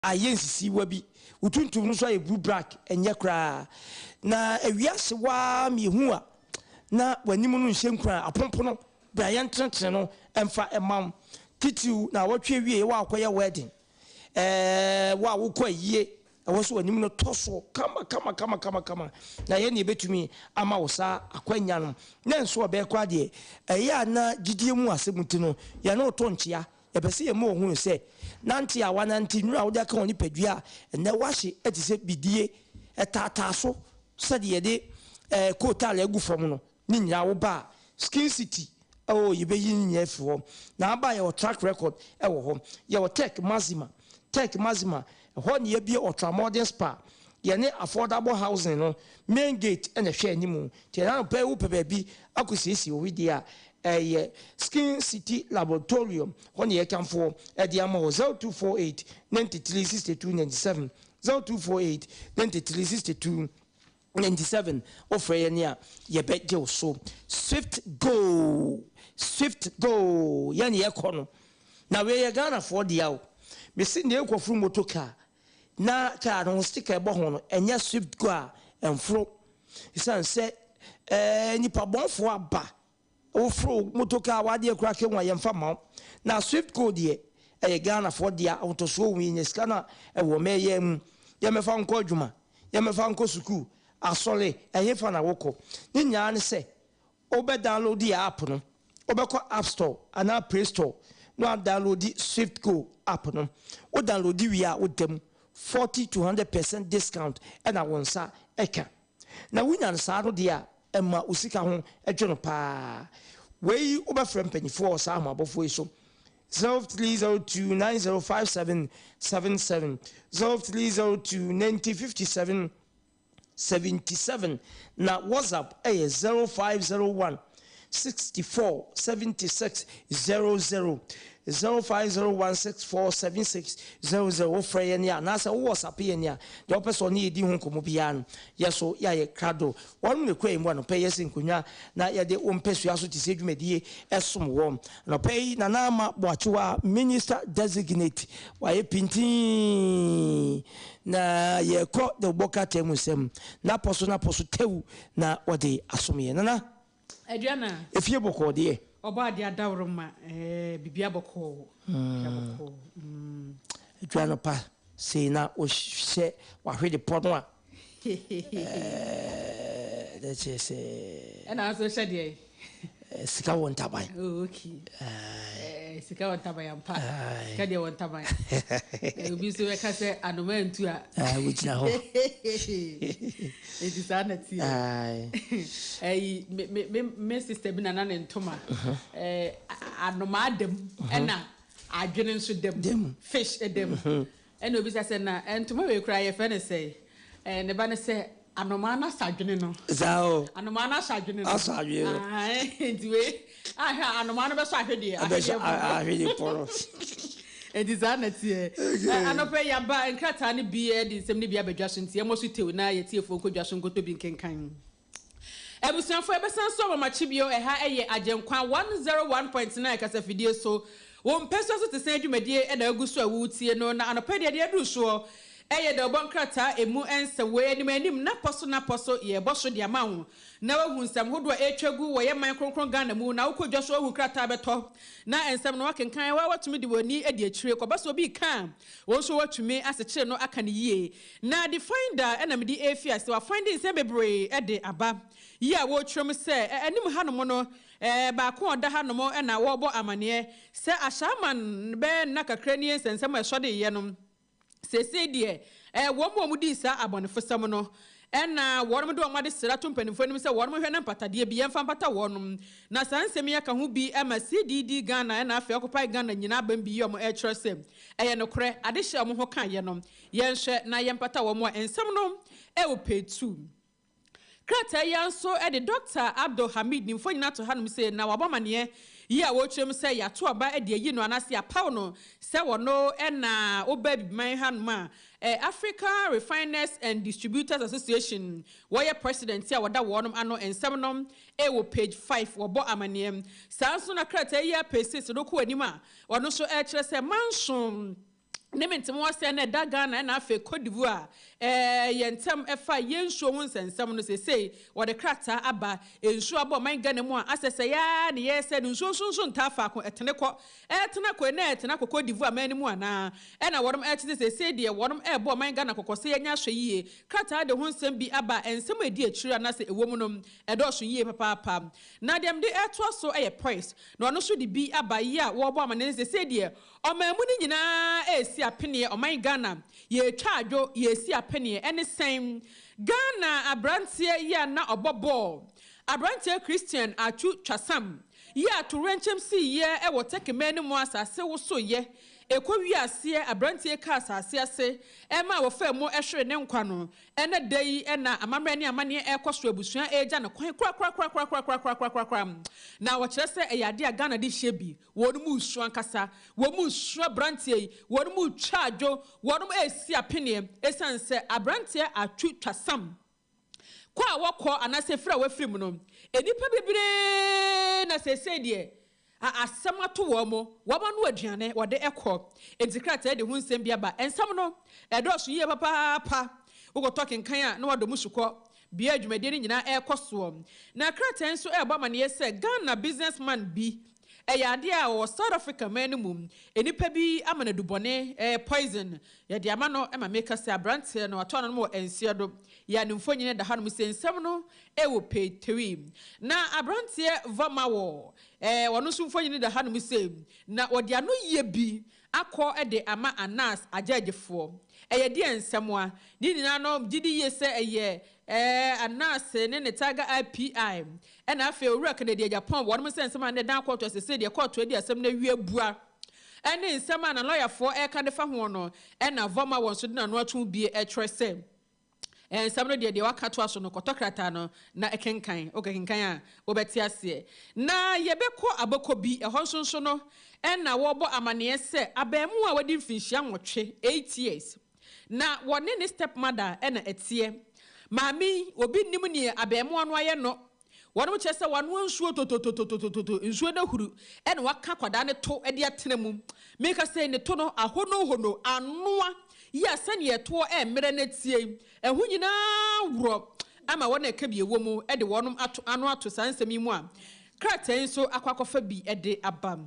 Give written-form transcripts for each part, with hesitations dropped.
Ayɛ nsisiwa bi. Wo tuntum no nso ayɛ blue black, ɛnyɛ koraa. Na awia hye wo ara ma ehu a, na w'anim no nhyɛ nkuran. Apompono, bra yɛntenetene no mfa mma wo. Titiriw naawɔtwe awiei, wo a wokɔyɛ wedding, ɛɛ, wo a wokɔ ayie, ɛwɔ sɛ w'anim no tɔ so kama kama kama kama kama. Na yɛn na yɛbɛtumi ama wo saa akwanya no. Na nso ɔbɛɛ koraa deɛ, ɛyɛ a na gyidie mu asɛm nti no, yɛne wo to nkyea. Yɛpɛ sɛ yɛma wɔhunu sɛ nante a wɔanante, nnuru a wode aka wɔn nipadua a ɛnnɛ wɔahye te sɛ bidie, ɛtaataa so sɛdeɛ yɛde kootaale agu fam no, ne nyinaa woba a, Skin City, oh, yɛbɛyi ne nyinaa afiri hɔ. Na aba a yɛwɔ track record wɔ hɔ. Yɛwɔ Tech Maxima, Tech Maxima, ɛhɔ na yɛabue Ultra Modern Spa. Yɛne Affordable Housing no main gate na ɛhwɛ anim. Nti ɛna anɔpa yi wopɛ baabi akɔsiesie wo wedeɛ a, Ɛyɛ Skin City Laboratorium hɔ na yɛkamfoɔ de ama wo 0248 93 62 97 0248 93 62 97 wofrɛ yɛn a yɛbɛgye wo so. Swift go Swift go yɛn yɛkɔ no na wei yɛ Ghanafoɔ dea o mese nea ɛkɔforo moto car na car no ho sticker ɛbɔ ho no ɛnyɛ Swift go a ɛmforo ɛsiane sɛ ɛɛ nipa bɔnfoɔ aba. Woforo motor car w'adeɛ koraa kɛ hu a yɛnfa mma wo. Na swift go deɛ ɛyɛ Ghanafoɔ dea ahotɔsoɔ wɔ mu yɛnya sika no a ɛwɔ mɛyɛ mu. Yɛmmɛfa wo nkɔ adwuma, yɛmmɛfa wo nkɔ sukuu, asɔre, ɛhefa na wokɔ. Ne nyinaa ne sɛ wobɛ download yɛ app no, wobɛkɔ app store anaa play store na wa download swift go app no. Wo download wie a woda mu 40 to 100% discount ɛna wo nsa ɛka. Na wonya no saa no deɛ a, ɛma wo sika ho dwo no paa. Wei wobɛfrɛ mpanimfoɔ wɔ saa ahomabofoɔ yi so, 0302 9057 77, 0302 90 57 77, na WhatsApp yɛ 0501 64 76 00. 0501647600 Wofrɛ yɛn a anaasɛ wo WhatsApp yɛn a, deɛ wopɛ sɛ ɔne yɛn di ho nkɔmmɔ biara no, yɛ so yɛayɛ krado. Wɔnom na ɛkura yɛn mu anɔpa yi yɛsi nkonnwa na yɛde wo mpasua so te sɛ dwumadie som wɔ. Anɔpa yi Nana Ama Boakyewa, Minister Designate, wayɛ pintinn na yɛrekɔ de wobɔ krataa mu nsɛm n'apɔ so n'apɔ so tɛw na wɔde asom yɛn. Nana. Aduana. Efie bɔkɔɔ deɛ. Ɔbɔ adeɛ adaworo ma ɛɛ bibia bɔkɔɔ. Bibia bɔkɔɔ mm. Aduana pa sei na wo hyɛ wahwede pɔ no a ɛɛ na kyerɛ sɛ. Ɛna nso hyɛ deɛ. Sika wɔ ntaban. Oh okay. Ɛɛ sika wɔ ntaban ampa. Sika deɛ wɔ ntaban. Obi nso bɛka sɛ anoma ntu a. Ɛɛ wogyina hɔ. Eti saa na teɛ. Ɛyi me me me me sister bi na na ne ntoma ɛɛ anomaa da mu ɛna adwene nso da mu fish da mu ɛna obisa sɛ na ntoma wei koraa yɛfrɛ no sɛn ɛɛ ne ba no sɛ anomaa no asɔ adwene no. Saa o. Anomaa no asɔ adwene no. Asɔ adwene no. Nti wei ahwɛ a anomaa no bɛsɔ ahwedeɛ. Ɛbɛsɔ ahwedeɛ pɔ no. Enti saa na ɛteɛ. Anɔpa yi yɛaba nkrataa no bi de nsɛm no bi aba dwa so nti yɛmmɔ so tew na yɛtiefoɔ nkɔ dwa so nkɔtɔ bi nkenkan. Abusuafoɔ yɛbɛsan so ama makye bio, ɛha yɛ Agyenkwa 101.9 kasafidie so. Wo mpɛsoa so te sɛn dwumadie na agu so a woretie no na anɔpa yi deɛ deɛ aduru soɔ yɛ dawubɔ nkrataa ɛmu nsɛm wɔ anim anim napɔ so napɔ so yɛrebɔ so de ama wo na woahu nsɛm hodoɔ a ɛretwa gu wɔ yɛn man kronkron Ghana mu na wokɔ dwa so ahu krataa bɛtɔ na nsɛm no woakenkan wo ara woatumi de w'ani adi akyire kɔba sɛ obi reka a wo nso woatumi asekyere no aka no yie na de finder na mede refi ase wafind nsɛm bebree de aba yi a wɔretwerɛ mu sɛ anim hanom no baako a ɔda hanom na wɔrebɔ amaneɛ sɛ Ashaiman bɛyɛ nna kakra nie nsɛnsɛm a ɛsɔdeeɛ no Seesei deɛ, ɛyɛ wɔn a wɔdii saa abɔnefosɛm no na wɔde wɔn adesrɛ ato mpanimfoɔ anim sɛ wɔnhwɛ na mpatadeɛ bi yɛmfa mpata wɔn. Na saa nsɛm yi aka ho bi ma CDD Ghana na afei Occupy Ghana nyinaa abam bi yi a wɔrekyerɛ sɛ ɛyɛ nokorɛ, adehyeɛ a wɔn ho kaeɛ no, yɛnhwɛ na yɛmpata wɔn a nsɛm no wɔ page. Krataa yi ara nso de Dɔkta Abdul Hamid ne mfonyin ato hanom sei na wabɔ amanneɛ yi a wɔrekyerɛ mu sɛ yɛato aba de ayi no anaasɛ yɛapaw no sɛ ɔno na ɔba Abibiman hanom a Africa Refiners and Distributors Association wɔyɛ president a wɔda wɔnom ano nsɛm no wɔ page five wɔbɔ amanneɛ. Saa nso na krataa yi ara page six no kɔ anim a ɔno nso rekyerɛ sɛ manso. Ne mente mo asɛ na ɛda Ghana ɛna afei Cote d'Ivoire yɛn ntɛm ɛfa yɛn nsuo ho nsɛnsɛm no. Sesei wɔde krataa aba. Nsuo abɔ ɔman Ghana mu a, asɛ sɛ yaa ne yɛsɛ no nsuo nso nso ntaa faako ɛtene kɔ, ɛtena kɔ na ɛtena kɔ Cote d'Ivoire man no mu anaa. Ɛna wɔnom ɛkyerɛ sɛ sesei deɛ wɔnom ɛrebɔ ɔman Ghana kɔkɔ sɛ yɛnya ahwɛ yie. Krataa de ho nsɛm bi aba. Nsɛm a ɛdi akyire anaasɛ ɛwɔ mu no ɛdɔɔso yie papaapa. Na deɛ mede ɛtoa so ɛyɛ Poise, na ɔno nso de bi aba yi a wɔrebɔ amaneɛ sesei deɛ ɔman mu no nyinaa ɛresi apeneɛ. Ɔman Ghana yɛretwa adwo, yɛresi apeneɛ. Ɛne sɛn? Ghana aberanteɛ yi a na ɔbɔ bɔɔl, aberanteɛ Christian Atsu Twasam yi a torɛnkyɛm siiɛ ɛwɔ Tɛkɛmɛ no mu, asase wosoyɛ ɛkɔ wiaseɛ, aberanteɛ ka asase ase ɛma wɔfɛ mu ɛhwere ne nkwa no, ɛnɛ da yi ɛna amammerɛ ne amanneɛ ɛrekɔ so, abusua ɛregya ne kwan korakorakorakorakorakorakorakora. Na wɔkyerɛ sɛ ɛyɛ adeɛ a Ghana de hyɛ bi wɔn mu su ankasa, wɔn mu su aberanteɛ yi, wɔn mu twa adwo, wɔn mu esi apeneɛ, ɛsiane sɛ aberanteɛ Atsu Twasam kɔ a wɔkɔ anaasɛ firi a wɔafiri mu no, nnipa bebree na seesei deɛ asɛm ato wɔn mo, wɔn ano aduane wɔde ɛkɔ. Nti krataa de ho nsɛm bi aba. Nsɛm no ɛdɔɔso yie papaapa. Wokɔtɔ kenkan a na wadɔ mu sukɔ bea adwumadie no nyinaa ɛrekɔ soɔ. Na krataa nso ɛrebɔ amaneɛ sɛ Ghana businessman bi, ɛyɛ adeɛ a wɔwɔ South Africa man no mu, nnipa bi ama no adubɔne, poison yɛde ama no. Ɛma meka sɛ aberanteɛ no atɔ no wɔ nseɛ do yɛ ne mfonyin da hanom sɛ nsɛm no ɛwɔ page 3. Na aberanteɛ Vama wɔ ɔno nso mfonyin da hanom sɛ na wɔde ano yie bi akɔ ɛde ama Anas agyagyefoɔ. Ɛyɛ deɛ nsɛm a ne nyinaa no gye di yie sɛ ɛyɛ Anas ne ne Tiger Eye PI ɛna afei Owura Kennedy Agyapong wɔn sɛ nsɛm a ne dan kɔɔto asese deɛ kɔɔto adi asɛm no awie bua ɛne nsɛm a na lɔyafoɔ ɛreka de fa ho no. Ɛna Vɔma wɔn nso de n'ano ato bie ɛtwerɛ sɛ nsɛm no deɛ waka to aso no, kɔtɔ krataa no na ɛkenkan. Wokɛkenkan a wobɛte aseɛ. Na yɛbɛkɔ abɔkɔ bi ɛhɔ nso nso no, ɛna wɔrebɔ amanneɛ sɛ abaamu a wadi mfinhyia 8, 8 years, na wɔne ne step mother ɛna ɛteɛ. Maame, obi nim neɛ abaamuwa no ayɛ no. Wɔn kyerɛ sɛ wanoa nsuo totototototo, nsuo no ahuru, ɛna waka akwadaa ne to de atena mu. Meka sɛ ne to no ahonohono anoa yi a sɛnea ɛtoɔ ɛmmerɛ no tie, ɛho nyinaa worɔ ama wɔn a ɛka bi ɛwɔ mu de wɔn ato ano ato saa nsɛm yi mu a krataa yi nso akɔ akɔfa bi de aba.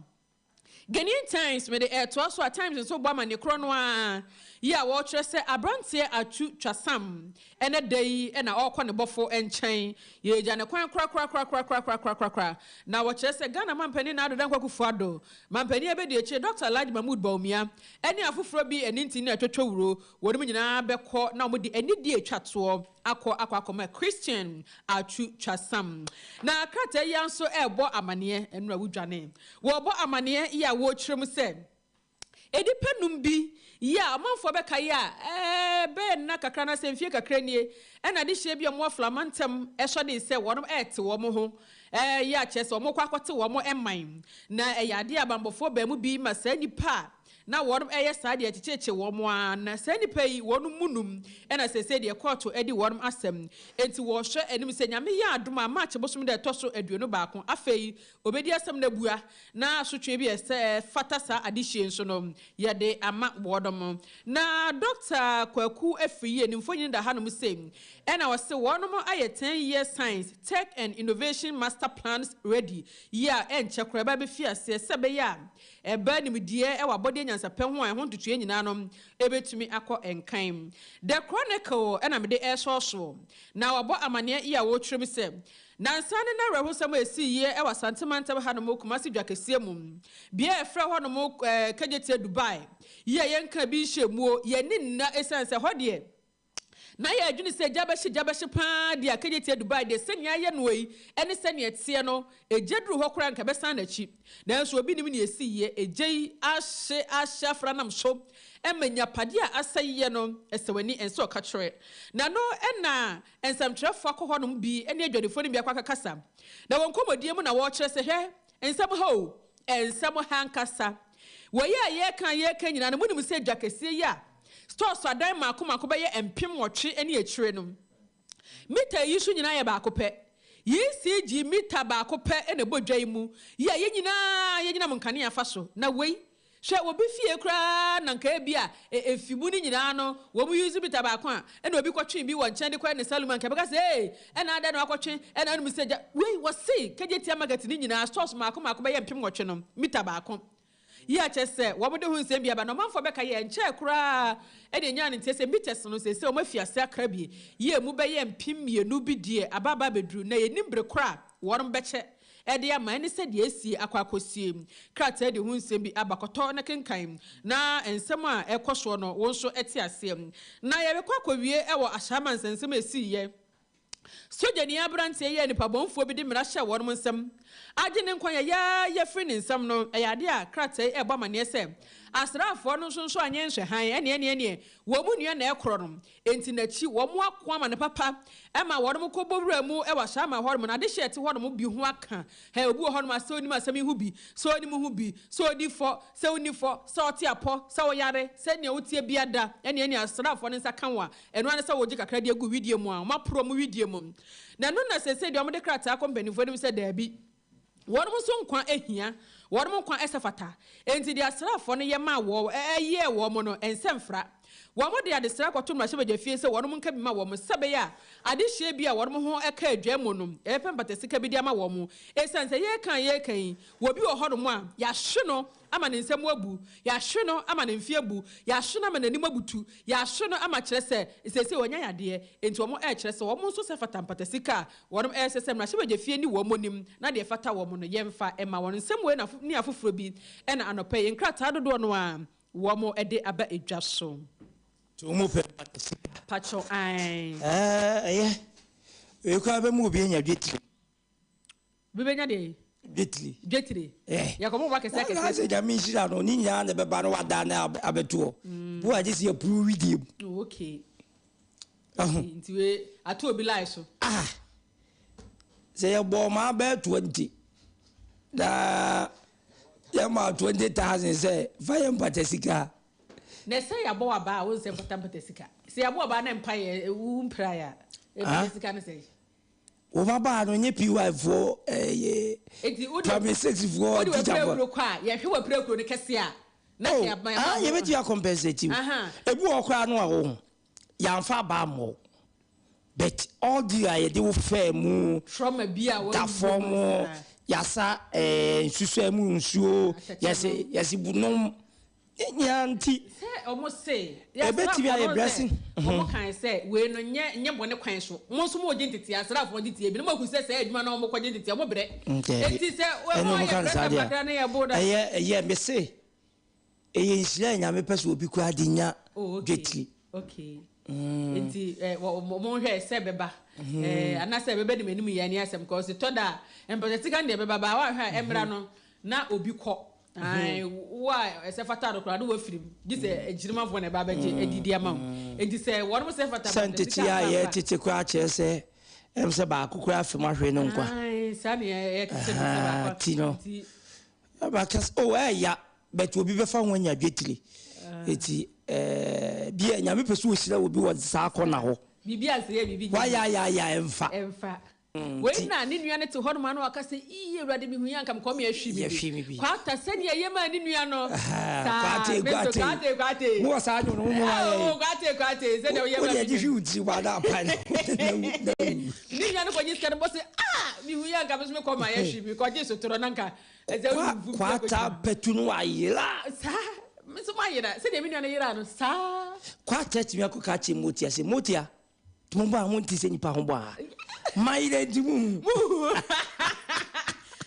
Ghanaian Times mede ɛtoa so a, Times nso bɔ ama ne korɔ no a yi a wɔrekyerɛ sɛ aberanteɛ Atsu Twasam ɛnɛ da yi ɛna ɔrekɔ ne bɔfo nkyɛn, yɛgya ne kwan korakorakorakorakorakorakora. Na wɔkyerɛ sɛ Ghana mampanin na Addo Dankwa Akufo-Addo, mampanin abɛdi akyire Dr Alhaji Mahmood Bawumia ɛne afoforɔ bi ɛne nti ne atwatwa wuro, wɔn mu nyinaa bɛkɔ na wɔde anidie atwa toɔ akɔ akɔ akɔma Christian Atsu Twasam. Na krataa yi nso ɛrebɔ amaneɛ ɛnura wodwane, wɔrebɔ amaneɛ yi a wɔrekyerɛ mu sɛ edipa num bi yi a ɔmanfoɔ bɛka yi a bɛyɛ nna kakra na sɛ mfie kakra nie, ɛna de hyia bi a wɔn aflama ntɛm ɛsɔ de sɛ wɔn ɛɛte wɔn ho yi akyerɛ sɛ wɔn kɔ akɔte wɔn ɛman. Na ɛyɛ adeɛ abanbɔfoɔ bɛn mu bi ma saa nipa a na wɔn ɛyɛ saa deɛ kyekyekye wɔn a, na saa nipa yi wɔn mu num ɛna sɛsɛ deɛ kɔɔto ɛdi wɔn asɛm. Eti wɔhwɛ anim sɛ Nyame yɛ adom a, March bosom deɛ ɛtɔ so 21, afei obedi asɛm no abua na asotwe bi ɛsɛ fata saa adehyie nso no yɛde ama wɔn. Na Dr Kwaku Afriyie ne mfonyin da hanom sɛ ɛna wɔsɛ wɔn ayɛ 10-year science, tech and innovation master plans ready yi a ɛnkyɛ koraa ɛba bɛfi aseɛ sɛ ɛbɛyɛ a ɛbɛ nimdeɛ ɛwɔ abɔdeɛ nyansapɛ ho a ɛho ntotoeɛ nyinaa no ɛbɛtumi akɔ nkan. The Chronicle ɛna mede ɛresɔɔsoɔ, na wɔabɔ amanneɛ yi a wɔretwerɛ mu sɛ nansa ne n'awerɛhosɛm a ɛsii yie ɛwɔ Asantemantam hanom, Kumasi dwa kɛseɛ mu, bea a ɛfrɛ hɔnom Kegyetia Dubai yi a yɛnka bi nhyɛ muo, yɛne nna ɛsiane sɛ hɔ deɛ na yɛ adwene sɛ gya bɛhye, gya bɛhye paa deɛ a, Kegyetia Dubai deɛ, sɛnea ayɛ no yi ɛne sɛnea ɛteɛ no, egya duru hɔ koraa nka bɛsan n'akyi. Nanso obi nim nea esi yie, egya yi ahye ahye afra nam so ɛma nyapadeɛ a asa yie no ɛsɛ w'ani ɛnsɛ ɔka kyerɛ. Na no ɛna nsɛmtwerɛfoɔ akɔ hɔnom bi ɛne adwadifoɔ no bi akɔ akakasa, na wɔn nkɔmmɔdie mu na wɔrekyerɛ sɛ hwɛ nsɛm ha o, nsɛm ha nkasa wɔyɛ a yɛreka yɛreka nyinaa no, munim sɛ dwa kɛseɛ yi a stores adan mako mako bɛyɛ 8,000 ne akyire no, mita yi so nyinaa yɛ baako pɛ. ECG mita baako pɛ ɛna ɛbɔ dwa yi mu yi a yɛn nyinaa yɛgyina mu nkanea fa so. Na wei Hwɛ obi fie koraa na nka ebia efi mu no nyinaa no wɔn use meter baako a ɛna obi kɔtwe bi wɔ nkyɛn de kɔyɛ ne saloon a nka ɛbɛka sɛ ee ɛna adɛn na wakɔtwe ɛna wonim sɛ gya wei wɔse Kejetia market no nyinaa stores mmaako mmaako bɛyɛ 8000 no meter baako yi a kyerɛ sɛ wɔn de ho nsɛm bi aba na ɔmanfoɔ bɛka yɛ ɛnkyɛɛ koraa ɛna enyaa ne nteɛ sɛ meters no seesei wɔn afi ase akra bi yi emu bɛyɛ 2000 bi deɛ aba aba abɛduru na yɛnim bere korɔ a wɔn bɛkyɛ de ama ɛne sɛdeɛ asie akɔ akɔsie. Krataa di ho nsɛm bi aba, kɔtɔ na kenkan, na nsɛm a ɛrekɔ soɔ no, wo nso te aseɛ. Na yɛrekɔ akɔwie wɔ Ashaiman nsɛnsɛm a ɛsiiɛ. Sogyani aberanteɛ yi a nipabɔnfoɔ bi de mmara hyɛɛ wɔnom nsam agye ne nkwa yayaaya firi ne nsam no, ɛyɛ adeɛ a krataa yi rebɔ amaneɛ sɛ asraafoɔ no nso nso anyɛ nhwɛhan, ɛneɛ ɛneɛ ɛneɛ wɔn mu nua na ɛrekorɔ no, Enti n'akyi, wɔn ako ama no papa ma wɔnom kɔ bɔ wura mu wɔ ahyɛaman hɔnom, na adehye a ɛte hɔnom bi ho aka. Hɛ, obi wɔ hɔnom a sɛ onim asɛm yi ho bi, sɛ onim ho bi, sɛ odi fɔ, sɛ onni fɔ, sɛ ɔte apɔ, sɛ ɔyare, sɛ nea woteɛ bia da, ɛne ɛne asraafoɔ no nsa ka wo a, ɛno ara ne sɛ wogye kakra de agu wedeɛ mu a, wɔaporo wɔn wedeɛ mu. Na ɛno na seesei deɛ wɔde krataa kɔ mpanimfoɔ anim sɛ daabi. Wɔnom nso nkwa hia, wɔnom nkwa sɛ fata. Enti deɛ asraafoɔ no yɛ maa wɔn, yɛɛ wɔn no, ɛnsɛ mfra. Wɔn de adesrɛ kɔto mmarahyɛbadwafie sɛ wɔnom nka bi ma wɔn, sɛ ɛbɛyɛ a adehyeɛ bi a wɔnom ho ka adwa mu no, yɛbɛpɛ mpatasika bi de ama wɔn. Esiane sɛ yɛreka a yɛreka yi, obi wɔ hɔnom a, yɛahwe no ama ne nsa mu abu, yɛahwe no ama ne mfe abu, yɛahwe no ama n'anim abutu, yɛahwe no ama kyerɛ sɛ seesei wanya yadeɛ. Enti wɔn rekyerɛ sɛ wɔn nso sɛ fata mpatasika a wɔn ɛsɛ sɛ mmarahyɛbadwafie ne wɔn nim na deɛ ɛfata wɔn no yɛmfa mma wɔn. Nsɛm wei na ne afoforɔ bi na anɔpa yi nkrataa dodoɔ no ara wɔn de aba dwa so. Nti wɔn pɛ mpatasika. Pakyɛw, ae. Ɛɛ, ɛyɛ. Wei koraa bɛma obi anya dwetire. Obi bɛnya deɛ? Dwetire. Dwetire. Eh. Yɛkɔbɔ bɔ akɛseɛ akɛseɛ. Na sɛ Nyame nhyira no, ne nyinaa na ɛbɛba no wadaa no abɛtoɔ. Bo a gye sɛ yɛpuru widie mu. Oh, okay. Okay, nti wei ato obi line so. Ah. Sɛ yɛbɔ ɔmaa bɛyɛ 20 na yɛma 20,000 sɛ fa yɛ mpata sika. Na sɛ yɛabɔ w'aba a wo nsɛ mfata mpata sika. Sɛ yɛabɔ w'aba na mpa yɛ wo mpira yɛ a, mpata sika ne sɛ. Wo ba baa no nye PY foɔ ɛɛ primary 6 foɔ teacher foɔ. Wode w'apirakuro kɔ a yɛhwɛ w'apirakuro no kɛse a na Oh yɛ ma ah yɛbɛtumi a compensate wo. Ebi wɔ hɔ koraa no a wo ho yɛamfa aba ammɔ wo but all the a yɛde wo faa mu Trauma bi a da wɔawu fam mu saa. yɛasa ɛɛ nsusuɛ mu nsuo Atɛkyɛ yɛse no. yɛse bu nom ne nyinaa nti. Sɛ ɔmo se, Ɛbɛtumi asraafoɔ ayɛ no sɛ, blessing. ɔmo kae sɛ, wei no nyɛ nyɛ bɔne kwan so, mo nso mo gye nteteɛ, asraafoɔ nteteɛ bi, na mo ahu sɛ saa adwuma no a ɔmo kɔ gye nteteɛ, ɔmo brɛ. Daabi. Enti sɛ Ɛne ɔmo ɔmo ayɛ ka no saa press deɛ a, kakra na yɛ bo da. ɛyɛ ɛyɛ mese ɛyɛ nhyira a Nyame pɛ sɛ obi koraa de nya Oh, okay. dwetiri. Okay. Nti eh, wɔ- wɔ- mo nhwɛ sɛ ɛbɛba eh, anaasɛ ɛbɛba nim anim yɛ ne asɛm kɔ sɛ tɔ da a mpɛsɛ no deɛ ɛbɛba baa woahwɛ a ɛmmra no na obi kɔ. Ae, wo a ɛsɛ fata no koraa no wafiri mu gye sɛ akyirimafoɔ na ɛba abɛgye adidi ama wo. Enti sɛ wɔnom sɛ fata Sɛ ma sika ntete a amfa. yɛtete koraa kyerɛ sɛ ɛm sɛ baako koraa fam ahwere no nkwa. Ae, saa ne yɛtete no sɛ baako. Ti no. Nti Ɛba ka sɛ oh ɛɛya but obi bɛfa ho anya dwetire. Eti ɛɛ bi a Nyame pɛ sɛ ohyira obi wɔ saa kɔna hɔ. Biribi a sɛ yɛ biribi nyɛ. Wayayaya ɛmfa. Ɛmfa. Wei na ne nua no te hɔnom a na waka sɛ, Ii, Awurade, mehui a anka mekɔɔ me ahwi me bi. Kwata, sɛnea ɛyɛ maa ne nua no, saa Kwate, me nso, kwate. Kwate, kwate. Mowɔ saa nnwom no, mo ayɛ yi. Oh, kwate, kwate, sɛnea woyɛ Wo maa deɛ me gye nua. hwi wo tiri mu ana apa na wu na wu. Ne nua no kɔgye sika no bɔ sɛ, Ah, mehui a anka me nso mekɔɔ maa yɛhwi me, kɔgye sotorɔ na anka ɛsɛ Kwa, wode mfum kwata akɔgyina. pɛtu no wayera. Saa, me nso mayera, sɛnea me nua no yeraa no, saa. Kwata tumi akɔka akyerɛ Motia sɛ, Motia, Mo bɔ a mo nte sɛ nipa ho bɔ a. Ma yerɛ nti mo hu. Mo hu.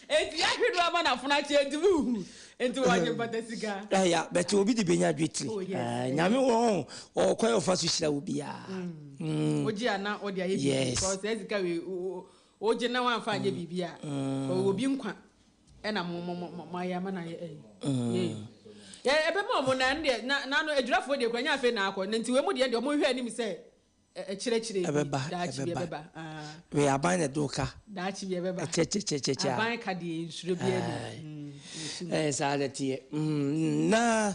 Enti yahwe no ama n'afono akye enti mo hu. Enti wɔgye mpata sika. Ɛya bɛte obi de benya dwetiri. Oh yes. Nyame wɔ hɔ ɔkwan ɔfa so hyira obiara. Ogye a na ɔde ayɛ biribi. Yes. Because saa sika wei ogye na wamfa anyɛ biribi a. Obi nkwa ɛna mo mo mo mo ayɛ ama no ayɛ ɛyi. Ɛbɛma ɔmo na ɛno deɛ na na no adwirafoɔ deɛ kura nyɛ afei na akɔ. Na nti wei mu deɛ deɛ ɔmo nhwɛ anim sɛ Ɛkyerɛkyerɛ bi, Ɛbɛba, daakye bi ɛbɛba. ɛbɛba. Ah. Wei aban na ɛde wo ka. Daakye bi ɛbɛba. Ɛkyɛkyɛkyɛkyɛ a. Aban ka deɛ nsuro biara ni. Aye. Nsu. Ɛyɛ saa na ɛteɛ. Na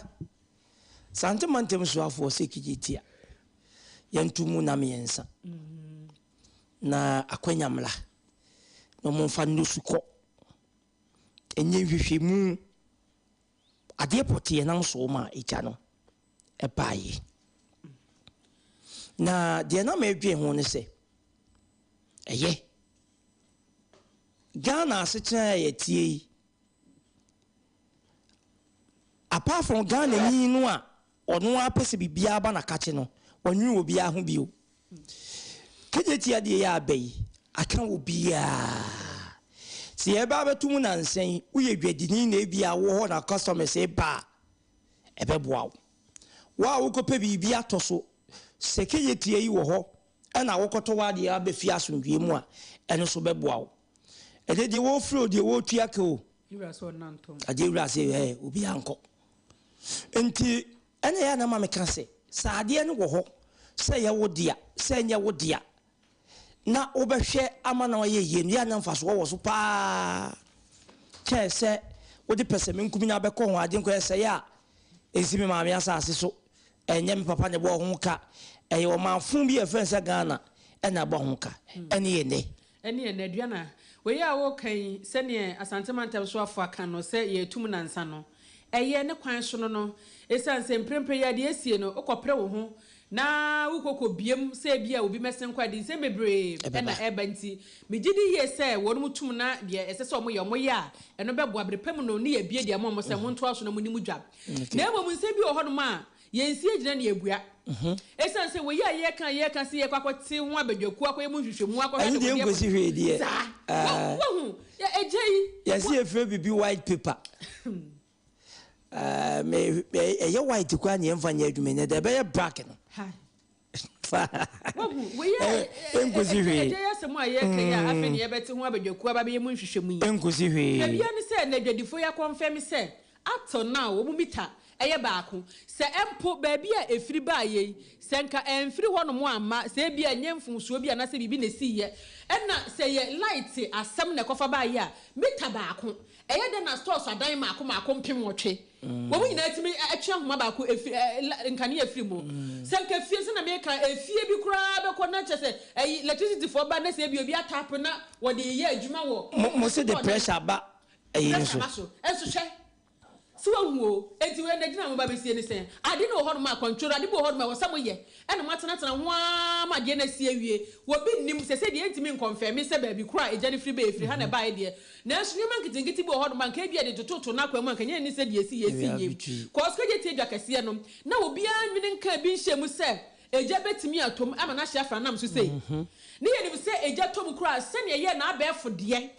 Sante mantam soafoɔ sɛ kigye tia. Yɛnto mu na mmiɛnsa. Na akwanya mmra. Na wɔmfa nnosu kɔ. Ɛnyɛ nhwehwɛmu. Adeɛ pɔtee ɛnam so ma egya no ɛbaeɛ. Na deɛ na mɛdwen ho ne sɛ, ɛyɛ Ghana asetena a yɛtie yi, apart from Ghana ni no a ɔno ara pɛ sɛ biribiara ba n'akakye no, ɔnwene obiara ho bio. Kejetia deɛ yɛ aba yi, aka obiara. Sɛ yɛba abɛto mu nansa yi, woyɛ dwadini na ebi a wɔ hɔ na customers ba a, ɛbɛboa wo. Wo a wokɔpɛ biribi atɔ so, sɛ Kejetia yi wɔ hɔ ɛna wokɔtɔ w'adeɛ abɛfie asomdwie mu a, ɛno nso bɛboa wo. Ɛnɛ deɛ wɔfiri o, deɛ wɔtua ka o, adeɛ wura sɛ ɛ obiara nkɔ. Nti ɛna yɛ anama meka sɛ, sɛ adeɛ no wɔ hɔ, sɛ ɛyɛ wo dea, sɛ ɛnyɛ wo dea, na wobɛhwɛ ama na ɔyɛ yie no, yɛ ana mfasoɔ wɔ so paa. Kyɛɛ sɛ wode pɛsɛmenkomi na abɛkɔ ho ade nkɔyɛ sɛ yɛ a, ɛnsi me maame asase so, ɛnyɛ me papa ne bɔ ho ka, ɛyɛ ɔmanfo bi a ɛfrɛ sɛ Ghana ɛna bɔ ho ka, ɛne yɛ nnɛ. Ɛne yɛ nnɛ. Aduana, wei a wɔka yi, sɛneɛ Asante mantam so afo aka no sɛ yɛtum nansa no, ɛyɛ ne kwan so no, ɛsiane sɛ mprempren yɛ adeɛ esie no, wokɔpere wo ho na wokɔkɔ biem sɛ ebi a obi mɛsen kɔ adi nsɛm bebree ɛna ɛba. Nti megye di yie sɛ wɔn mu tum na deɛ ɛsɛ sɛ wɔn yɛ, wɔn yɛ a, ɛno bɛboa bere pɛ mu no ne yɛ bie deɛ mo sɛ mo ntoa so na mo nim dwa. Na mmom nsɛm bi wɔ hɔnom a yɛnsi gyina ne yɛbua, ɛsiane sɛ wɔyi a yɛka sɛ yɛkɔ akɔte ho abadwakuo, akɔyɛ mu nhwehwɛmu, akɔhwɛ. Ɛno deɛ nkosi hwee deɛ. Saa wahu ɛgya yi. Yɛsi efirɛ bibi white paper, ɛyɛ white koraa ne yɛmfa nyɛ adwuma nyɛ dɛ, ɛbɛyɛ black no. Wahu wɔyi a nkosi hwee. Ɛgya yɛ asɛm a yɛka yi a, afei ne yɛbɛte ho abadwakuo aba bɛyɛ mu nhwehwɛmu yi. Nkosi hwee. Baabi ne sɛ n'adwadifoɔ yi akɔnfɛm sɛ up till now wɔn mita ɛyɛ baako, sɛ mpo baabi a efiri baa yɛ yi, sɛ nka ɛnfiri hɔnom amma, sɛ ebi a nyɛ mfomsoɔ bi anaasɛ biribi na esi yɛ, ɛna sɛ yɛ light asɛm na ɛkɔfa baa yɛ a, mita baako ɛyɛ dɛ na stores adan maako maako 8,000 wɔn nyinaa tumi ɛtwe ahoma baako efi ɛ nkanea efiri mu. Sɛ nka fie sɛ na meka efie bi koraa bɛkɔ na kyɛ sɛ ɛyi electricity foɔ ba na sɛ ebi obi atap na wɔde yɛ adwuma wɔ. Mo se de pressure ba ɛyi no so. Pressure ba so ɛnso hwɛ si wahu o. Eti wei na gyina mo ba besie ne sɛn ade na wɔ hɔnom a control ade bi wɔ hɔnom a wɔsɛ mo yɛ, ɛna mo atenatena ho ara ma adeɛ no asi awie. Wɔbi nim sɛ sɛ deɛ ntumi nkɔnfɛmi sɛ baabi koro a egya no firi bɛyɛ firi ha na ɛbaeɛ deɛ, nanso nneɛma nketenkete bi wɔ hɔnom a nka ebi a de tototo n'akwan mu a nka nyɛ ni sɛ deɛ esi yɛ esi yie kɔɔso kagye tie dwa kɛseɛ no na obiara nwene nka bi nhyɛ mu sɛ egya bɛtumi atom ama n'ahyɛ afra nam so sei ne yɛnim sɛ egya tom koraa sɛnea ɛyɛ n'abɛɛfo deɛ.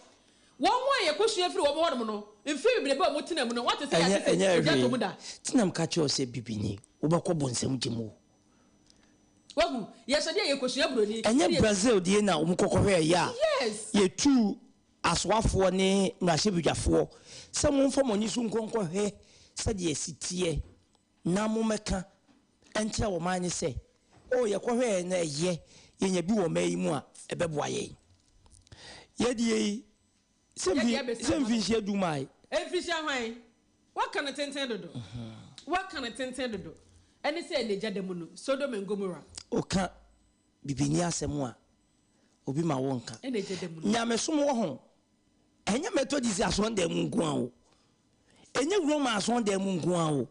Wɔn mu a yɛkɔsua firi wɔn hɔnom no, mfe bebrebe a wɔtena mu no, wɔte sɛ yɛate sɛ egya tom da. Tenam ka kyerɛ sɛ bibini wobɛkɔ bonsam gye mu. Wahu yɛsɛ deɛ yɛkɔsua buroni. Ɛnyɛ Brazil deɛ na wɔn kɔkɔhwɛ ɛyɛ a yɛtu asoafoɔ ne mmarahyɛbadwafoɔ sɛ momfa mo ani so nkɔnkɔhwɛ sɛdeɛ si teɛ na mommɛka ɛnkyerɛ wɔ man ne sɛ o yɛkɔhwɛ na ɛyɛ yɛnya bi wɔ ɔman yi mu a, ɛbɛboa yɛn. Yɛdeɛ yi sɛ mfinhyia du maae. Mfinhyia hwan? Waka no tenten dodo, waka no tenten dodo. Ɛne sɛ ɛnagya da mu no, Sodom and Gomorrah. Woka bibini asɛm a obi ma wo nka. Ɛnagya da mu no. Nyamesom wɔ ho, ɛnyɛ Methodist asɔndan mu nko a o, ɛnyɛ Roma asɔndan mu nko a o,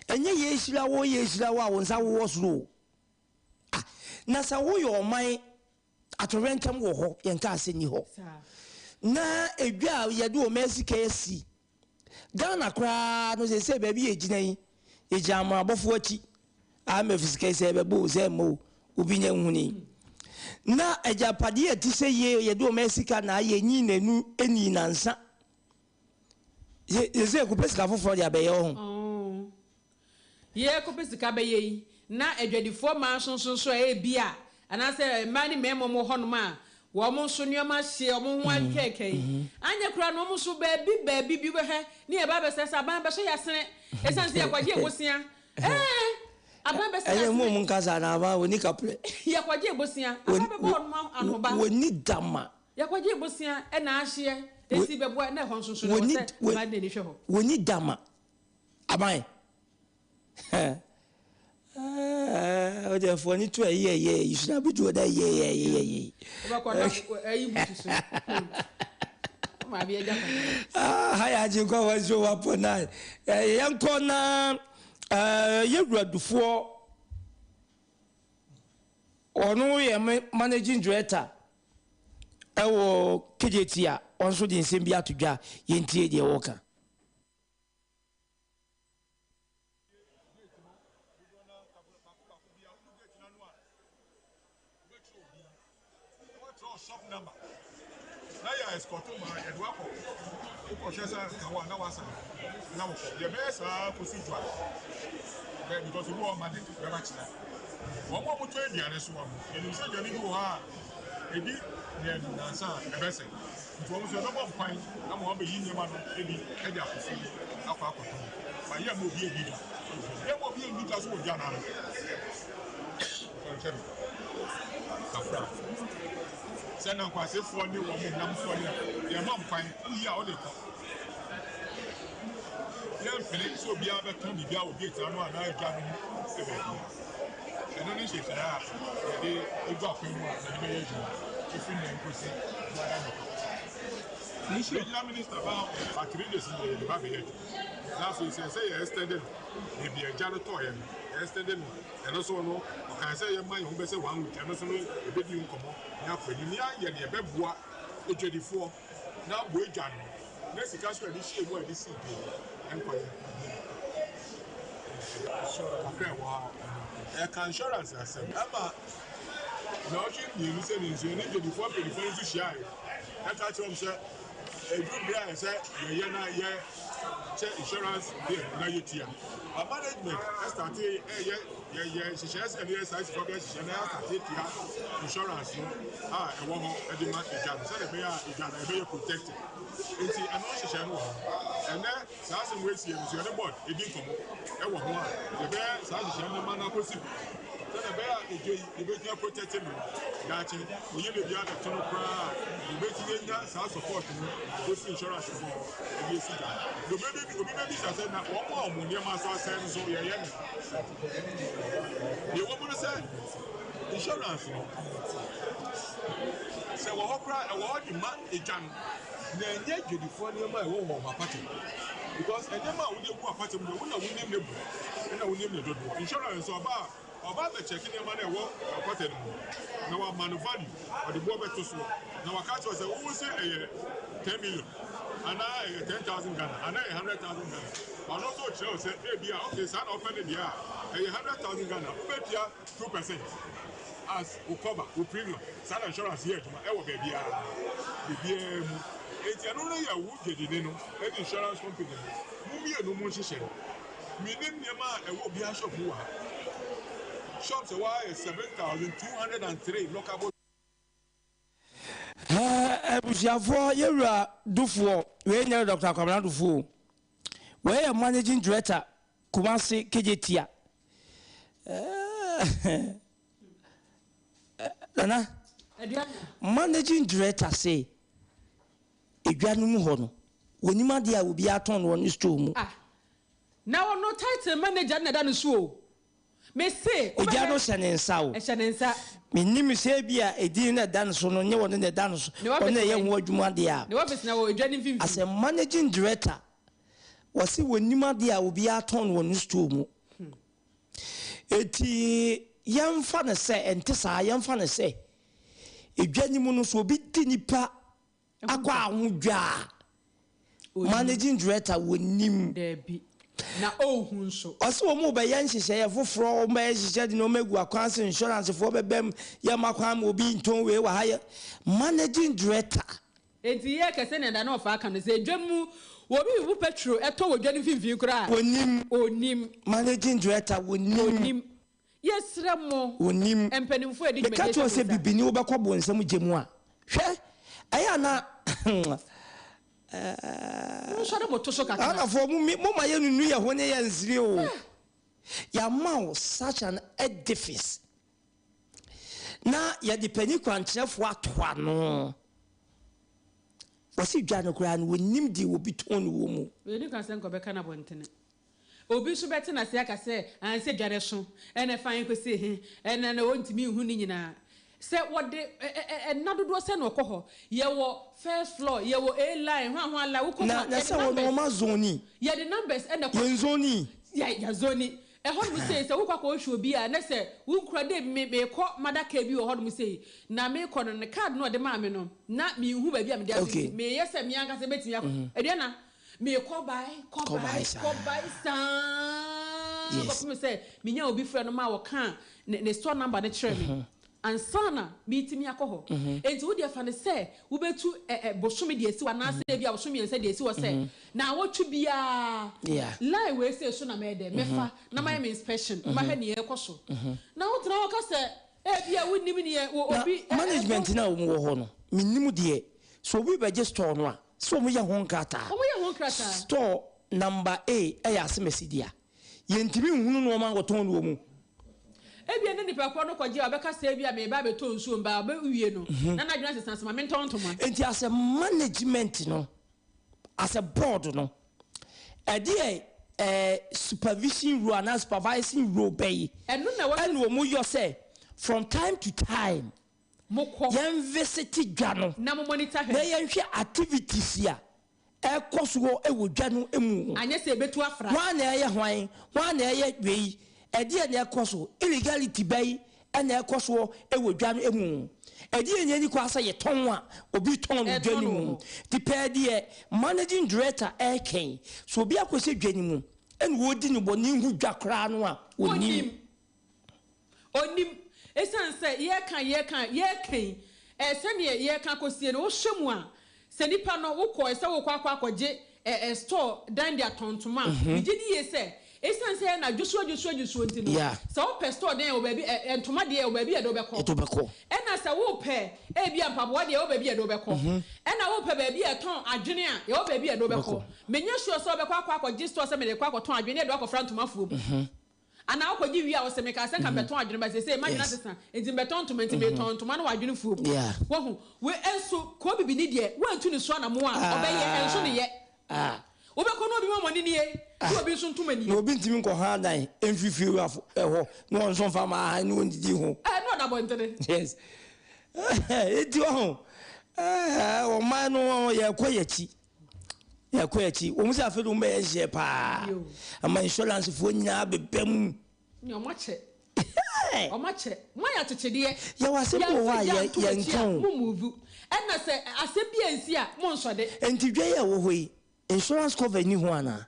ɛnyɛ yɛhyira wo, yɛhyira wo a wo nsa wowɔ soro o. Ah, na sɛ woyɛ ɔman atɔwrɛnkyɛm wɔ hɔ, yɛnka ase nni hɔ na edwa a yɛde ɔman sika asi Ghana koraa no, sɛ baabi yɛgyina yi, yɛgyina amanabɔfoɔ akyi, IMF sika yi sɛ ɛbɛbɔ o, sɛ ɛmmɔ o, obi nya nhuni na agyapadeɛ a ɛte sɛ yie yɛde ɔman sika na ayɛ nyi n'anu ni nansa yɛ sɛ kɔpɛ sika foforɔ de abɛyɛ wɔ ho. Yɛkɔpɛ sika bɛyɛ yi na adwadifoɔ mmaa nso a ebi a anaasɛ mmaa ne mmarima wɔ hɔnom a wɔn nso nneɛma ahyɛ wɔn ho akɛkɛ yi anyɛ koraa na wɔn nso baabi baabi bi bɛhwɛ ne yɛ ba bɛsɛ sɛ aban bɛsɔ yɛ asene, ɛsiane sɛ yɛkɔgye ebosea, aban bɛsɛ yɛ asene. Ɛyɛ mu nkasa na aban wɔni kaprɛ. Yɛkɔgye ebosea, aban bɛbɔ wɔn anoba. Wɔni dama. Yɛkɔgye ebosea ɛna ahyeɛ esi bɛboa na ɛhɔ nso so na wɔsɛ aban de n'ani hwɛ hɔ. Wɔni dama aban o de fo ni to ɛyɛ ɛyɛ yisuna bi to da ɛyɛ ɛyɛ ɛyɛ. Wobɛkɔ na ɛyi butu so. maame agyapadeɛ. Ah, ha yɛ Agyenkwa 101.9. Yɛnkɔ na yɛwura Dufoɔ, ɔno yɛ managing director ɛwɔ KJT a ɔno nso de nsɛm bi ato dwa. Yɛntie deɛ wɔka. Shop number na yɛ escort ma yɛde wakɔ wokɔhwɛ sɛ ka hɔ a na wasan na wokɔ. Yɛbɛyɛ saa kɔsi dwa bɛ, because obi wɔ ɔma de bɛba kyerɛ wɔn a wɔtɔ aduane so. Wɔn yɛnim sɛ aduane bi wɔ hɔ a ebi yɛ nansa a ɛbɛsɛ, nti wɔn nso yɛbɛbɔ nkwan na ma wɔn abɛyi nneɛma no ebi ɛde akɔ fie akɔtɔn ba. Yɛ ma obi edi dwa, yɛ ma obi edi dwa so wɔ dwa n'ano nkyɛn kakra sɛ na nkwasefoɔ ne wɔn namfoɔ ne yɛma nkwan woyi a wɔde kɔ. Yɛmpene sɛ obiara bɛtɔn biribi a wɔ gate ano anaa adwa no ho baabi. Ɛno ne nhyehyɛeɛ a yɛde egu akwan mu a yɛde bɛyɛ adwuma ɛfiri nnɛ nkosi dwada nɔpa. Regional minister ba 3 days mu yɛde ba bɛyɛ adwuma, na afei sɛ yɛ extend no baabi a agya no tɔɔyɛ no, yɛ extend no. Ɛno nso no ɔkan sɛ yɛma yɛn ho bɛsɛ one week. Ɛno nso no yɛbɛdi nkɔmmɔ ne akɔ anim ne ayɛ ne yɛbɛboa adwadifoɔ na aboa adwa no na sika so a yɛde hyɛ mu a yɛde sii pii ɛnkɔ yɛ kakra ɛwɔ ha. Ɛka insurance asɛm ɛma na ɔtwe mmienu sɛ ne nsuo ne dwadifoɔ mpanimfoɔ no nso hyiaeɛ ɛka kyerɛ wɔn sɛ ɛduru berɛ a ɛsɛ yɛyɛ na yɛ kyɛ insurance bill na yɛtua. A management ɛstart ɛyɛ yɛyɛ nhyehyɛeɛ sɛ ɛne yɛ saa sika bɛyɛ hyehyɛ na yɛastart atua insurance no a ɛwɔ hɔ ɛde ma edwa no, sɛdeɛ ɛbɛyɛ a edwa no ɛbɛyɛ protected. Nti ɛno nhyehyɛeɛ no wɔ hɔ. Ɛnɛ saa asɛm wɔ esie no so, yɛne board edi nkɔmɔ ɛwɔ ho a yɛbɛyɛ saa nhyehyɛeɛ no ma no akɔsi sɛdeɛ ɛbɛyɛ a edwa yi yɛbɛtumi protect no daakye. Oyɛ beebi abɛto no koraa a, yɛbɛtumi anya saa support no efiri insurance fɔ ɛde esi dwa na obi bɛbisa sɛ na wɔn a wɔn nneɛma so asɛe no so yɛyɛ no deɛ. Ɛwɔ mu no sɛ insurance no sɛ wɔ hɔ koraa, ɛwɔ hɔ de ma edwa no na ɛnyɛ dwadifoɔ nneɛma a ɛwɔ wɔn apata mu, because nneɛma a wode egu apata mu deɛ, wo na wonim ne bo ɛna wonim ne dodoɔ. Insurance nso ɔbaa ɔbaa bɛkyɛke nneɛma no a ɛwɔ apata no mu na wama no value, ɔde boɔ bɛto soɔ na waka kyerɛ sɛ wowu sɛ ɛyɛ 10 million anaa ɛyɛ 10,000 Ghana anaa ɛyɛ 100,000 Ghana. Ɔno nso kyerɛ wo sɛ ebi a okay, saa na ɔpɛ ne deɛ a ɛyɛ 100,000 Ghana, wobɛtua 2% as wo cover, wo premium. Saa na insurance yɛ adwuma ɛwɔ baabiara biribiara mu. Eti ɛno no yɛ wo dwadini no ɛne insurance company no mu mmienu mu nhyehyɛ. Menim nneɛma a ɛwɔ obiara shop mu wɔ ha. Shops ɛwɔ ha yɛ 7,203 lockable. Abusuafoɔ, yɛwura Dufoɔ wei nyɛ Dr Kwabena Dufoɔ o. Wei yɛ managing director, Kumase Kejetia. Nana managing director se edwa no mu hɔ no, wɔnim adeɛ a obiara tɔn no wɔ ne store mu. Ah, na ɔno title manager na ɛda no so o, mese. Egya no hyɛ ne nsa o. Ɛhyɛ ne nsa. Menim sɛ bi a edin na ɛda no so no nyɛ wɔn na ɛda no so. Ne office ɔno na ɛyɛ wɔ ho adwuma deɛ a Ne office na wɔ edwa ne mfimfini. As a managing director, wɔsi wɔnim adeɛ a obiara tɔn wɔ ne store mu. Eti yɛmfa no sɛ ɛnte saa, yɛmfa no sɛ edwa no mu no so obi di nipa akɔ ahodwa a, managing director wɔnim. Daabi, na ɔnhu nso. Ɔsɛ wɔn mu bɛyɛ nhyehyɛeɛ foforɔ, wɔn bɛyɛ nhyehyɛ de nneɛma egu akwan so, insurance foɔ bɛbɛm yɛ ma kwan ma obi ntɔn wei wɔ ha. Yɛ managing director. Eti yɛ kɛse ne da na ɔfa aka no sɛ edwa mu obi bibu petrol ɛtɔ wɔ dwa ne mfimfini koraa. Wɔnim. Onim. Managing director wɔnim. Onim. Yɛsrɛ mo. Wɔnim. Mpanimfoɔ a yɛdi meka dwumadie kyerɛ sɛ hyɛ mo nsa. Bibini wobɛkɔ bo nsɛm gye mu a, hwɛ, ɛyɛ ana Monsɔre mo to so kakra. Ghanafoɔ mo ma yɛ nunu yɛ ho ne yɛ nsiri o. Yɛama wo such an edifice na yɛde panyin kwankyerɛfoɔ ato ano, wɔsi dwa no koraa no, wɔnim deɛ obi tɔn no wɔ mu. Wei kan sɛ nkɔbɛka no abɔntene, obi nso bɛte n'ase aka sɛ ansɛ dwa ne so ɛna fa yɛn kɔsi he ɛna na wɔntumi nhu ne nyinaa. Sɛ wɔde ɛ ɛ ɛ nna dodoɔ sɛn na ɔkɔ hɔ? Yɛwɔ first floor, yɛwɔ A line, hwan hwan line, wokɔ mu Na a, na yɛde sɛ wɔn numbers, wɔn azoni. yɛde numbers ɛna ɛkɔ. Yɛn zoni. Yɛ yɛazoni. Ɛhɔnom sei, sɛ wokɔ akɔhwehwɛ obi a, na sɛ wonkura dɛ me merekɔ m'adaka bi wɔ hɔnom sei, na merekɔ no, ne card no a ɔde maa me no, na menhu baabi a mede ato Okay. nti, mereyɛ sɛ me ankasa mɛtumi akɔ. Aduana, merekɔ bae, kɔ Kɔ bae, bae saa. kɔ bae saa Yes. kɔpem sɛ menyaa obi frɛ no maa ɔkaa ne ne store number no kyerɛɛ me. Ansa na meretumi akɔ hɔ. Enti wo deɛ fa no sɛ wobɛtu ɛ ɛ bosome de asi hɔ anaasɛ ebia bosome mmiɛnsa de asi hɔ sɛ naawɔtwe biara line wei sei so na mɛyɛ dɛn, mɛfa na mayɛ me inspection, mahwɛ nea ɛrekɔ so. Na wotena hɔ ka sɛ ebia wonnim nea wɔ Na obi ɛ ɛkɔ. management no a wɔwɔ hɔ no, mennim deɛ, sɛ obi rebɛgye store no a, sɛ wɔyɛ ho nkrataa. Wɔyɛ ho nkrataa. Store number A yɛ Asemasi dea. Yɛntumi nhunu nnoɔma a wɔtɔn no wɔ mu. Ebia na nipa korɔ no kɔgye a ɔbɛka sɛ ebia mereba abɛtɔ nsuo mba a ɔbɛwie no na n'adwene asesa sɛ ma mentɔn ntoma. Nti as a management no, as a board no, ɛdeɛ eh, supervision role anaa supervising role bɛyi Ɛno na ɛwɔ sɛ. ɛna wɔn yɔ sɛ from time to time Mokɔ. yɛn visit dwa no Na mo monitor na hwɛ. yɛnhwɛ activities a ɛrekɔ soɔ wɔ dwa no mu. Anyɛ sɛ ɛbɛtu afra. Hwan na ɛyɛ hwan? Hwan na ɛyɛ wei? Ɛdeɛn na ɛrekɔ so? Illegality bɛn na ɛrekɔ soɔ wɔ dwa no mu? Ɛdeɛn na ɛnni kwan sɛ yɛtɔn a obi tɔn no dwa no mu? Nti pɛɛ deɛ managing director reka yi, sɛ obi akɔhyɛ dwa no mu na ɔredi no bɔne ho dwa koraa no a, ɔnnim. Ɔnnim. Ɛsiane sɛ yɛreka, yɛreka, yɛreka yi, ɛɛ, sɛdeɛ yɛreka akɔsie no, wohwɛ mu a, sɛ nipa no, wokɔɔe sɛ worekɔ akɔ akɔgye ɛ, ɛ, store dan de atɔn ntoma a, megye di yie sɛ, ɛsiane sɛ ɛyɛ na dwosoɔ, dwosoɔ, dwosoɔ nti no, sɛ wopɛ store dan a, ɛwɔ baabi, ɛ, ɛ, ntoma deɛ, ɛwɔ baabi a yɛde wo bɛkɔ. Yɛde wo bɛkɔ. Ɛna sɛ wopɛ, ebia mpaboa deɛ, ɛwɔ baabi a yɛde wo bɛkɔ. Ɛna wopɛ baabi a yɛtɔn adwene a, yɛwɔ baabi a yɛde wo bɛkɔ. Menyɛ sure sɛ wobɛkɔ akɔ akɔgye store sɛ mede rekɔ akɔtɔn adwene na yɛde wo akɔfra ntomafoɔ mu. Anaa wokɔgye wie a wose mekaa sɛ nka mebɛtɔn adwene but seesei m'adwene asesa nti mebɛtɔn ntoma nti metɔn ntoma no wɔ adwene fuo mu. Wahu? Wei nso kɔɔ bibini deɛ woantu ne so anamo a ɔbɛyɛ ɛnso ne yɛ. Wobɛkɔ na obi mɔmɔne nie na obi nso ntoma nie. Na obi ntumi nkɔ han dan mfiri fie wura hɔ na wɔn nso mfa mma han na wɔndidi ho. Ɛɛ na ɔda abɔntene. Yes. Enti wahu ɛɛ ɔman no yɛkɔ yɛn akyi. Yɛkɔ akyi. Wɔn sɛ afei de wɔn bɛyɛ nhyehyɛ paa. Ama insurance foɔ nyinaa bɛbɛ mu. Ne wɔn akyɛ. Wɔn akyɛ. Mo ayɛ akyekyedeɛ. Yɛwɔ asɛm bi wɔ hɔ a yɛ yɛnka o. Mo move. Ɛna sɛ asɛm bi ansi a mo nsɔ de. Nti dwa yi a ɛwɔ hɔ yi insurance cover nni ho anaa?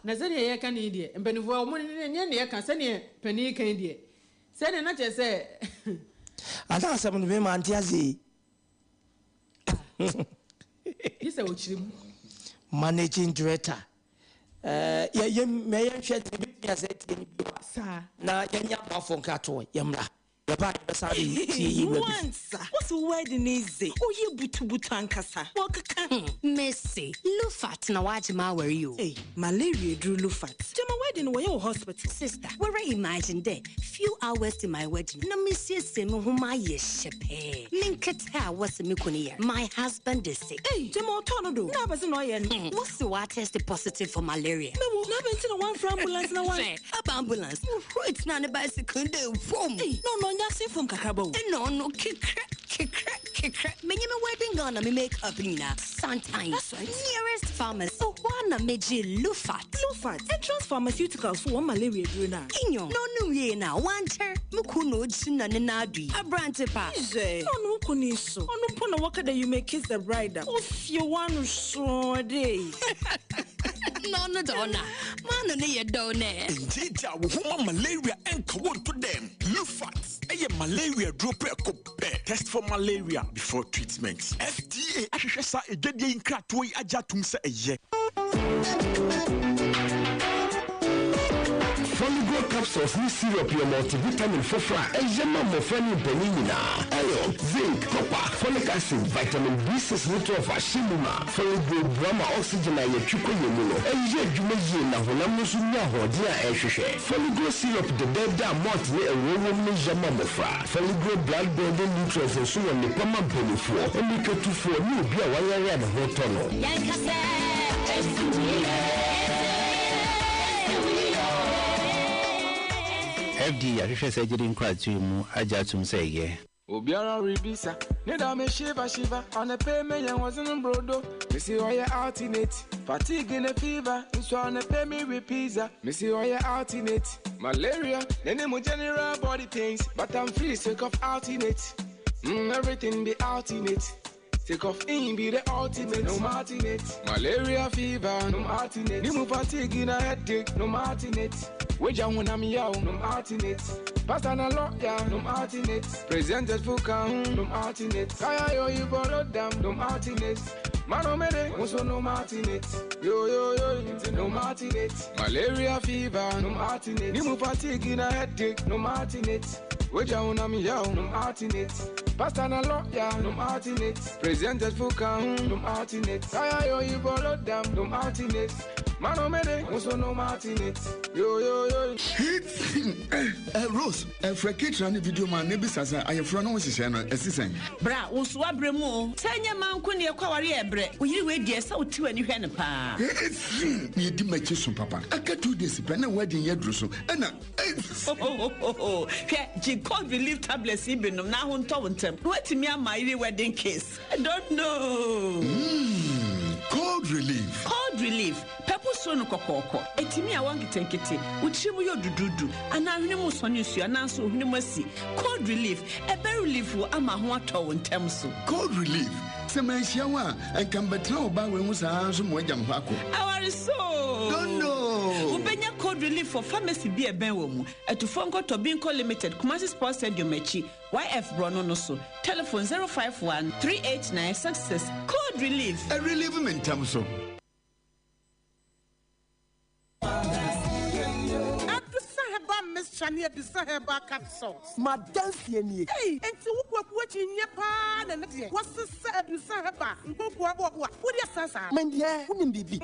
Na sɛdeɛ yɛreka no yi deɛ mpaninfoɔ wɔn nyɛ deɛ yɛka sɛdeɛ panin yi ka yi deɛ sɛdeɛ na kyerɛ sɛ. Ana asɛm no me mante aseɛ yi. Gye sɛ ɔkyerɛ mu. Managing director. Eh, yɛ yɛ mɛ yɛnhwɛ sɛ yɛbɛtumi asɛ tie no bio a. Saa. Na yɛnyɛ aboafoɔ nkratoɔ yɛmmra. Yɛba a yɛbɛsan de tie yi wura bi. Wansa, wose wo wedding yi dze, ɔyɛ butubutu ankasa, wɔkeka. Hmm, mese, Lufat na wagye m'awar yi o. Ei, malaria eduru Lufat. Gyama wedding no wɔyɛ wɔ hospital. Sister, woara imagine dɛ few hours to my wedding na mesiesie mo ho mayɛ hyɛpɛɛ, me nketse a wɔse me kun yar, my husband is sick. Ei, gyama ɔtɔɔ no do, na abɛdze na ɔyɛ no? Hmm, wɔse ɔatest positive for malaria. Mewo, na abɛn ntsi na wɔammfrɛ ambulance na wɔan. Hwɛ, aba ambulance, muhurui tsenaa ne bicycle no do vum. Ei, na ɔno ɔnnyɛ asen famu kakraba o. Nna ɔno kekrɛ, kekrɛ, kekrɛ, menye me wedding gown na me make up nyina, santan. That's right. Nearest pharmacy, hɔ ara na megyee Lufat. Lufat, Entrance Pharmaceuticals fo hɔn malaria edur no a. Nyew, na ɔno wiei no a, ɔannkyɛr, mo kun na ogyina ne nan do yi, aberantse pa. Hwɛ, na ɔno wo kun yi so, ɔno mpo na wɔka dɛ you may kiss the bride a, ofie w'ano sɔɔ dɛ. Na ɔno dze ɔno a, m'ano no yɛ dɛw nɛ. Ngyeegyaa wo ho ma malaria nka wo nto dɛm. Lufat yɛ malaria duro prɛko pɛ. Test for malaria before treatment. FDA ahwehwɛ saa adwadie yi nkratoɔ yi agye atom sɛ ɛyɛ. Foligo capsules ne syrup yɛ multivitamin foforo a ɛyɛ ma mmofra ne mpanyin nyinaa. Iron, zinc, copper, folic acid, vitamin B6 ne 12 ahyɛ mu ma. Foligo boa ma oxygen a yɛtwe kɔ yɛn mu no yɛ adwuma yie na honam no nso nya ahoɔden a ɛhwehwɛ. Foligo syrup dɛdɛɛdɛ a malt ne ɛwoɔ wom no yɛ ma mmofra. Foligo blood building nutrients nso wɔ nnepa ma mpanimfoɔ, mmirikatufoɔ ne obi a wayare a ne ho tɔ no. Yɛnka sɛ ɛsi wo yie, ɛsi wo yie, ɛsi wo yie. FDA ahwehwɛ saa gyidi nkratoɔ yi mu agye atom sɛ ɛyɛ. Obiara rebisa, ne da me shiver shiver, ɔne me yɛn wɔsen brodo. Missy ɔyɛ alternate, fatigue ne fever, nso ɔne me with pizza. Missy ɔyɛ alternate, malaria, ne mu general body pains, but I'm free sake of alternate. Everything be alternate. Take off in be the ultimate, no alternate. Malaria fever, no alternate. Nimu fatigue na headache, no alternate. Weja wona mi yaw, no alternate. Pastor na lawyer, no alternate. Presented fuka, no alternate. Kaya yo you borrow them, no alternate. Mano mere, also no alternate. Yo yo yo, no alternate. Malaria fever, no alternate. Nimu fatigue na headache, no alternate. Weja wona mi yaw, no alternate. Pastor na lawyer, no alternate. Presented fuka, no alternate. Kaya yo you borrow them, no alternate. Mano mere, also no alternate. Yo yo yo. Rose, frɛ ketra ne video ma ne bisa sɛ ayɛforɔ no ho hyehyɛ no ɛsi sɛn? Bra, wo nso wabrɛ mu o. Sɛ ɛnyɛ ma nko ne ɛkɔ aware yɛ brɛ. Wo yere wei deɛ sɛ wote w'ani hwɛ no paa. Ɛsi na yɛdi m'akyi so papa. Aka 2 days pɛ na wedding yɛ duru so. Ɛna Hwɛ, gye cold relief tablets yi binom na aho ntɔ wo ntɛm. Na woatumi ama yere wedding case. I don't know. Cold relief. Cold relief. Pɛpo so no kɔkɔɔkɔ. Ɛtumi a wɔn nketenkete. Wo tiri mu yɛ dududu. Anaa hwene mu sɔne nsuo anaa nso hwene mu asi. Cold relief. Ɛbɛ relief wo ama ho atɔ wo ntɛm so. Cold relief. Sɛ manhyia wo a, ɛnka mbɛtena wo ba wei ho saa nso ma woagya me hɔ akɔ. Aware so. Don't know. Wobɛnya cold relief for pharmacy bi a ɛbɛn wɔ mu. Atufoɔ nkɔtɔ Binko Limited, Kumasi Sports Stadium akyi, YF Borɔno no so. Telephone 051 389 66. Cold relief. Ɛ relieve me ntɛm so. Adusa Herbal Mixture ne Adusa Herbal Capsules. Madanseɛ nie. Ei, enti wo kwaku akyi nyɛ paa na ne deɛ. Wɔsesa Adusa Herbal nkokoa boaboa. Wode asa saa. Mendeɛ, wonim biribi.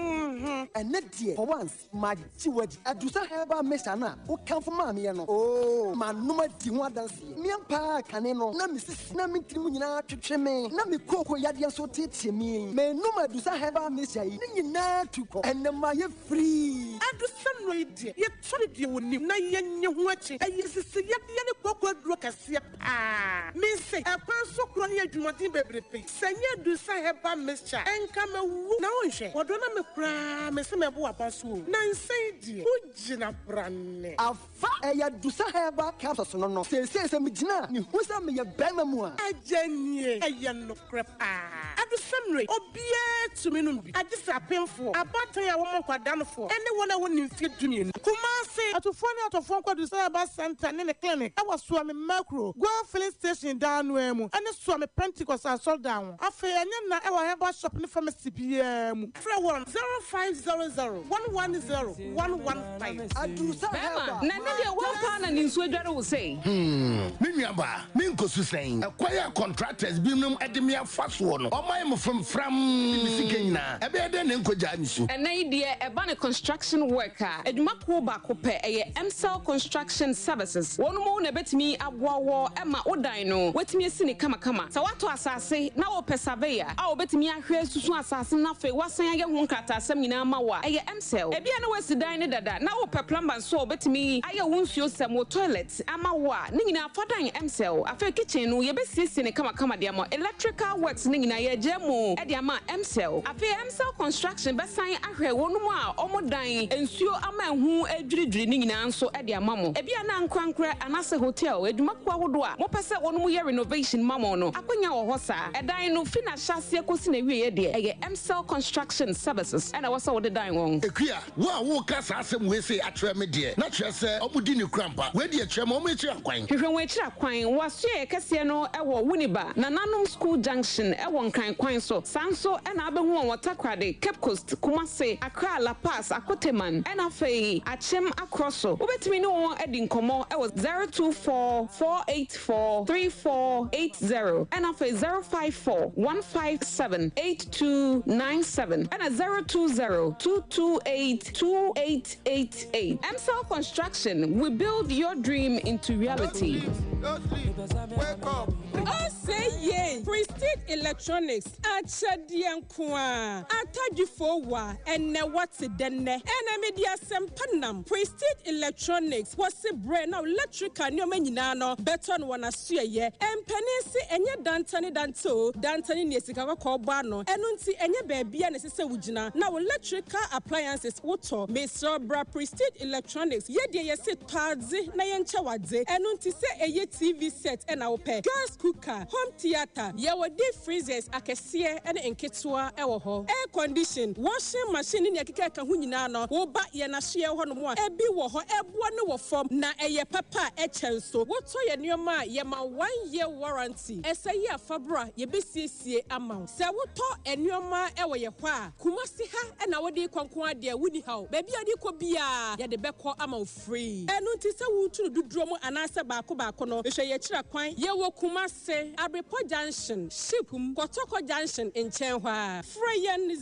Ɛnɛ deɛ, for once, magye wadi. Adusa Herbal Mixture no a wokamfo maa meɛ no. Oo, manom adi ho adanseɛ. Meɛ paa kane no, na mesisi na me tirim nyinaa twetwe me. Na me kooko yadeɛ nso tietie me. Menom Adusa Herbal Mixture yi, ne nyinaa tu kɔ. Ɛnɛ ma yɛ free. Adusa nnuro yi deɛ, yɛtɔ ne deɛ wɔ nim na yɛnyɛ ho akyi. Ɛyɛ sisi yadeɛ ne kooko aduro kɛseɛ paa. Me nse, ɛkwan so korɔ ne adwumaden bebrebe. Sɛ nyɛ Adusa Herbal Mixture, ɛnka mɛwu. Na wonhwɛ, wɔdɔ na me koraa, me se mɛbo aba so o. Na nsɛn deɛ, wogyina brane. Afa ɛyɛ Adusa Herbal Capsules no. Seesei sɛ megyina a, mehu sɛ meyɛ bɛrima mu a. Agye nie, ɛyɛ nokorɛ paa. Adusa nnuro yi, obiara tumi nom bi. Agye sɛ apemfoɔ, abaatan a wɔmmɔ nkwadanofoɔ, ɛne wɔn a wɔnni mfeɛ 12. Kumasi, atufoɔ ne atɔfoɔ nkɔ Adusa Herbal Center ne ne clinic ɛwɔ Suame Mercuro, Goil Filling Station dan no mu, ɛne Suame Pentecost asɔredan ho. Afei ɛnyɛ na ɛwɔ herbal shop ne pharmacy biara mu. Frɛ wɔn 0500 110 115. Adusa Bɛrima, Herbal. na ne deɛ wɔmpa na ne nsuo adware wo sei. Me nuaba, me nkosu sɛn ɛkwan a contractors binom de me afa soɔ no, ɔman mo framfram me sika nyinaa ɛbɛyɛ dɛn ne nkɔgyaa me su. Ɛnɛ yi deɛ ɛba ne construction work a, adwumakuo baako pɛ ɛyɛ Mcell Construction Services. Wɔn mu na ɛbɛtumi aboa wɔ ɛma wo dan no wɔatumi asi ne kamakama. Sɛ woatɔ asase na wopɛ surveyor a wɔbɛtumi ahwɛ susu asase no afei wasan ayɛ ho nkrataasɛm nyinaa ma wo a, ɛyɛ Mcell. Ebia na woasi dan ne dada na wopɛ plumber nso a wɔbɛtumi ayɛ wo nsuo sɛm, wo toilet ama wo a, ne nyinaa fa dan Mcell. Afei kitchen no yɛbɛsiesie ne kamakama de ama. Electrical works ne nyinaa yɛgye mu de ama Mcell. Afei Mcell Construction bɛsan ahwɛ wɔn mu a ɔmo dan nsuo ama ɛho adwiridwiri ne nyinaa nso de ama mo. Ebia na ankorankorɛ anaasɛ hotel adwumakuo ahodoɔ a mopɛ sɛ wɔn mu yɛ renovation ma mo no, akonnwa wɔ hɔ saa. Ɛdan no fi n'ahyɛaseɛ kɔsi n'awieeɛ deɛ, ɛyɛ Mcell Construction Services ɛna ɛwɔ sɛ wode dan wɔn. Ekua, wo a woka saa asɛm wei sei akyerɛ me deɛ, na kyerɛ sɛ ɔmo di ne kura mpa. Wei deɛ kyerɛ ma ɔmo akyiri akwan. Hwehwɛ wɔn akyiri akwan. Wɔasoɛ kɛseɛ no ɛwɔ Winneba, Nananom School Junction ɛwɔ Nkran kwan so. Saa nso ɛna abɛhu wɔn wɔ Takoradi, Cape Coast, Kumase, Accra, La Paz, Akoteman, ɛna afei Akyem Akorɔ so. Wobɛtumi ne wɔn adi nkɔmmɔ ɛwɔ 024 484 3480 ɛna afei 054 157 8297 ɛna 020 228 2888. Mcell Construction, we build your dream into reality. Don't sleep, wake up. Ose yei! Prestige Electronics akyɛdeɛ nko ara. Atadwifoo wa ɛnɛ wɔte dɛ nnɛ. Ɛnɛ mede asɛmpa nam Prestige Electronics wɔse brɛ na electrical nneɛma nyinaa no bɛtɔ no wɔn asoɛyɛ. Mpanin se ɛnyɛ dantane dante o, dantane nea sika kɔkɔɔ bɔ ano. Ɛno nti ɛnyɛ baabiara na ɛsɛ sɛ wogyina na wo electrical appliances wotɔ. Mesrɛ wo bra Prestige Electronics, yɛ deɛ yɛse tɔ adze na yɛnkyɛ wo adze. Ɛno nti sɛ ɛyɛ TV set na wopɛ, gas cooker, home theatre, yɛwɔ deep freezers akɛseɛ ne nketewa wɔ hɔ, air condition, washing machine ne nea ɛkeka ɛka ho nyinaa no, woba yɛn ahyeɛ hɔ nom a, ɛbi wɔ hɔ, ɛboɔ no wɔ fam na ɛyɛ papa a ɛkyɛ nso. Wotɔ yɛn nneɛma a, yɛma wo one year warranty. Ɛsɛ yi a fa bra, yɛbɛsiesie ama wo. Sɛ wotɔ nneɛma wɔ yɛn hɔ a, Kumasi ha na wode rekɔ nko ara deɛ, wonni haw. Baabi a wode rekɔ biara, yɛde bɛkɔ ama wo free. Ɛno nti sɛ woretu no dodoɔ mu anaasɛ baako baako no, hwehwɛ yɛn akyira kwan. Yɛwɔ Kumasi, Abrepɔ Junction, Ship mu, Kɔtɔkɔ Junction nkyɛn hɔ ara. Frɛ yɛn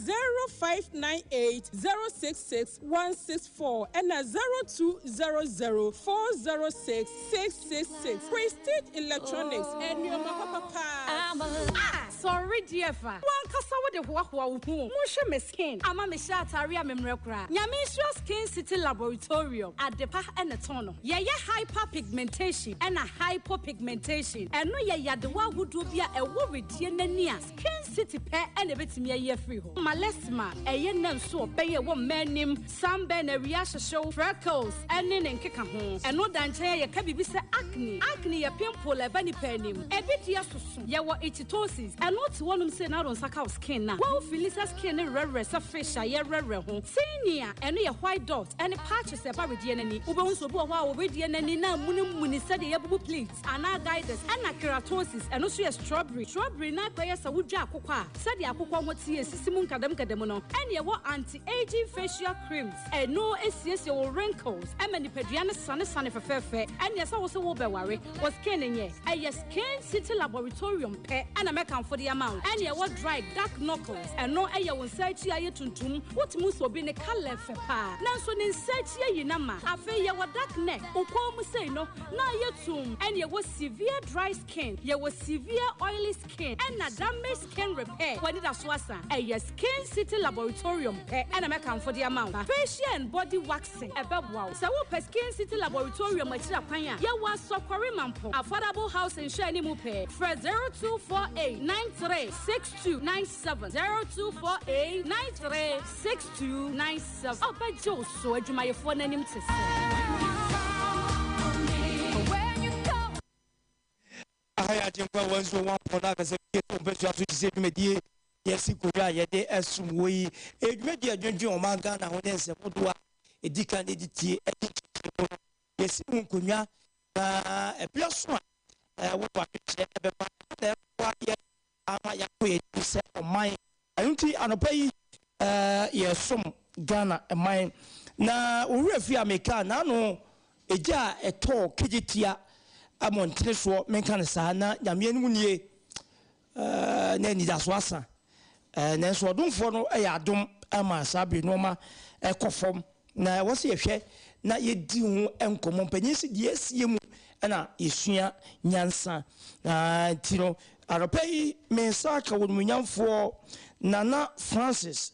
0598 066 164 ɛna 0200 406 666. Prestige Electronics, nneɛma papa paa. Ah! Sɔre deɛ fa. W'ankasa wode hoahoa wo ho o. Monhwɛ me skin. Ama me hyɛ ataare a memmerɛ koraa. Nyame nhyira Skin City Laboratorium. Adepa na ɛtɔn no. Yɛyɛ hyper pigmentation ɛna hypo pigmentation. Ɛno yɛ yadewa ahodoɔ bi a ɛwɔ wedeɛ n'ani a Skin City pɛ na ɛbɛtumi ayi afiri hɔ. Malesma, ɛyɛ nna nso ɔbɛn a ɛwɔ mmaa anim, sunburn, awia ahyehyew, freckles, ne ne nkekaho. Ɛno da nkyɛn a yɛka biribi sɛ acne. Acne yɛ pimple a ɛba nipa anim. Ebi deɛ soso. Yɛwɔ ichthyosis. Ɛno te hɔnom sei na wode wo nsa ka wo skin no a, wo feeli sɛ skin no werɛwerɛ sɛ fish a yɛwerɛwerɛ ho. Tinea, ɛno yɛ white dot ne patches a ɛba wedeɛ no ani. Wobɛhu sɛ obi wɔ hɔ a ɔwedeɛ no ani no amunimuni sɛdeɛ yɛabubu plate. Anaa guiders. Ɛna keratosis, ɛno nso yɛ strawberry. Strawberry no akɔyɛ sɛ wodwa akokɔ a, sɛdeɛ akokɔ ho teɛ esisi mu nkadamnkadam no. Ɛna ɛwɔ anti-aging facial creams, ɛno esiesie wo wrinkles, ɛma nipadua no sanesane fɛfɛɛfɛ. Ɛneɛ sɛ wo se wobɛware, wo skin nyɛ, ɛyɛ Skin City Laboratorium pɛ ɛna mɛkamfo de ama wo. Ɛna ɛwɔ dry dark knuckles, ɛno ɛyɛ wo nsa akyi ayɛ tuntum, wotumi hu sɛ obi ne colour fɛ paa, nanso ne nsa akyi ayi no ama. Afei yɛwɔ dark neck, wo kɔn mu sei no, na ayɛ tumm, ɛna yɛwɔ severe dry skin, yɛwɔ severe oily skin, ɛna damaged skin repair, w'anidaso asa, ɛyɛ Skin City Laboratorium pɛ ɛna mɛkamfo de ama wo. Facial and body waxing, ɛbɛboa wo. Sɛ wopɛ Skin City Laboratorium akyiri akwan a, yɛwɔ Asɔkɔre Mampong, Affordable Housing nhwɛ anim pɛɛ. Frɛ 0248 93 6297, 0248 93 6297. Ɔbɛgye wo so, adwumayɛfoɔ no anim te sɛ. Aha yɛ Agyenkwa 101.9 sɛ fie sɛ mpɛsua so te sɛ dwumadie yɛsi nkonnwa a yɛde ɛsom wɔ yi. Ɛyɛ dwumadie a ɛdwendwen ɔman Ghana ho ne nsɛm hodoɔ a ɛdi kan de tie ɛde nkyerɛkyerɛ mu no. Yɛsi mu nkonnwa na ɛberɛ so a wode w'adwenkyerɛ ɛbɛba na ɛboa yɛ ama yɛakɔ yɛn anim sɛ ɔman. Ɛno nti anɔpa yi yɛresom Ghana man. Na wo werɛ fi a meka n'ano egya a ɛtɔɔ Kejetia mmɔntene soɔ, menka no saa, na Nyame anim nie, na anidasoɔ asa. Nanso ɔdomfoɔ no yɛ adom ma saa bere nnoɔma kɔ fam, na ɛwɔ sɛ yɛhwɛ na yɛdi ho nkɔmmɔ. Mpanyin se deɛ asie mu na yɛsua nyansa. Na nti no, anɔpa yi me nsa aka Onimuonyamfoɔ Nana Francis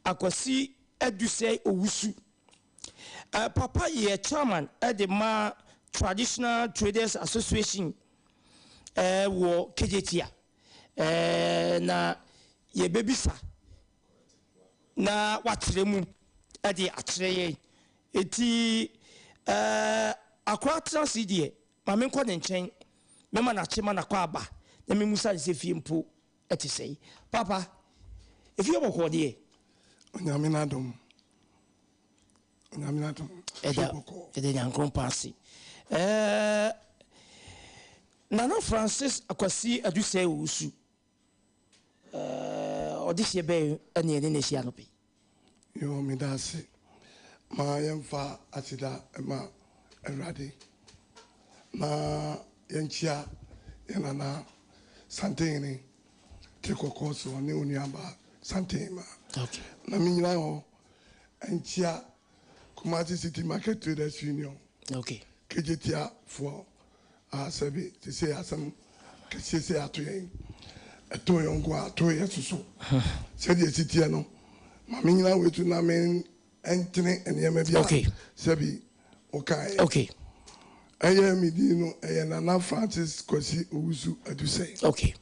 Akwasi Adusei Owusu. Papa yɛ chairman de ma Traditional Traders Association wɔ Kejetia. Na yɛbɛbisa na wakyerɛ mu de akyerɛ yɛn. Enti akora tena ase deɛ, ma menkɔ ne nkyɛn, mɛma no akye ma no akɔ aba, na memmusa no sɛ fie mpo te sɛn. Papa, efie bɔkɔɔ deɛ? Onyame n'adom. Onyame n'adom. Ɛda ɛda Nyankopɔn ase. Ɛɛ Nana Francis Akwasi Adusei Owusu. Ɔdehyeɛ bɛn ne yɛne no ahyia anɔpa yi? Yoo meda ase. Ma yɛmfa aseda ma Awurade na yɛnkyea yɛn nana Santehene te kɔkɔɔ so ɔne onuabaa Santehema. Na menyina hɔ nkyea Kumasi City Market Traders Union, Okay. Kejetia foɔ a sɛbe sesei asɛm. Kɛseɛ sɛ ato yɛn. Ɛtoo yɛn nko a, atoo yɛn soso. Sɛdeɛ ɛsi teɛ no, ma mennyina wei so na men ntene nneɛma bi a sɛbi wokaeɛ. Okay. Ɛyɛ me din no, ɛyɛ Nana Francis Kwasi Owusu Adusei. Okay.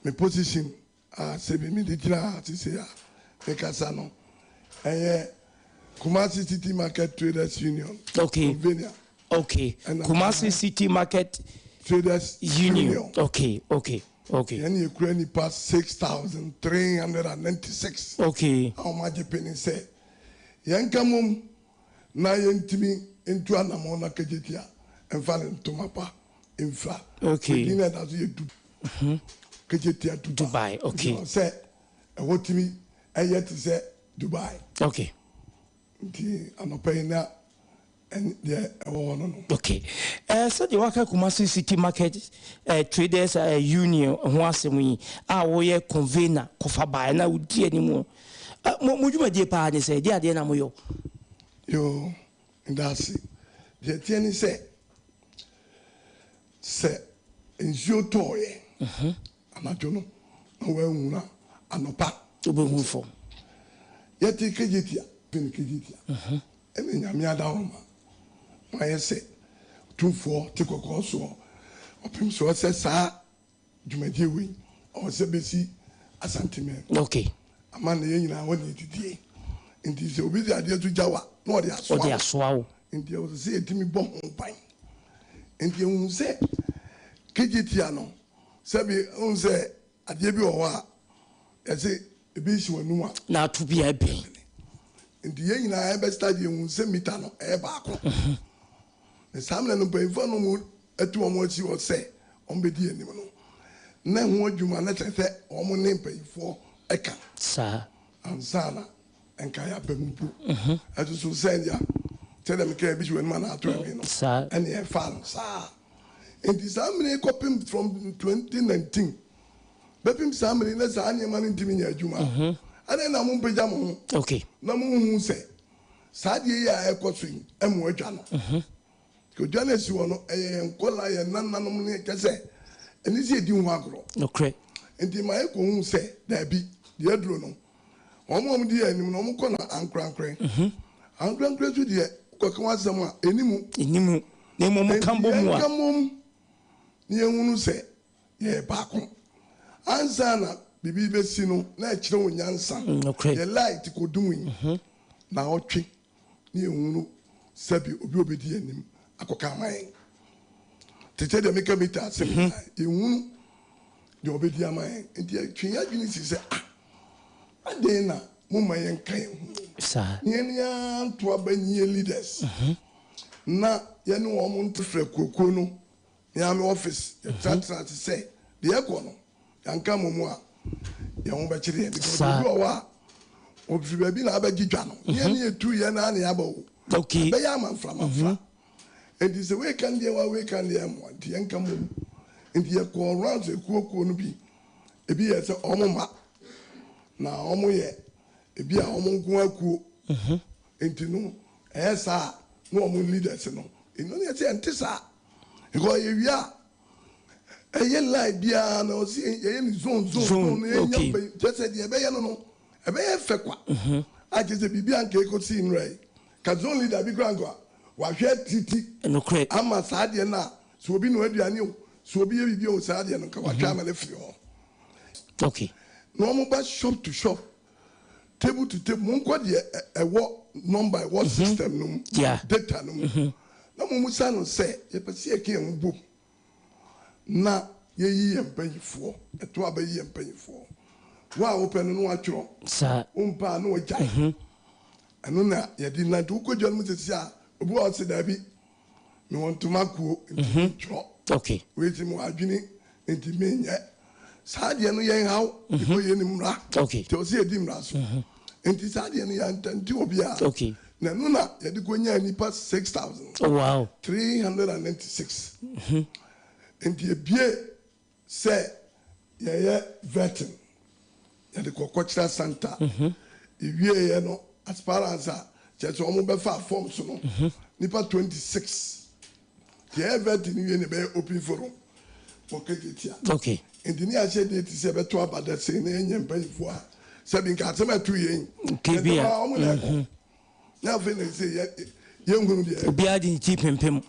Me position a sɛbi mede gyina ha sesei a mekasa no, ɛyɛ Kumasi City Market Traders Union Okay. convener. Okay. Ɛna Kumasi City Market Traders Union. Union. Okay, okay, okay. Yɛn na yɛkura nnipa 6,396 Okay. a wɔagye pene sɛ yɛnka mmom na yɛntumi ntu anammɔn na Kejetia mfa ne ntoma pa mfira. Okay. Edin a ɛda so yɛ Du Kejetia Dubai. Dubai, okay. Nti sɛ ɛhɔ tumi ɛyɛ te sɛ Dubai. Okay. Nti anɔpa yi na ɛne deɛ ɛwɔ hɔ no no. Okay. Eh, sɛdeɛ waka Kumasi City Market eh, Traders eh, Union ho asɛm yi a woyɛ convener kɔfa baeɛ na wodi anim eh, mo, mo dwumadie paa ne sɛ ɛdeɛ adeɛ na moyɔ? Yoo, ndaase. Deɛ ɛteɛ ne sɛ, sɛ nsuo tɔɔeɛ anadwo no na woanhunu a, anɔpa wobɛhu fam. Yɛte Kejetia, ne Kejetia, ɛna Nyame adawoma mayɛ sɛ Otumfoɔ te kɔkɔɔ soɔ, ɔpem soɔ sɛ saa dwumadie wei ɔwɔ sɛ bɛsi Asanteman. Okay. Ama na yɛn nyinaa hɔ na yɛdidie. Nti sɛ obi de adeɛ to gya wa na ɔde asoa Ɔde asoa wo. Nti ɛwɔ sɛ yɛtumi bɔ ho ban. Nti ehu sɛ Kejetia no, sɛbi ehu sɛ adeɛ bi wɔ hɔ a yɛse ebi nsi w'anum a. Na ato bi a ɛbɛn. Nti yɛn nyinaa yɛbɛ start yɛn hu sɛ mita no ɛyɛ baako. Na saa mmerɛ no mpanyinfoɔ no mu atu wɔn akyi hɔ sɛ wɔn bɛdi anim no, na ɛho adwuma no kyerɛ sɛ wɔn ne mpanyinfoɔ ɛka. Saa. Ansa na nka yɛaba mu mpo. Ɛso so sɛ deɛ sɛdeɛ meka ebi si w'anim anaa ato ɛmi no. Saa. Ɛne ɛfa no saa. Nti saa mmerɛ yi kɔpem from 2019 bɛpem saa mmerɛ yi na saa nneɛma no ntumi nyɛ adwuma. Adɛn na mompagya mo ho? Okay. Na monhu sɛ saa adeɛ yi a ɛkɔ so yi ɛmo adwa no. Odwa no asi hɔ no ɛyɛ yɛn nkɔla, yɛn nananom ne kyɛ sɛ ɛne sɛ yɛdi ho agorɔ. Nokorɛ. Nti ma yɛkɔhu sɛ daabi deɛ aduro no wɔn a wɔdi yɛn anim no wɔn kɔ no ankorankorɛ. Ankorankorɛ nso deɛ wokɔka wɔn asɛm a ɛni Ɛni mu. Na mmom mo ka bɔ mu a. Nti yɛnka mmom na yɛnhunu sɛ yɛyɛ baako. Ansa na biribi bɛsi no na ɛkyerɛ wo nyansa. Nokorɛ. Yɛ light kɔdum yi na ɔtwe ne yɛhunu sɛbi obi a obɛdi yɛn anim akɔka ama yɛn. Te sɛ deɛ meka mita asɛm yi, yɛhunu deɛ ɔbɛdi ama yɛn. Nti yɛtwe yɛn adwene si sɛ ah, adɛn na momma yɛnka yɛn ho. Saa. Ne yɛn ara nto aba nyi yɛn leaders. Na yɛne wɔn nto frɛ kuokuo no ne ame office yɛtenatena ase sɛ deɛ ɛkɔ no yɛnka mmɔ mu a yɛn ho bɛkyerɛ yɛn. Because Saa. obi wɔ hɔ a ɔfiri baabi na abɛgye dwa no. Ne yɛn ne yɛtu yɛn na ne yɛaba o. Okay. Ɛbɛyɛ ama mframafra. Nti sɛ wei ka deɛ wa wei ka deɛ mmoa nti yɛnka mmɔ mu. Nti yɛkɔɔ rounds ekuokuo no bi. Ebi yɛ sɛ ɔmo ma na ɔmo yɛ ebi a ɔmo nko akuo. Nti no ɛyɛ saa na ɔmo leaders no ɛno ne yɛ sɛ ɛnte saa. Because yɛwie a ɛyɛ line biara na ɔsi yɛyɛ ne zone zone Zone, zone na yɛnya okay. mpanyin kyerɛ sɛ deɛ ɛbɛyɛ no no ɛbɛyɛ fɛ kwa. A kyerɛ sɛ biribi anka ekosi nnura yi ka zone leader bi kura nka wahwɛ titi Nokorɛ. ama saa adeɛ no a sɛ obi noa aduane o sɛ obi yɛ biribi o saa adeɛ no nka wahwɛ ama no afiri hɔ. Okay. Na wɔn ba shop to shop, table to table, mo nkɔ deɛ ɛwɔ number ɛwɔ system no mu, data no mu. Na mo musa no sɛ yɛpɛ sɛ yɛka yɛn ho bom na yɛyi yɛn mpanyinfoɔ, ɛto aba yi yɛn mpanyinfoɔ. Wo a wopɛ no na watwerɛ. Saa. Wo mpa a na wagyae. Ɛno na yɛde nante wokɔ dwa no mu sɛsi a obi wɔ hɔ sɛ daabi mewɔ ntoma kuo nti mentwerɛ. Okay. Wei ti mewɔ adwene nti menyɛ. Saa adeɛ no yɛn haw because yɛn ni mmara. Okay. Nti ɔsɛ yɛdi mmara so. Nti saa adeɛ no yɛntɛnte obiara. Okay. Na ɛno na yɛde kɔnyaa nnipa six thousand Oh, wow. 396. Nti ebie sɛ yɛyɛ vetting yɛde kɔkɔ kyerɛ Santa. Ewie yɛ no aspirants a kyerɛ sɛ wɔn bɛfa forms no nipa 26. Deɛ yɛyɛ vetting wie na ɛbɛyɛ open forum. Wɔ Kejetia. Okay. Nti ne yɛahyɛ date sɛ yɛbɛto aba da sei na yɛnyɛ mpanyinfoɔ a sɛbi nka asɛm a ɛto yɛn Kebi a. ntɛm ara wɔn na ɛkɔ. Na afei na ɛsɛ yɛ yɛnhunu deɛ ɛkɔ. Obiara de ne ti pempem.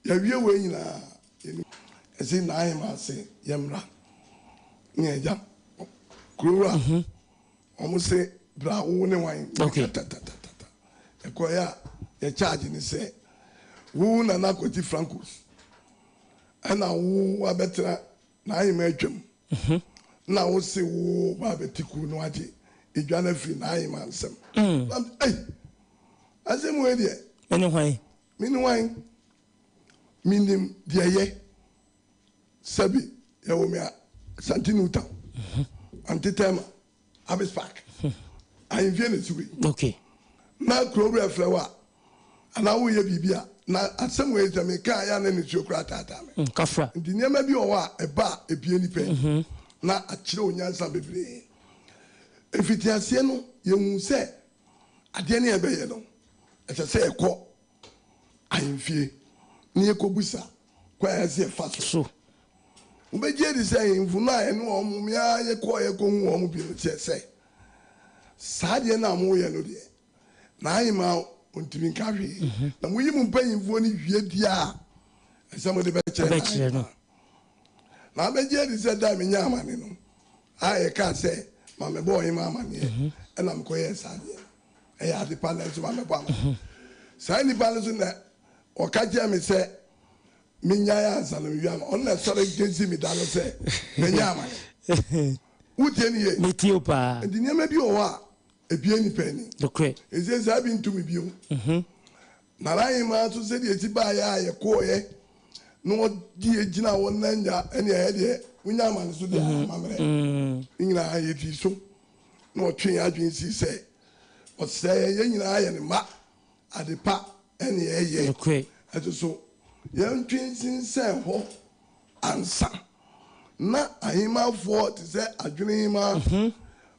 Yɛawie wei nyinaa yɛnim ɛsɛ n'ahema ase yɛmmra ne agya kurowura wɔn se bra wo ne wan. Okay. Tatatata ɛkɔyɛ a yɛ charge ne sɛ wo Nana Kwati Francos ɛna wo abɛtena n'ahema atwam na wo se wo ba abɛte kuo no agye edwa no afiri n'ahema nsam. Ɛy asɛm wei deɛ. Mene hwan? Mene hwan? Menim deɛ yɛ sɛbi yɛwɔ me a Asante New Town, Ante Tɛma, Abis Park, ahemfie na esi wei. Okay. Na kuro wura frɛ wo a anaa woyɛ biribi a na asɛm wei sɛ meka a yɛ a na nisuo koraa taataa me. Kafra. Nti nneɛma bi wɔ hɔ a ɛba a ebue nipa ani na akyerɛ wo nyansa bebree. Mfitiaseɛ no yɛhuu sɛ adeɛ no a yɛbɛyɛ no ɛsɛ sɛ yɛkɔ ahemfie na yɛkɔbisa kwan a ɛsɛ sɛ yɛfa so. So. Wobɛgye adi sɛ ahemfo no a ɛne wɔn me ara yɛkɔɔ yɛkɔhu wɔn bi no kyerɛ sɛ saa adeɛ no a moyɛ no deɛ n'ahemmaa ɔntumi nka hwee. Na moyi mo mpanyimfoɔ no wie deɛ a, ɛsɛ sɛ mode bɛkyerɛ Bɛkyerɛ no. n'ahemmaa. Na abɛgye adi sɛ da a menyaa amane no a yɛkaa sɛ ma mebɔ ɔhemmaa amaneɛ ɛna mekɔyɛɛ saa adeɛ no. Ɛyɛ ade pa nanso ma mebɔ amaneɛ. Saa nnipa no nso na ɔka kyerɛɛ me sɛ menyae ansa na mewia no, ɔno na ɛsɔre gyesi me da no sɛ manya amane. Wotie ne yie? Metie wo paa. Nti nneɛma bi wɔ hɔ a ebue nnipa ani. Nokorɛ. Ɛsei saa bi nto me bio. Nana Ahemaa nso sɛdeɛ ɛsi baeɛ a yɛkɔeɛ na ɔgye yɛ gyina hɔ na nya ɛne ɛyɛ deɛ wonya amane so deɛ amammerɛ. Ne nyinaa yɛdii so na ɔtwe yɛn adwene sii sɛ ɔsrɛ yɛn, yɛn nyinaa yɛ ne mma, ade pa ɛne ɛyɛ. Nokorɛ. Ɛso so yɛntwe nsensɛn hɔ ansa na ahemmafoɔ te sɛ adwene hemmaa,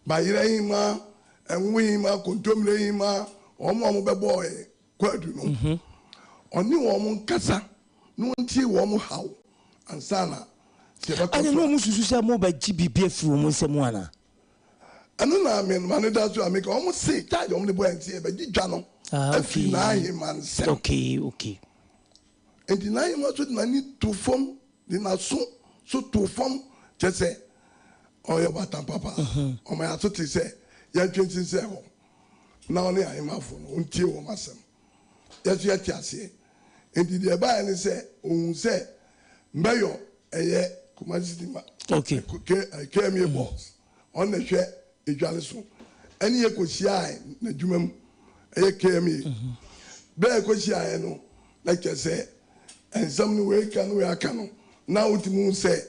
bayerɛ hemmaa, ngo hemmaa, kontommire hemmaa, wɔn a wɔbɛbɔɔ yɛn kwaadu no, ɔne wɔn nkasa na ɔntie wɔn haw ansa na sɛ yɛbɛkɔ Ɛne so na a. wɔn susu sɛ mobɛgye biribi afiri wɔn nsam anaa? Ɛno na me ma no da so a meka wɔn se charge wɔn de bɔ yɛn se yɛbɛgye dwa no afiri n'ahemma nsam. Okay, okay. Nti n'ahemma nso de n'ani to fam de n'aso so to fam kyɛ sɛ ɔyɛ ɔbaatan papa. Ɔma yɛn aso te sɛ yɛntwe nsensɛn hɔ na ɔne ahemmafo no ɔntie wɔn asɛm. Yɛn nso yɛte aseɛ. Nti deɛ ɛbaeɛ ne sɛ ohun sɛ Mayor ɛyɛ Kumasi City ma Okay. KMA boss ɔno na ɛhwɛ edwa no so ɛne yɛ kɔhyiae n'adwuma mu ɛyɛ KMA. Berɛ a yɛkɔhyiaeɛ no na kyerɛ sɛ nsɛm no wei ka no wei aka no na wotumi hu sɛ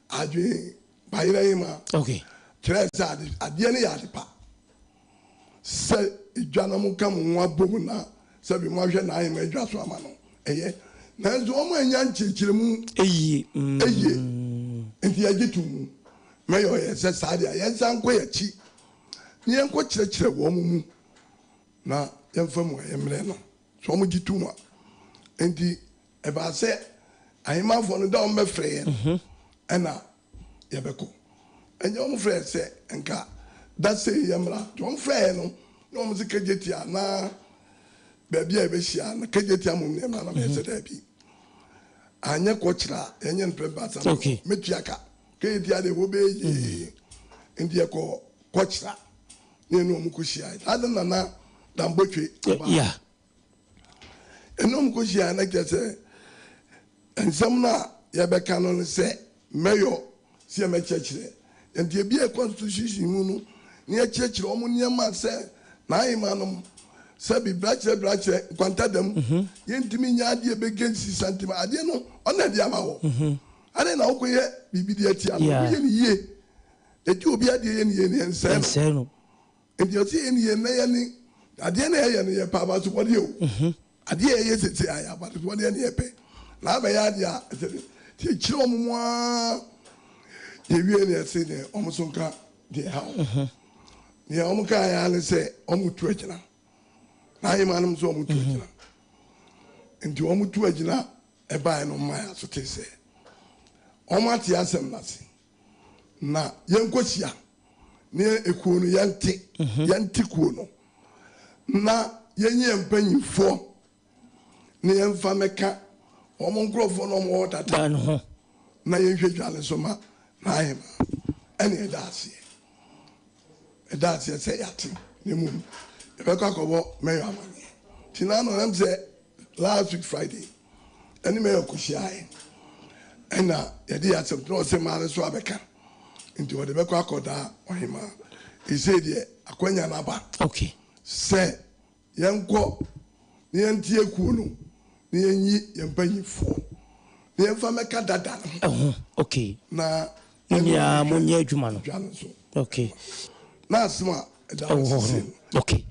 adwene bayerɛ yi ma Okay. kyerɛ sɛ ade adeɛ no yɛ ade pa sɛ edwa na mo ka mo ho abom na sɛbi mo ahwɛ n'ahema adwa so ama no ɛyɛ nanso wɔn anya nkyerɛkyerɛmu Eyie. Eyie nti yɛgye to mu mɛyɛ ɔyɛ sɛ saa deɛ yɛnsan nkɔ yɛkyi na yɛnkɔ kyerɛkyerɛ wɔn mu na yɛmfa mu a yɛmmerɛ no so wɔn gye to mu a nti ɛbaa sɛ ahemafoɔ no da wɔn bɛfrɛ yɛn ɛna yɛbɛkɔ ɛnyɛ wɔn frɛ sɛ nka da sei yɛmmra nti wɔn frɛ yɛn no na wɔn sɛ kegye na baabi a yɛbɛhyia na kegye tia mom ne yɛmmra na meyɛ sɛ daabi anyɛ kɔkyerɛ a yɛnyɛ no pɛ baasa Okay. mɛtua ka kegye tia deɛ wɔbɛyɛ yie nti yɛkɔ kɔkyerɛ ne yɛne wɔn kɔhyia saa de nana dambotwe aba Yeah. ɛne wɔn kɔhyia na kyerɛ sɛ nsɛm no a yɛbɛka no ne sɛ mɛyɔ sɛ yɛmɛkyerɛkyerɛ nti ebi yɛ constitution mu no ne yɛkyerɛkyerɛ wɔn nneɛma sɛ n'ahema nom sɛbi brakyerɛ brakyerɛ nkwanta dam yɛntumi nya adeɛ bɛgɛ nsi santim adeɛ no ɔna ɛde ama wɔ adeɛ na wokɔyɛ biribi de atia no Yeah. woyɛ ne yie ɛti obi adeɛ yɛ ne yie ne yɛnsɛe no Ɛnsɛe no. nti ɔsɛ yɛ ne yie na yɛ ne adeɛ na yɛyɛ no yɛpɛ abasobɔdeɛ o adeɛ a yɛyɛ sese a yɛ abasobɔdeɛ ne yɛpɛ na abɛyɛ adeɛ a ɛsɛ de nti ekyirɛ wɔn mu aa yɛwie ne yɛse ne wɔn so nka deɛ ɛha wɔn deɛ wɔn kaa yɛ ne sɛ wɔn tu agyina na ahema nom nso wɔn tu agyina nti wɔn tu agyina ɛbaeɛ no mmaa yɛ aso te sɛ Wɔn ate asɛm no ase. Na yɛnkɔhyia ne ekuo no yɛnte, yɛnte kuo no na yɛnyi yɛn mpanyinfoɔ na yɛmfa mmɛka wɔn nkurɔfoɔ na wɔn wɔ dada no ho na yɛnhwɛ dwa no so ma n'ahema. Ɛne ɛda aseɛ. Ɛda aseɛ sɛ yɛate na mmom yɛbɛkɔ akɔbɔ mɛyɔ amaneɛ. Nti na ano nam sɛ last week Friday ɛne mɛyɔ kɔhyiaeɛ ɛna yɛde yɛ asɛm na ɔsɛ maa no so abɛka nti wɔde bɛkɔ akɔdaa ɔhemaa. Ɛsei deɛ akwanya no aba sɛ yɛnkɔ na yɛnte kuo no na yɛnyi yɛn mpanyinfoɔ na yɛmfa mmɛka dada no ho. Ɛho, okay. Na mo nyinaa monyɛ adwuma no. Dwa no so. Okay. Na asɛm a ɛda hɔ Ɛwɔ hɔ sisi no. no. Okay.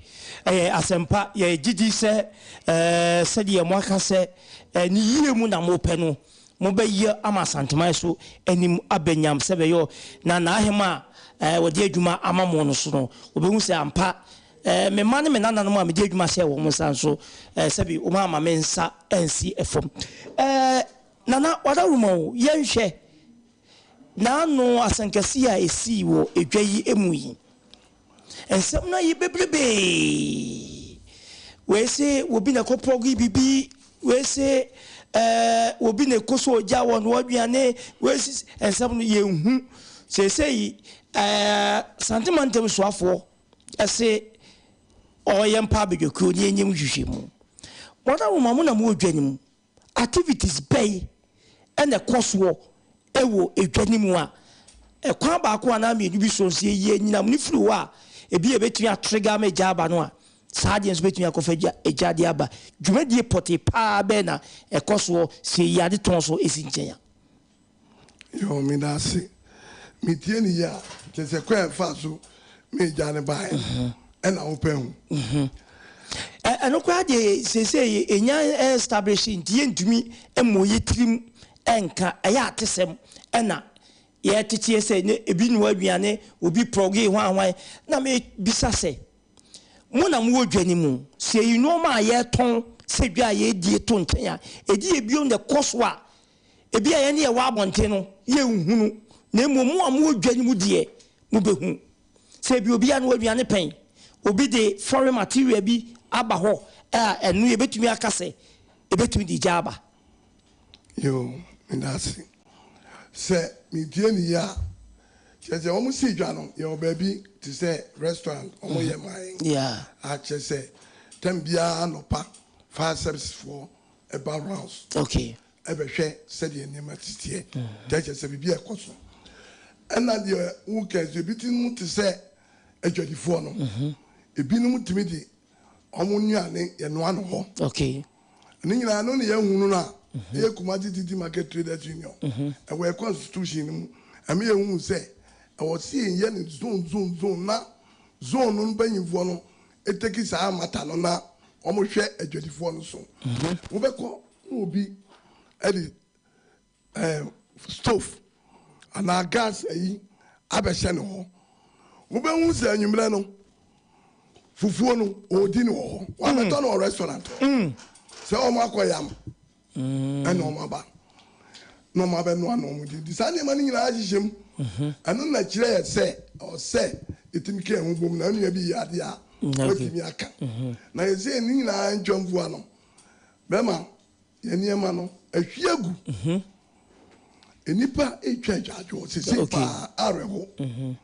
Ɛyɛ asɛmpa. Yɛgye di sɛ ɛɛ sɛdeɛ moaka sɛ ɛɛ ne yie mu na mopɛ no, mobɛyɛ ama Asanteman so anim aba nyam sɛ bɛyɛ na n'ahema a ɛɛ wɔde adwuma ama mo no so no, wɔbɛhu sɛ ampa ɛɛ me mma ne me nananom a mede adwuma hyɛɛ wɔn nsa nso ɛɛ sɛbi wɔn amma me nsa ansi fam. Ɛɛ Nana Wadawuruma o, yɛnhwɛ n'ano asɛnkɛseɛ a ɛsii wɔ edwa yi mu yi. Nsɛm no ayɛ bebrebee. Wei se obi na ɛkɔpɔge biribi, wei se ɛɛ obi na ɛkɔ so ogya wɔ no aduane, wei se nsɛm no yɛnhu. Seesei ɛɛ Santema ntam soafoɔ ɛse ɔyɛ mpa abadwakuo ne yɛnyɛ mu nhwehwɛmu. Wɔn a mo na mowɔ dwa no mu, activities bɛyi ɛna ɛkɔ soɔ ɛwɔ edwa no mu a ɛkwan baako anaa mmienu bi so nso yɛyi anyinam no firi hɔ a ebi a ebɛtumi atrigger ama egya aba no a saa adeɛ nso bɛtumi akɔfa egya egya de aba. Dwumadie pɔtee paa bɛɛ na ɛkɔ soɔ sɛ yɛyi ade tɔn so esi nkyɛn a? Yo, meda ase. Metie ne yie a, kyerɛ sɛ kwan a ɛfaa so ma egya no baeɛ no, ɛna wopɛ hu. Ɛno koraa deɛ seesei ɛnya establish nti yɛntumi mmɔ yɛ tirim nka ɛyɛ atesɛm ɛna yɛteteɛ sɛ ne ebi noa aduane obi prɔge hwan hwan na mebisa sɛ mo na mowɔ dwa no mu sɛ yi nneɛma a yɛtɔn sɛ dwa a yɛdie to nkyɛn a ɛdi yɛ bio na ɛkɔ so a ebi a yɛne yɛwɔ abɔnten no yɛnhunu na mmom mo a mowɔ dwa no mu deɛ mobɛhu sɛ ebi obi anoa aduane pɛn obi de foreign material bi aba hɔ a ɛno yɛbɛtumi aka sɛ ɛbɛtumi de gya aba. Yo, meda ase. Sɛ metie ne yie a, kyerɛ sɛ wɔn si dwa no, yɛwɔ baabi te sɛ restaurant wɔn yɛ maa yɛn. A kyerɛ sɛ tɛm biara anɔpa fire service foɔ ɛba rounds. Ɛbɛhwɛ sɛdeɛ nneɛma teteɛ. Kyerɛ sɛ biribi a ɛkɔ so. Ɛna deɛ woka nso ebi ti te sɛ adwadifoɔ no. Ebinom tumi de wɔn nnuane yɛnoa no hɔ. Ne nyinaa no ne yɛhunu no a ɛyɛ Kumasi City Market Traders Union. Ɛwɔ yɛ constitution no mu. Ɛmo yɛhunu sɛ ɛwɔ sɛ yɛyɛ ne zone zone zone na zone no mpanyinfoɔ no eteki saa mata no na wɔn hwɛ adwadifoɔ no so. Wobɛkɔ na obi ɛde stove anaa gas ayi abɛhyɛ ne hɔ. Wobɛhu sɛ anwummerɛ no fufuo no ɔredi no wɔ hɔ. Wabɛtɔ no wɔ restaurant hɔ. Sɛ wɔn akɔ yam ɛna wɔn aba na wɔn abɛnoa na wɔn di. Nti saa nneɛma no nyinaa hyehyɛ mu. Ɛno na kyerɛ yɛ sɛ ɔsɛ ɛtumi ka ɛho bom na onua bi yɛ adeɛ a watumi aka. Na yɛsɛ ne nyinaa ntwa mfua no bɛma yɛn nneɛma no ahwie agu. Nnipa etwa adwadwoɔ sese paa awerɛho.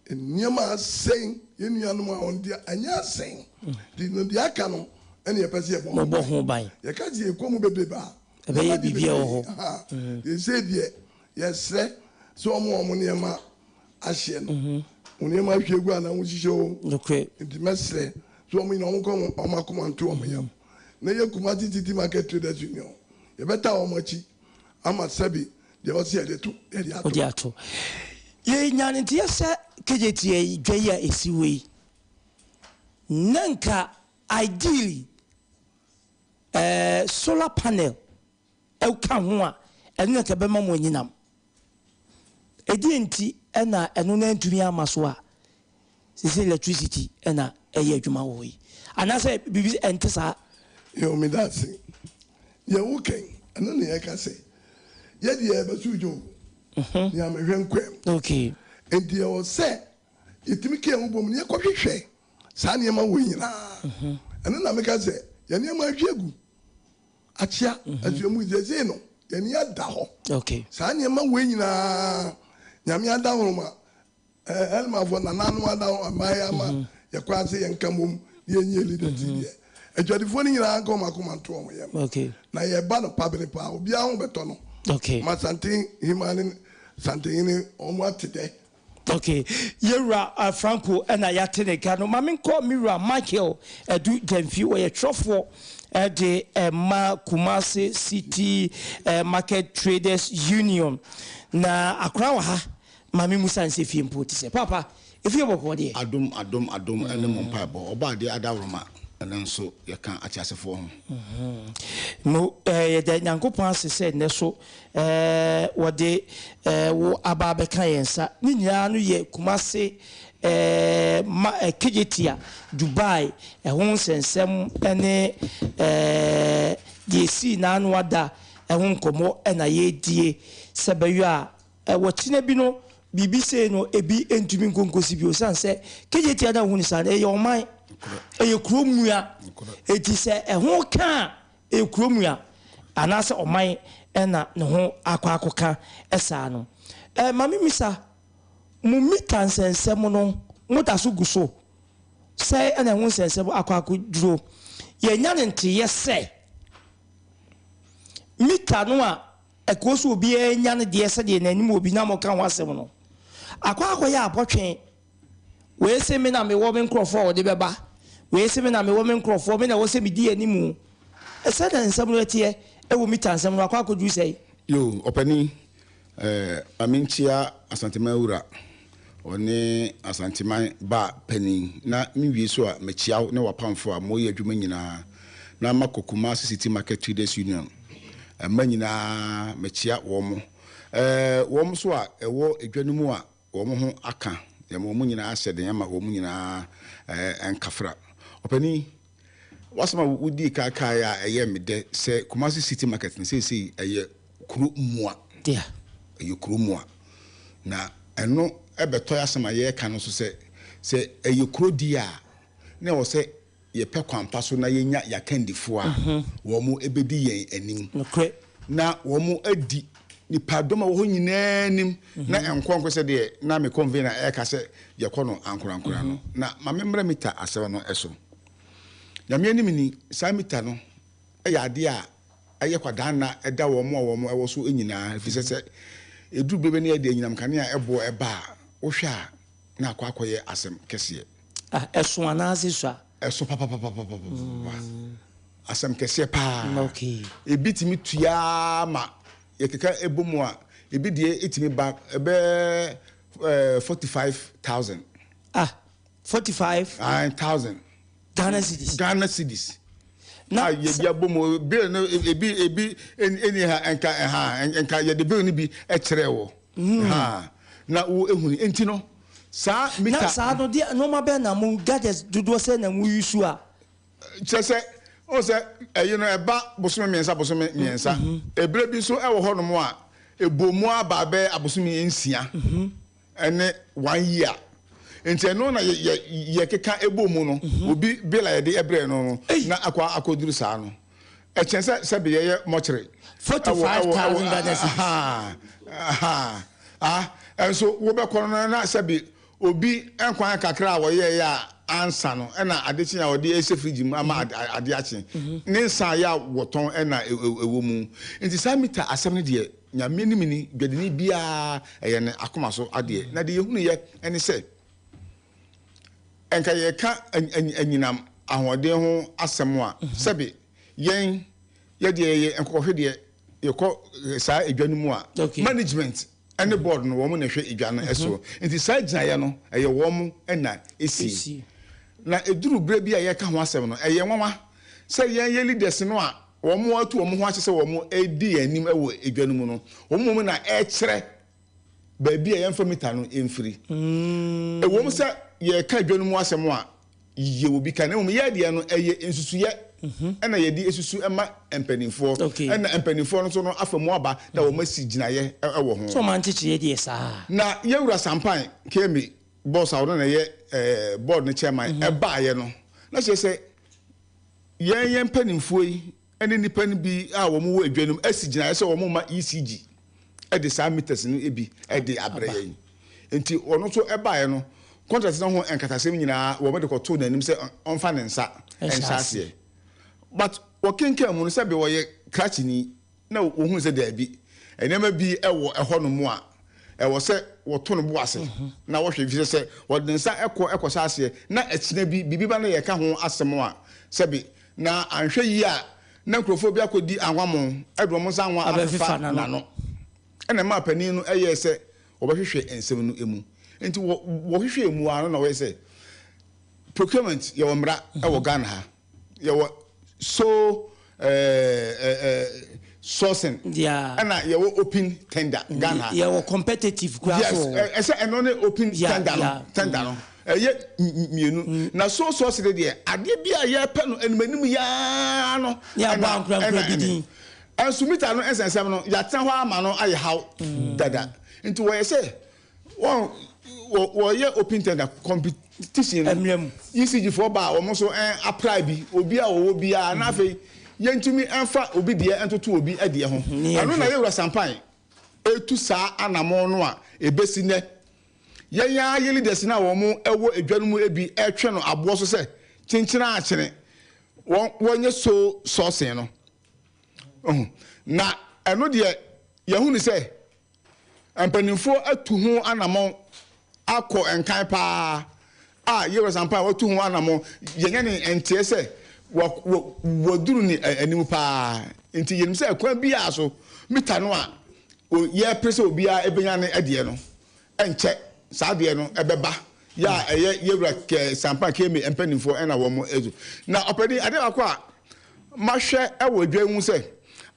Nneɛma asɛn yɛn nuanom a wɔn deɛ ɛnyɛ asɛn. Nti no deɛ aka no ɛna yɛpɛ sɛ yɛbɔ Mobɔ ho ban. Yɛka sɛ yɛkɔ mu bebrebe a ɛbɛyɛ biribi a ɛwɔ hɔ. Yɛsɛ deɛ yɛsrɛ sɛ wɔn a wɔn nneɛma ahyeɛ no wɔn nneɛma ahwie gu anaa wɔn hyehyɛ o. Nti mɛsrɛ sɛ wɔn nyinaa wɔn kɔ wɔn akoma nto wɔn yam. Na yɛ Kumasi City Market Traders Union yɛbɛta wɔn akyi ama sɛbi deɛ wɔsi yɛde to yɛde ato. Wɔde ato. Yɛnya ne nteɛ sɛ Kejetia dwa yi a ɛsi hɔ yi na nka ideally solar panel ɛka ho a ɛno na nka ɛbɛma mo anyinam. Ɛdeɛ nti ɛna ɛno na ntumi ama so a sisi electricity ɛna ɛyɛ adwuma wɔ hɔ yi anaasɛ biribi ɛnte saa? Yɛ omi da ase. Deɛ wokɛn ɛno na yɛka sɛ yɛdeɛ yɛbɛso dwa o. Nea mehwɛ nkwa mu. Okay. Enti ɛwɔ sɛ yɛtumi ka yɛn ho bom na yɛkɔhwehwɛ saa nneɛma wei nyinaa. Ɛno na meka sɛ yɛn nneɛma ahwie agu akyea asuamu yi seesei no yɛn ani ada hɔ. Okay. Saa nneɛma wei nyinaa Nyame adahoroma Helmafoɔ nananom adahoroma mmaeɛ ama yɛkɔ ase yɛnka mmom na yɛnyi yɛn leaders yi deɛ adwadifoɔ no nyinaa nka wɔn akoma nto wɔn yam. Okay. Na yɛba no pabene paa obiara ho bɛtɔ no. Okay. Ma Santehema ne Santehene wɔn ate dɛ. Ok, yɛwura Franco na yɛate ne nka no. Ma menkɔ me wura Michael Adu Gyamfi, ɔyɛ twerɛfoɔ de ma Kumasi City Market Traders Union. Na akora wɔ ha, ma me musa nsɛ fie mpo te sɛ. Paapa, efie bɔkɔɔ deɛ? Adom, adom, adom ne mo mpaebɔ. Ɔbɔadeɛ adaworoma, ɛno nso yɛka ateasefoɔ ho. Mo, yɛda Nyankopɔn ase sɛ nnɛ so wɔde wo aba abɛka yɛn nsa. Ne nyinaa no yɛ Kumasi ma Kejetia, Dubai ɛho nsɛnsɛm ne deɛ ɛsii n'ano ada ɛho nkɔmmɔ na yɛredie sɛ bɛyɔ a Wɔ kyena bi no, biribi sei no, ebi ntumi nkɔ nkosi bio. Esiane sɛ Kejetia na wohu no saa no, ɛyɛ ɔman, ɛyɛ kuro mua. Enti sɛ ɛho ka a, ɛyɛ kuro mua anaasɛ ɔman na ne ho akɔ akɔka saa no. Ma memmisa, mo mita nsɛnsɛm no, moda so gu so? Sɛn na ɛho nsɛnsɛm akɔ akɔduro? Yɛanya no nteeɛ sɛ mita no a Ɛkɔɔ so obiara nya ne deɛ sɛdeɛ n'anim wɔ bi na moka ho asɛm no akɔ akɔyɛ abɔtwe. Wei se me na mewɔ me nkorɔfoɔ a wɔde bɛba, wei se me na mewɔ me nkorɔfoɔ, me na ɛwɔ sɛ medi animu. Sɛdeɛ nsɛm no teɛ wɔ mita nsɛm no akɔ akɔduru sɛn? Yoo, ɔpanin, eh, ma menkyea Asanteman wura, ɔne Asanteman ba panin, na mewie so a mekyea wo ne w'apamfoɔ a moyɛ adwuma nyinaa, na makɔ Kumasi City Market Traders Union. Mma nyinaa mekyea wɔn. Ɛɛ, wɔn nso a ɛwɔ edwa no mu a wɔn ho aka, yɛma wɔn nyinaa hyɛ den ma wɔn nyinaa ɛɛ nkafra. Ɔpanin, w'asɛm a wodii kan kaeɛ a ɛyɛ me dɛ sɛ Kumasi City Market no seesei ɛyɛ kuro mua. Yeah. Ɛyɛ kuro mua. Na ɛno ɛbɛtɔ yɛn asɛm a yɛreka no so sɛ, sɛ ɛyɛ kuro deɛ a, na ɛwɔ sɛ yɛpɛ kwan pa so na yɛnya yɛn akandifoɔ a wɔbɛdi yɛn anim na wɔadi nnipadɔm a ɛwɔ hɔ nyinaa anim na ɛnkɔ nko sɛ deɛ na me convener ɛreka sɛ yɛkɔ no ankorankora no. Na ma memmrɛ mita asɛm no so. Nyame anim ni, saa mita no yɛ adeɛ a ɛyɛ kwadaa nna ɛda wɔn a wɔn ɛwɔ so nyinaa, ɛfiri sɛ sɛ ɛduru berɛ bi na yɛde anyinam kanea ɛboɔ ɛba a, wohwɛ a na akɔ akɔyɛ asɛm kɛseɛ. Ah, ɛso anaa se sua? Ɛso papapapapapapa. Asɛm kɛseɛ paa. Okay. Ebi tumi tua ara ma yɛkeka bɔ mu a, ebi deɛ etumi ba ɛbɛyɛ ɛɛ 45,000. Ah, 45? Ae, thousand. Ghana cedis. Ghana cedis. Na yɛde abɔ mu bill no ebi ebi ɛni ha nka ha nka yɛde bill no bi kyerɛ wɔ ha na wo ehunu nti no saa mita. Na saa no deɛ nneɛma bɛn na mo gadgets dodoɔ sɛ na mo use a. Kyerɛ sɛ ɔn sɛ ɛyi no ɛba bosome mmiɛnsa bosome mmiɛnsa ebere bi nso ɛwɔ hɔ nom a ebɔ mu aba bɛyɛ abosome nsia. Ɛne one year nti ɛno na yɛ yɛ yɛkeka ɛbɔ mu no obi bill a yɛde ɛbrɛ no no na akɔ akɔduru saa no ɛkyɛn sɛ sɛbi yɛyɛ mɔkyere. 45,000 Ghana cedis. Ahaa ahaa ah ɛnso wobɛkɔ no na sɛbi obi nkwan kakra a wɔyɛɛyɛ a ansa no ɛna ade kye a wɔde ɛhyɛ fridge mu ama ade akye ne nsa a yɛ a wɔtɔn ɛna ɛwɔ mu nti saa mita asɛm no deɛ Nyame anim ni, dwadini biara ɛyɛ ne akoma so adeɛ. Na deɛ yɛhunuiɛ ne sɛ, nka yɛreka anyinam ahoɔden ho asɛm a, sɛbe yɛn yɛdeɛ yɛyɛ nkɔkɔhwedeɛ, yɛkɔ saa edwa no mu a, management ne board no wɔn na ɛhwɛ edwa no so. Nti saa gyinaeɛ no ɛyɛ wɔn na ɛsie. Na ɛduru berɛ bi a yɛreka ho asɛm no, ɛyɛ nwanwa sɛ yɛn yɛ leaders no a Wɔatu wɔn ho ahyɛ sɛ wɔredi yɛn anim wɔ edwa no mu no, wɔn mmom na ɛrekyerɛ baabi a yɛmfa mita no mfiri. Ɛwom sɛ yɛreka edwa no mu asɛm a, yɛwɔ bi ka, na mmom yɛn deɛ no, ɛyɛ nsusuiɛ. Ɛna yɛde esusu ɛma mpanimfoɔ. Ɛna mpanimfoɔ no nso no afa mu aba na wɔn asi gyinaeɛ ɛwɔ ho. Sɛ ɔman nkyekyereɛ deɛ saa. Na yɛwura Sampan Kemi boss a ɔno na ɛyɛ ɛɛ board no chairman ɛbaayɛ no na kyerɛ sɛ yɛn yɛn mpanimfoɔ yi ɛne nnipa no bi a wɔn wɔ adwa no mu asi gyinaeɛ sɛ wɔn ma ECG ɛde saa meters no bi ɛde abrɛ yɛn. Nti ɔno nso ɛbaeɛ no contract no ho nkatasɛm nyinaa wɔn de kɔtoo n'anim sɛ ɔmfa ne nsa nhyɛ aseɛ. But wɔkenkan mu no sɛbe ɔyɛ krakyeni na wɔhunu sɛ daabi, nneɛma bi wɔ ɛhɔnom a ɛwɔ sɛ wɔto no bo ase na wɔhwɛ efisɛ sɛ wɔde ne nsa kɔ kɔhyɛ aseɛ na ɛkyena bi biribi ba na yɛka ho asɛm a sɛbe na anhwɛ yie a na nkurɔfoɔ bi akɔdi anwammo de wɔn nsa anwa afefa n'ano. Ɛna ɛmaa panin no yɛɛ sɛ wɔbɛhwehwɛ nsɛm no mu. Nti wɔhwehwɛɛ mu ara no na wɔyɛ sɛ procurement yɛwɔ mmara wɔ Ghana ha. Yɛwɔ so sourcing ɛna yɛwɔ open tender Ghana ha. Yɛwɔ competitive koraa so wɔ hɔ. Yes, ɛsɛ ɛno ne open tender no tender no ɛyɛ mmienu. Na so sourcing deɛ adeɛ bi a yɛpɛ no anim anim yaa no ɛna ɛna ɛnso mita no nsɛnsɛm no yɛatena hɔ ama no ayɛ haw dada. Nti wɔyɛ sɛ wɔn wɔ wɔyɛ open tender competition no ECG foɔ ba a wɔn nso ɛn apply bi obi a wɔwɔ biara na afei yɛntumi ɛnfa obi deɛ ɛntoto obi ɛdeɛ ho ɛno na yɛwura Sampan etu saa anamɔn no a ebesi nɛ yɛn ara yɛ leaders no a wɔn ɛwɔ edwa no mu ebi ɛtwe no aboɔ so sɛ kyenkyena akyene wɔn wɔnyɛ so sourcing no na ɛno deɛ yɛhu ne sɛ. Mpanimfoɔ atu ho anammɔn akɔ nkan pa ara a Yewura Sampa a watu ho anammɔn, yɛnya ne nteɛ sɛ waduru ne anim pa ara. Nti yɛnim sɛ kwan biara so mita no a yɛrepere sɛ obiara bɛnya ne deɛ no, ɛnkyɛ saa deɛ no ɛbɛba yɛ a ɛyɛ Yewura Sampa Kemi mpanimfoɔ na wɔn atu. Na ɔpanin, adeɛ baako a mahwɛ wɔ dwa yi mu sɛ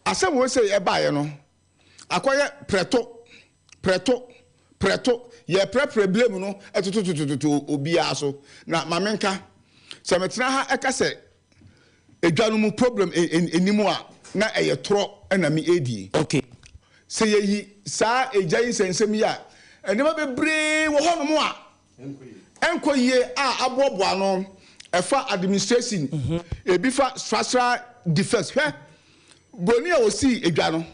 asɛm wei sei ɛbaeɛ no, Akɔyɛ prɛto, prɛto, prɛto, yɛreprɛprɛ blame no tototototo obiara so. Na ma menka, sɛ metena ha ɛka sɛ edwa no mu problem nni mu a, na ɛyɛ torɔ na me redie. Okay. Sɛ yɛyi saa egya yi nsɛnsɛm yi a, nneɛma bebree wɔ hɔnom a ɛnkɔ yie a aboaboa ano, ɛfa administration, ebi fa structural defects. Hwɛ, broni a osii edwa no, ne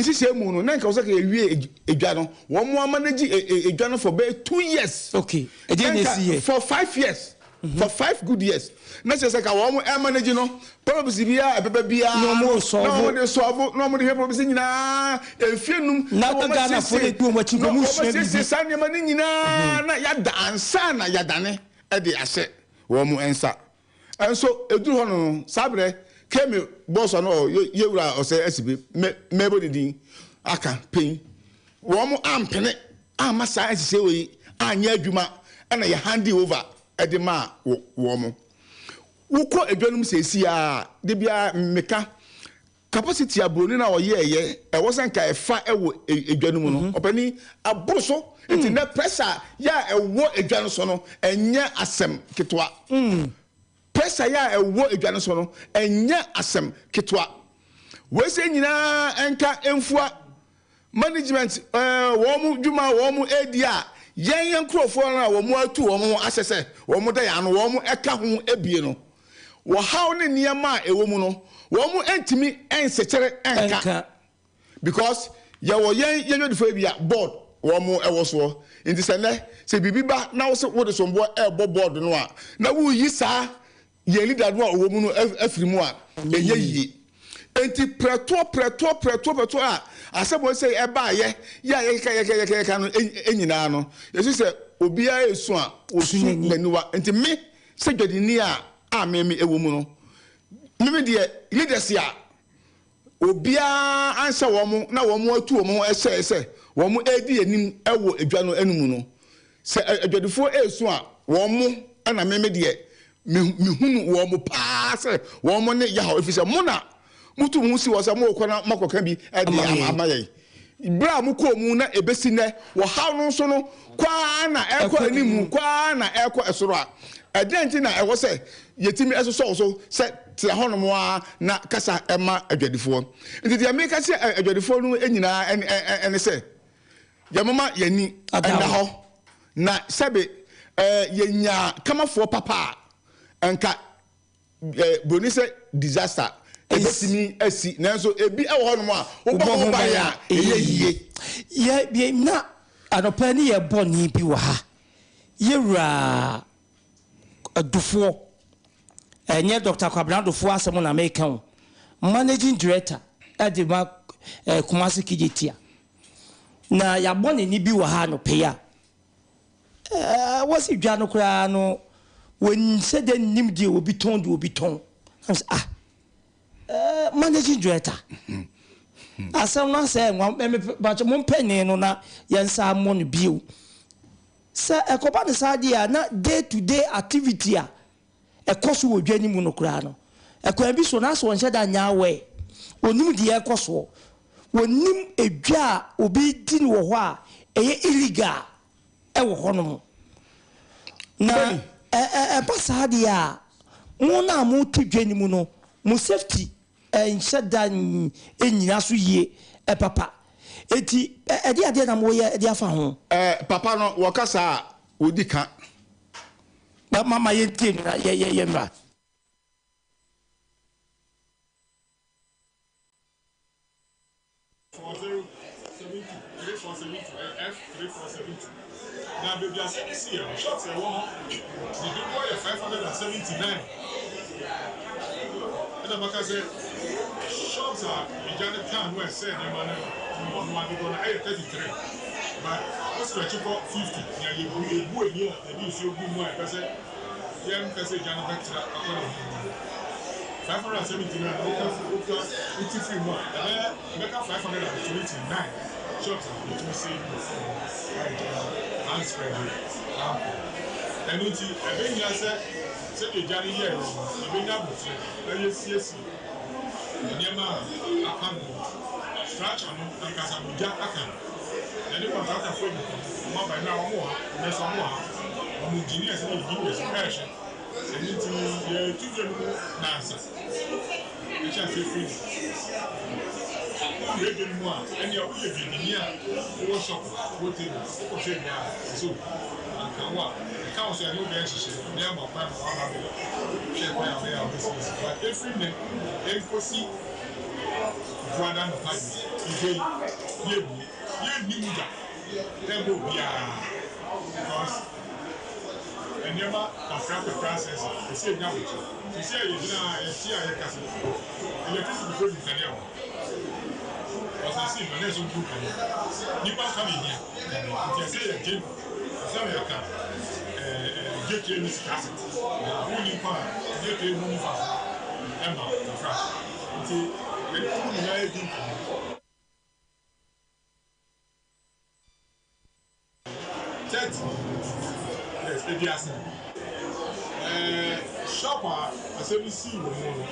nhyehyɛe mu no, na nka ɔsɛ ka yɛwie edwa no, wɔn amanage edwa no for bɛyɛ 2 years. Okay. Ɛdeɛ na esi yɛ. For 5 years. For 5 good years. Na kyerɛ sɛ ka wɔn ɛmanage no, problems biara ɛbɛba biara na wɔn solve, na wɔn de solve, na wɔn de hwɛ problems nyinaa mfie 5. Na Ghanafoɔ de di wɔn akyi na wɔn asiesie saa nneɛma no nyinaa na yada ansa na yadane ɛde ahyɛ wɔn nsa. Nso eduru hɔ no, saa berɛ Kemi bɔsɔ no ɔ yɛwura ɔsɛ asibi mɛbɔ ne din aka pɛn, wɔn ampene amma saa nhyehyɛe wɔ yi anyɛ adwuma, ɛna yɛ hand over ɛde maa wɔn. Wokɔ edwa no mu seesei a, de biara mmeka capacity a buroni na ɔyɛɛyɛ ɛwɔ sɛ nka ɛfa ɛwɔ edwa no mu no, ɔpanin, aboro so. Nti nɛ pressure yɛ a ɛwɔ edwa no so no ɛnyɛ asɛm ketewa. Pressure yɛ a ɛwɔ edwa no so no ɛnyɛ asɛm ketewa. Wɔsɛ nyinaa ɛnka mfua management wɔn dwuma a wɔn edi a yɛn yɛn nkurɔfoɔ no a wɔn atu wɔn ho ahyɛ sɛ wɔn da yɛn ano wɔn ɛka ho ebie no, wɔhaw ne nneɛma a ɛwɔ mu no, wɔn ntumi nsekyere nka because yɛwɔ yɛn yɛn dwadifoɔ bi a board wɔn ɛwɔ soɔ. Nti sɛ nɛ sɛ biribi ba na wɔsɛ wɔde somboɔ ɛrebɔ board no a na wɔreyi saa yɛn leader no a ɔwɔ mu no afiri mu a, ɛnyɛ yie. Nti prɛtoɔ prɛtoɔ prɛtoɔ prɛtoɔ a asɛm wɔ sɛ ɛbaayɛ yɛ a yɛkeka yɛkeka yɛkeka yɛkeka no nyinaa no, yɛsu sɛ obiara esu a osu n'aniwa. Nti me sɛ dwadini a me me ɛwɔ mu no, me me deɛ leaders a obiara anhyɛ wɔn na wɔn atu wɔn ho ɛhyɛ sɛ wɔn redi anim ɛwɔ edwa no anim no, sɛ adwadifoɔ esu a wɔn ɛna me me deɛ mehunu wɔn paa sɛ wɔn ne yahaw, efi sɛ mo na motu mo ho si wɔ sɛ mo kɔ na moakɔka bi ɛde ama yɛn. Bere a mokɔɔ mu na ebesi nnɛ, wɔhaw no nso no kwaa na ɛkɔ anim kwaa na ɛkɔ ɛsoro a Ɛdeɛn nti na ɛwɔ sɛ yɛtumi sosɔ wo so sɛ tena hɔnom ara na kasa ma adwadifoɔ? Nti deɛ meka kyerɛ adwadifoɔ no nyinaa ne sɛ, yɛmoma yɛn ani nna hɔ, na sɛbe yɛnya kamafoɔ papa a, anka Buroni sɛ disaster ɛbɛtumi asi, nanso ebi wɔ hɔnom a wobɔ ho ban a ɛyɛ yie. Yɛ na anɔpa ne yɛ bɔne bi wɔ ha. Yɛwura Adufoɔ, ɛnyɛ Dr. Kwabena Adufoɔ asɛm na meka o, Managing Director de ma Kumasi Kejetia. Na yɛabɔ n'ani bi wɔ ha anɔpa yi a, wɔsi dwa no koraa no, wɔnhyɛ da nnim deɛ obi tɔn deɛ obi tɔn. Na sɛ ah, Managing Director, asɛm no asɛ nwa, mɛmɛ, mompɛ ne no na yɛnsa mmɔ no bio. Sɛ ɛkɔba no saa deɛ a, na day to day activity a ɛkɔ so wɔ dwa no mu no koraa no, ɛkwan bi so no, asɛ ɔnhyɛ da nyɛ aware. Ɔnnim deɛ ɛrekɔ soɔ. Ɔnnim edwa a obi redi no wɔ hɔ a ɛyɛ illegal wɔ hɔnom. Na ɛba saa deɛ a, mo no a mote dwa no mu no, mo safety Ɛnhyɛ da nnyina so yie papa. Enti ɛdeɛn adeɛ na moyɛ de afa ho? Papa no wɔka saa a wɔdi ka. Ma ma yɛntie no na yɛmmra. 4072 3472 ɛyɛ F 3472 Na baabi asɛm yi siiɛ no, shops a ɛwɔ hɔ ne dodoɔ yɛ 579. Ɛna maka sɛ shops a egya no kaa no a ɛsɛɛ nneɛma no ɔno ara dodoɔ no ɛyɛ 33 but wo stretch kɔ 50 nea yɛbu yɛbu ani a yɛde nsuo gu mu a yɛpɛ sɛ Yɛmpɛ sɛ gya no bɛtra akɔ n'anim no. 579 no woka woka wote firi mu a, ɛbɛyɛ ɛbɛka 529 shops a yɛtumi save wɔ fam hɔ a gya no anspreade ankɔ. Ɛno nti ɛbɛhia sɛ sɛdeɛ gya no yɛeɛ no yɛbɛnya aboterɛ na yɛasiesie nneɛma a apa no no. Structure no ankasa no gya aka no. Yɛne kɔntraktafoɔ adi nkɔmmɔ, wɔn aba nnɛ a wɔwɔ ha, nnɛ nso wɔwɔ ha. Wɔn engineers ne engineers no rehwɛ. Ɛno nti yɛretu dwa no mu nnansa. Yɛhyɛ aseɛ firi nnɛ. Wowura dwa no mu a, ɛnneɛ woyɛ dwadini a wowɔ shop, wowɔ table, wokɔhwɛ dwa a, ɛsɛ sɛ obi anka wo a, ɛka wo sɛ ɛne wo bɛyɛ nhyehyɛeɛ na yɛama kwan ma woaba abɛhwɛ kwan a wobɛyɛ a wobɛsiesie. But ɛfiri nnɛ ɛnkɔsi Buada anɔpa deɛ, dwa yi, yɛnnie. Yɛnni mu da ɛmmɔ obiara because nneɛma kakra kakra asɛesɛe ɛsɛ yɛnya abokyerɛ. Seesei a yɛgyina ha a yɛte a yɛkasa yi, electricity foɔ nim kanea wɔ ha. Ɔsɛsee no na ɛsɛ ɔmbu nkanea. Nnipa nkwa na ɛhia kanea nti ɛsɛ yɛgye no ansa na yɛaka ɛɛ dwetire ne sika asɛm. Na wonni nkwa a dwetire ho nni mfasoɔ ɛmma wo kakra nti yɛne wɔn nyinaa redi nkɔmmɔ. 30 yes aduasa ɛɛ shop a asɛm yi sii wɔ mu no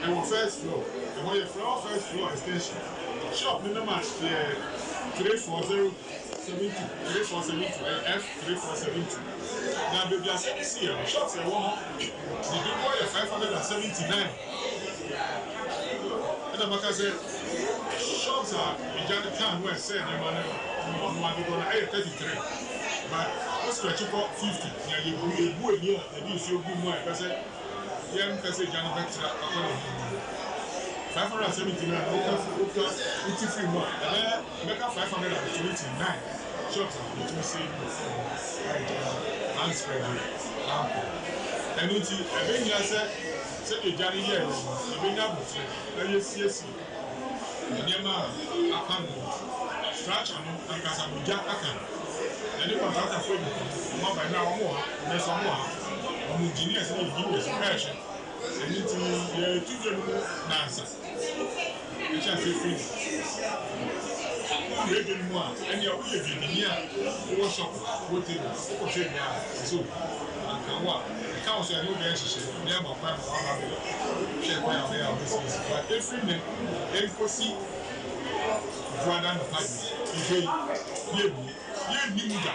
ɛwɔ first floor ɛhɔ yɛfrɛ hɔ first floor extension shop no nɔma yɛ 34072 3472 ɛyɛ F 3472 na baabi asɛm yi siiɛ no shops a ɛwɔ hɔ ne dodoɔ yɛ 579 ɛna maka sɛ shops a egya no kaa no a ɛsɛɛ nneɛma no ɔno ara dodoɔ no ɛyɛ 33 but wo stretch kɔ 50 nea yɛbu yɛbu ani a yɛde nsuo gu mu a yɛpɛ sɛ yɛmpɛ sɛ egya no bɛtra akɔ n'anim no 579 no woka woka wote firi mu a ɛbɛyɛ ɛbɛka 529 shops a yɛtumi save wɔ fam hɔ a egya no anspreade ankɔ. Ɛno nti ɛbɛhia sɛ sɛdeɛ egya no yɛeɛ no yɛbɛnya aboterɛ na yɛasiesie nneɛma a apa no no, structure no ankasa no, gya aka no. Yɛne kɔntraktafoɔ adi nkɔmmɔ, wɔn aba, nnɛ a wɔn wɔ ha, nnɛ nso wɔn wɔ ha. Wɔn engineers ne engineers no rehwɛ. Ɛno nti yɛretu dwa no mu nnansa. Yɛhyɛ aseɛ firi nnɛ. Wowura dwa no mu a, ɛnneɛ woyɛ dwadini a wowɔ shop, wowɔ table, wokɔhwɛ dwa a, ɛsɛ sɛ obi anka wo a, ɛka wo sɛ ɛne wo bɛyɛ nhyehyɛeɛ na yɛama kwan ma woaba abɛhwɛ kwan a wobɛyɛ a wobɛsiesie. But ɛfiri nnɛ ɛnkɔsi Buada anɔpa deɛ, dwa yi, yɛnnie. Yɛnni mu da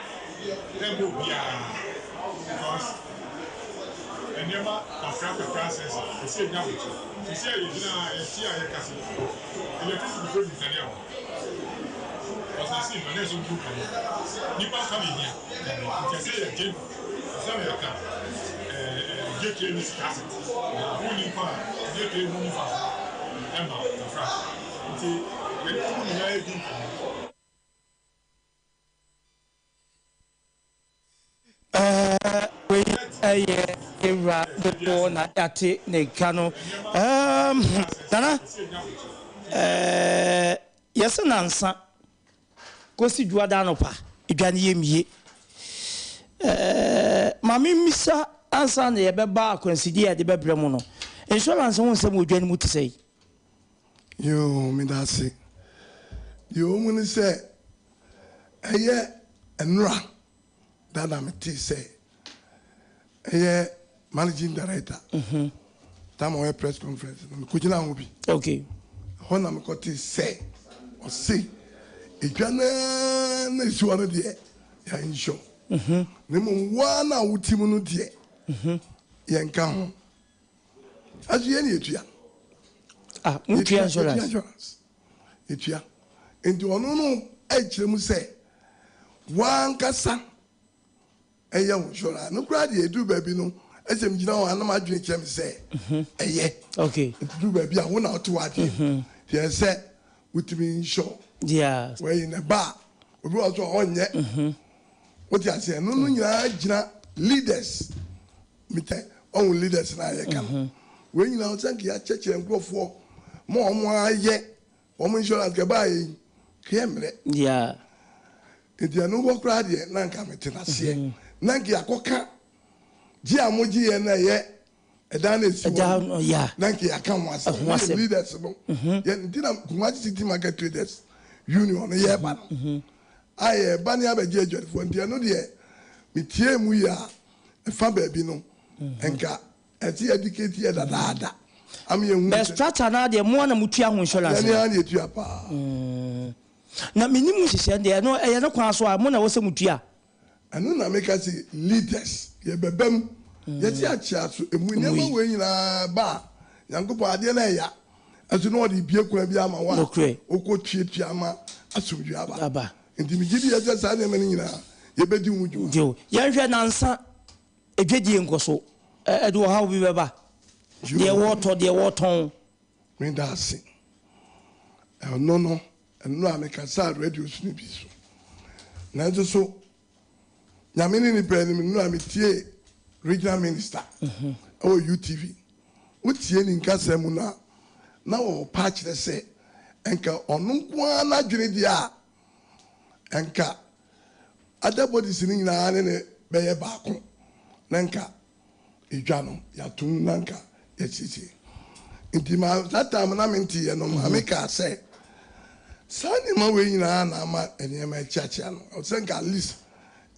ɛmmɔ obiara because. Nneɛma kakra kakra asɛesɛe, ɛsɛ yɛnya aboterɛ. Seesei a yɛgyina ha a yɛte a yɛkasa yi, electricity foɔ nim kanea wɔ ha. Ɔsase yi no, na ɛsɛ wɔdum kanea. Nnipa nkwa na ɛhia, nti ɛsɛ yɛgye nkwa ansa na yɛaka ɛɛ dwetire ne sika asɛm. Na wonni nkwa a, dwetire ho nni mfasoɔ mma wo, kafra. Nti yɛne wɔn nyinaa redi nkɔmmɔ. Wei yɛ ewura dodoɔ na yɛate ne nka no. Nana, yɛse nansa kɔsi dwoada anɔpa, edwa no yɛ mie. Ma memmisa ansa na yɛbɛba akwansideɛ a yɛde bɛbrɛ mo no, insurance ho nsɛm wɔ dwa no mu te sɛn? Yoo, meda ase. Deɛ ɛwɔ mu ne sɛ, ɛyɛ nnora da na metee sɛ ɛyɛ managing director tam a ɔyɛ press conference no, mekɔgyinaa hɔ bi. Okay. Ɛhɔ na mekɔtee sɛ ɔse edwa no ara na ɛsi hɔ no deɛ yɛ insure. Na mmom wo ara na wote mu no deɛ yɛnka ho. Ɛso yɛn na yɛtua. Ah, motua insurance? Yɛtua insurance. Yɛtua. Nti ɔno no ɛkyerɛ mu sɛ wankasa ɛyɛ wo insurance. No koraa deɛ ɛduru baabi no ɛsɛ megyina hɔ a na m'adwene kyerɛ me sɛ ɛyɛ. Okay. Nti duru baabi a wo na wote w'adeɛ. Nti ɛsɛ sɛ wotumi insure. Yeah. Wɔyi na ɛba a obi wɔ so a ɔnyɛ. Wote aseɛ? Ɛno no nyinaa gyina leaders. Metɛ ɔho leaders no a yɛka no wei nyinaa sɛ nka yɛakyerɛkyerɛ nkurɔfoɔ ma wɔn ayɛ wɔn insurance kɛ baa yɛn kɛ mmerɛ nti ɛno hɔ koraa deɛ na nka mete n'aseɛ na nka yɛakɔka gye a mogye yɛn na ɛyɛ ɛdan na ɛsi hɔ no na nka yɛaka ho asɛm ne yɛ leaders no yɛn nti na Kumasi City Market Traders Union no yɛreba no a yɛreba ne abɛgye adwadifoɔ nti ɛno deɛ metiee mu yie a ɛfa baabi no nka ɛsɛ yɛ educate yɛ dadaada ama yɛhu Bɛ structure no ara deɛ mo ara na motua ho insurance no? Yɛne ara na yɛtua paa. Na mennim nhyehyɛɛ no deɛ ɛno ɛyɛ ne kwan so a mo na ɛwɔ sɛ motua? Ɛno na meka se leaders yɛbɛba mu yɛse akyea so ɛmu nneɛma wei nyinaa ba a Nyankopɔn adeɛ no ɛya ɛso na ɔde bue kwan bi ama wo a wokɔ tuatua ama asomdwoeɛ aba. Enti megye di sɛ saa nneɛma no nyinaa, yɛbɛdi ho dwuma. Yiw, yɛnhwɛ nnansa dwadie nkɔso. Ɛde ɔhaw bi bɛba? Deɛ wɔretɔ, deɛ wɔretɔn. Meda ase. Ɛno no, nnora mekasaa radio so no bi so. Nanso so Nyame ne nipa anim nnora metiee regional minister wɔ UTV. Wotie ne nkasa mu no a, na ɔrepa akyerɛ sɛ nka ɔno nko ara n'adwene deɛ a, nka other bodies no nyinaa ne no bɛyɛ baako na nka edwa no yɛatom na nka yɛasiesie. Nti ma that time na menteeɛ no, maame kaa sɛ saa nneɛma wei nyinaa na ama nneɛma akyiakyia no. Ɛwɔ sɛ nka at least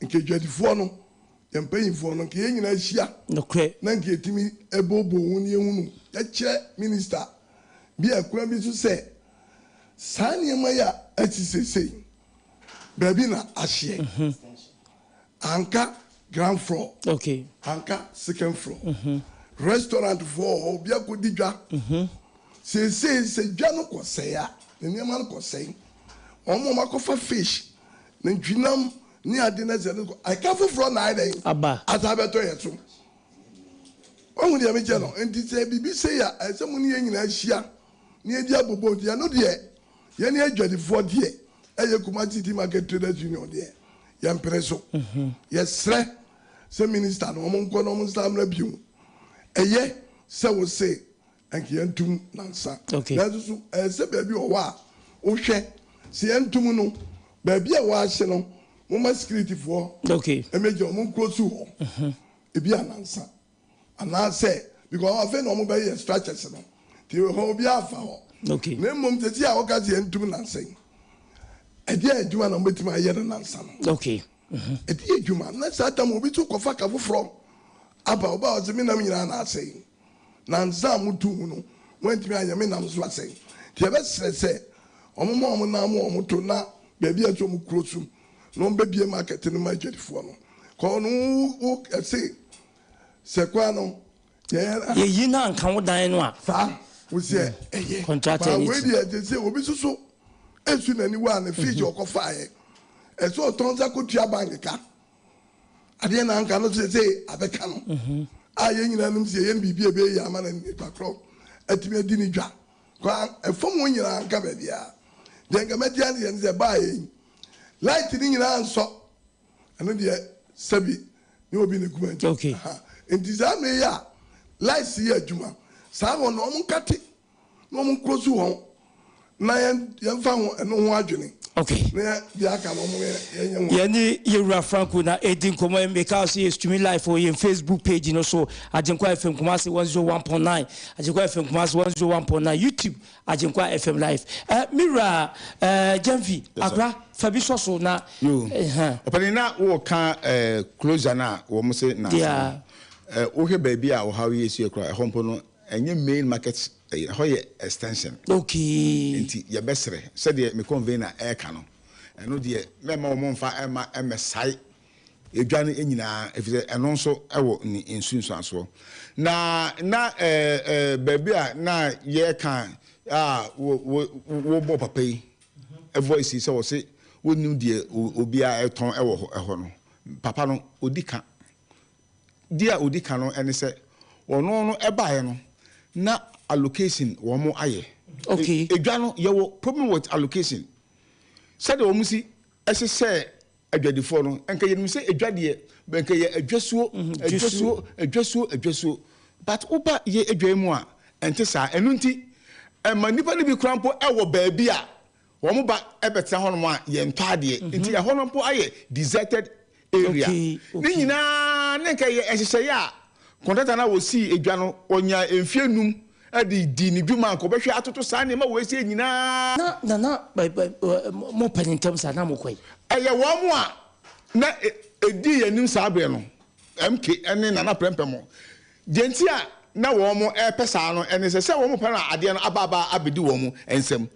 nka adwadifoɔ no, yɛn mpanyinfoɔ no, nka yɛn nyinaa hyia na nka yɛtumi booboo ho na yɛhunu, yɛkyerɛ minister bi a kwan bi so sɛ saa nneɛma yi a asi seesei, baabi na ahyeɛ. Anka ground floor. Okay. Anka second floor. Restaurant foɔ wɔ hɔ, obi akɔdi dwa. Seesei sɛ dwa no kɔsɛe a, ne nneɛma no kɔsɛe. Wɔn a wɔakɔfa fish, nantwinam ne ade no sɛ no kɔ, ɛka foforɔ na ayɛ dɛn? Aba. Asan abɛtɔ yɛn so. Wahu deɛ mekyɛ no? Nti sɛ biribi sei a, ɛsɛ sɛ mo ne yɛn nyinaa hyia na yɛdi abobo. Nti ɛno deɛ, yɛne adwadifoɔ deɛ, ɛyɛ Kumasi City Market Traders Union deɛ, yɛmpene so. Yɛsrɛ sɛ minister no wɔn nkɔ na wɔn nsan mmra bio. Ɛyɛ sɛ wo se nka yɛntum nansa. Nanso so ɛyɛ sɛ baabi wɔ hɔ a wohwɛ sɛ yɛntum no, baabi a wɔahye no, momma security foɔ mmɛgyina wɔn nkuro so hɔ ebi a nansa. Anaasɛ because afei na wɔn bɛyɛ structures no nti hɔ obiara afa hɔ. Okay. Na mmom sɛsi a wɔka sɛ yɛntum nansa yi, ɛdeɛ adwuma na wɔbɛtumi ayɛ no nansa no. Okay. Ɛdeɛ adwuma na saa tam obi nso kɔfa ka foforɔ aba ɔba ɔsɛ me nam nyinaa na asɛe. Nansa a motu mu no wɔantumi anyɛ me nam nso asɛe. Nti yɛbɛsrɛ sɛ wɔn ma wɔn nan mo wɔn to na baabi a ɛsɛ wɔn kuro so na wɔn bɛbie market no ma adwadifoɔ no. Kɔ no wo ɛse sɛ kwan no. Yɛyi no anka wo dan no a. Saa, wo sɛ ɛyɛ. Contractor Ba ni wei ti. deɛ ɛte sɛ obi soso esu n'ani wɔ a ne fridge ɔkɔfaeɛ. Ɛsɛ ɔtɔn nsa kɔtua bank ka. Adeɛ na anka no sɛ sɛ abɛka no. A yɛn nyinaa nim sɛ yɛn biribi a ɛbɛyɛ yie ama no nipa korɔ atumi adi ne dwa. Kɔ ɛfam hɔ nyinaa nka baabiara. Deɛ nka mɛte aseɛ ne sɛ baa yɛn light ne nyinaa nsɔ. Ɛno deɛ sɛbi ne obi ne kuma nti. Okay. Nti saa mmerɛ yi a lights yɛ adwuma saa wɔn na wɔn nkate na wɔn nkuro so wɔn na yɛn yɛnfa ho ɛno ho adwene. Okay. Na yɛ deɛ aka no wɔn yɛ yɛnyɛ ho. Yɛne yɛwura Franco na ɛdi nkɔmmɔ. Meka sɛ yɛ streaming live wɔ yɛn Facebook page no so, Agyenkwa FM Kumasi 101.9, Agyenkwa FM Kumasi 101.9, YouTube Agyenkwa FM live. Me wura Gyamfi, akora fa bi sɔ so na. Yo, ɔpanin na wɔka closure no a wɔn se na Yeah. wohwɛ baabi a ɔhaw yi esi koraa, ɛhɔ mpo no ɛnyɛ main market, ɛhɔ yɛ extension. Okay. Nti yɛbɛsrɛ sɛdeɛ me convener ɛreka no, ɛno deɛ mɛma wɔn mfa ɛma ɛmɛsae edwa no nyinaa, efisɛ ɛno nso ɛwɔ ne nsunsuansoɔ. Na baabi a na yɛreka a wɔbɔ papa yi voice yi sɛ wɔse wɔnnim deɛ obiara ɛtɔn ɛwɔ hɔ ɛhɔ no, papa no odi ka. Di a odi ka no ɛne sɛ ɔno no ɛbaeɛ no na allocation wɔn ayɛ. Okay. Edwa no yɛwɔ problem with allocation. Sɛdeɛ wɔn si ɛhyehyɛ adwadifoɔ no, nka yɛnim sɛ edwa deɛ nka yɛ adwasuo, adwasuo, adwasuo, adwasuo, but woba yɛ edwa yi mu a ɛnte saa. Ɛno nti ɛma nnipa no bi kora mpo ɛwɔ baabi a wɔn ba ɛbɛtena hɔnom a yɛntɔ adeɛ, nti ɛhɔ no mpo ayɛ deserted area. Ne nyinaa ne nka yɛ nhyehyɛeɛ a kɔntata no a wɔsii edwa no ɔnya mfie 5 ɛde di ne dwuma nka ɔbɛhwɛ atoto saa nneɛma wɔ esie nyinaa. Na nana mo pɛ ne ntɛm saa na mo kɔ yi. Ɛyɛ wɔn a na edi yɛn anim saa berɛ no, MK ne Nana Prɛmpɛ mo. Deɛ nti a na wɔn ɛpɛ saa no ɛne sɛ wɔn pɛ no adeɛ no aba aba abɛdi wɔn nsam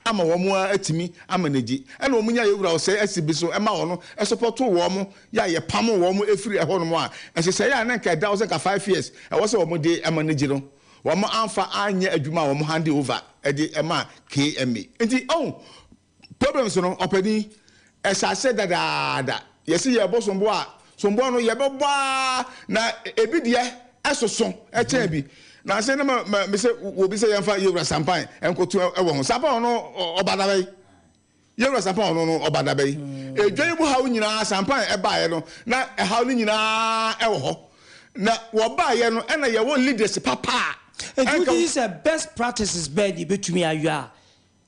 ama wɔn atumi ama n'agyi. Ɛna wɔn nya yɛwura ɔsɛe asi bi so ɛma wɔn ɛsopɔto wɔn yɛ a yɛpam wɔn efiri ɛhɔ nom a nhyehyɛeɛ a na nka ɛda hɔ sɛ nka 5 years ɛwɔ sɛ wɔn de ɛma n'agyi no, wɔn amfa anyɛ adwuma a wɔn hand over ɛde ɛma KMA. Nti ɔn problems no ɔpanin ɛhyɛ ase dadaada. Yɛsi yɛbɔ sombo a sombo no yɛbɛbɔ a na ebi deɛ ɛsoso ɛkyɛn bi. Na ase na ma ma sɛ obi sɛ yɛmfa yɛwura sampan nkoto ɛwɔ ho. Sampan no ɔba daba yi. Yɛwura sampan no no ɔba daba yi. Edwa yi mu haw nyinaa sampan ɛbaeɛ no na ɛhaw no nyinaa ɛwɔ hɔ. Na wɔbaeɛ no ɛna yɛwɔ leaders papa a. Nti wogye di sɛ best practices bɛn na ebetumi ayɔ a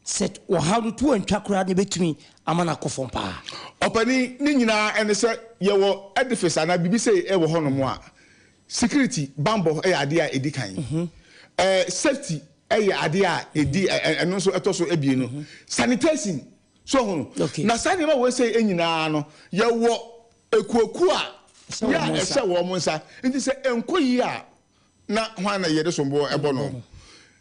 sɛ ɔhaw no to antwa koraa na ebetumi ama no akɔ fam paa? Ɔpanin, ne nyinaa ɛne sɛ yɛwɔ edifice anaa biribi sɛ ɛwɔ hɔnom a security bambɔ ɛyɛ adeɛ a ɛdi kan. Safety ɛyɛ adeɛ a ɛdi ɛno nso ɛtɔ so ebien no. Sanitation so ho no. Na saa nneɛma wɔ sɛ nyinaa no yɛwɔ ekuokuo a yɛ a ɛhyɛ wɔn nsa. Nti sɛ ɛnkɔ yie a na hwan na yɛde somboɔ ɛbɔ no.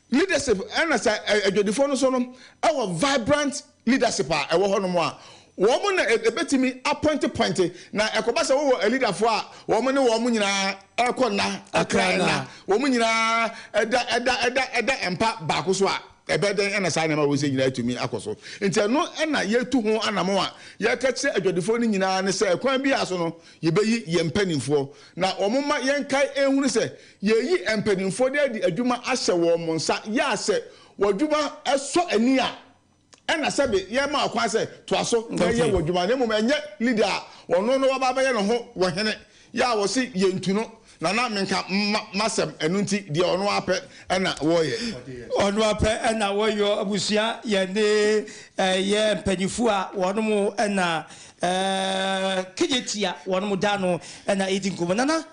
Leadership ɛna sɛ adwadifoɔ no so no ɛwɔ vibrant leadership a ɛwɔ hɔnom a wɔn na ebetumi appoint point na ɛkɔba sɛ wɔwɔ leaderfoɔ a wɔn ne wɔn nyinaa ɛkɔ nna ɛkra nna wɔn nyinaa ɛda ɛda ɛda ɛda mpa baako so a ɛbɛdɛn ɛna saa nneɛma wɔ sɛ nyinaa etumi akɔ so. Nti ɛno ɛna yɛtu ho anamo a yɛka kyerɛ adwadifoɔ no nyinaa ne sɛ ɛkwan bi a so no yɛbɛyi yɛn mpanimfoɔ na wɔn ma yɛnkae ehunu sɛ yɛyi mpanimfoɔ de adi adwuma ahyɛ wɔn nsa yɛ asɛ wɔn adwuma ɛsɔ ani a ɛna sɛbe yɛma ɔkwan sɛ toa so na ɛyɛ wɔ adwuma, na mmom ɛnyɛ leader a ɔno no waba abɛyɛ ne ho wɔ hene yɛ a wɔsi yɛntu no nana menka masɛm ɛno nti deɛ ɔno apɛ ɛna wɔyɛ. Ɔno apɛ ɛna wɔyɔ. Abusua, yɛne ɛyɛ mpanyinfoɔ a wɔn ɛna Kejetia wɔn da no ɛna edi nkɔmɔ. Nana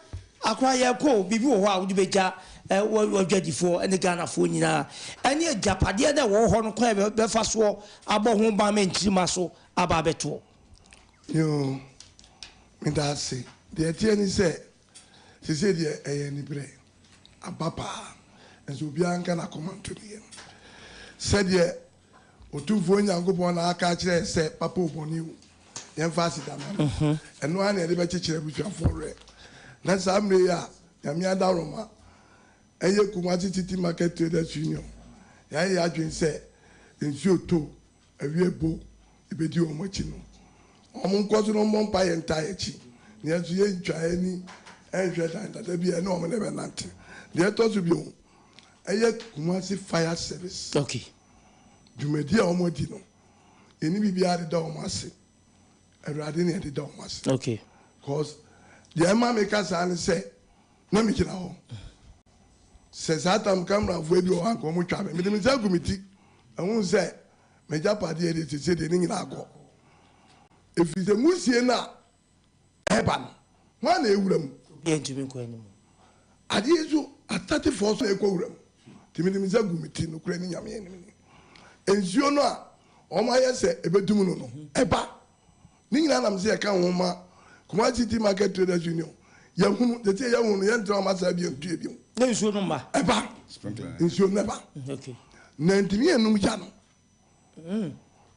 akora, yɛ kɔ biribi wɔ hɔ a wode bɛgya wɔdwadifoɔ ne Ghanafoɔ nyinaa ɛne agyapadeɛ no ɛwɔ hɔ no, kwan a bɛfa soɔ abɔ ho ban ma nkyirima so aba abɛtoɔ? Yoo, meda ase. Deɛ ɛteɛ ne sɛ sese deɛ ɛyɛ aniberɛ aba paa, nso obiara nka n'akoma nto ne yam sɛdeɛ Otumfoɔ Nyankopɔn na aka akyerɛ sɛ papa obɔne o, yɛmfa aseda ma no. Ɛno ara na yɛde bɛkyekyere abusuafoɔ werɛ na saa mmerɛ yi a Nyame adaworoma. Ɛyɛ Kumasi City Market Traders Union. Yɛayɛ yɛn adwene sɛ nsuo retɔ, awia rebɔ, yɛbɛdi wɔn akyi no. Wɔn nkɔ so na wɔmmɔ mpaeɛ ntaa yɛn akyi. Na yɛn nso yɛntwa yɛn ani nhwɛ dan dada bi a yɛne wɔn na ɛbɛnante. Deɛ ɛtɔ so bio, ɛyɛ Kumasi Fire Service. Okay. Dwumadie a wɔadi no, yɛnni biribiara de da wɔn ase. Awurade na yɛde da wɔn ase. Okay. Cause deɛ ɛma meka saa ne sɛ, na megyina hɔ. Sɛ saa tam camerafoɔ bi wɔ hɔ anka wɔn twa me. Mede me nsa agu me ti. Ɛho sɛ m'agyapadeɛ deɛ sese deɛ ne nyinaa kɔ. Ɛfiri sɛ nwusie no a ɛreba no, hwan na ɛwura mu? Obiara ntumi nkɔ anim. Adeɛ yi nso, atatefoɔ so na ɛkɔ wura mu. Nti mede me nsa gu me ti, nokorɛ ne Nyame anim ni. Nsuo no a wɔayɛ sɛ ɛbɛdum no no, ɛba. Ne nyinaa nam sɛ yɛka ho ma Kumasi City Market Traders Union. Yɛhunu, tete yɛhunu no, yɛntena wɔn asa bio ntua bio. Na nsuo no mma. Ɛba. Nsuo no ɛba. Okay. Na ntumi enum gya no.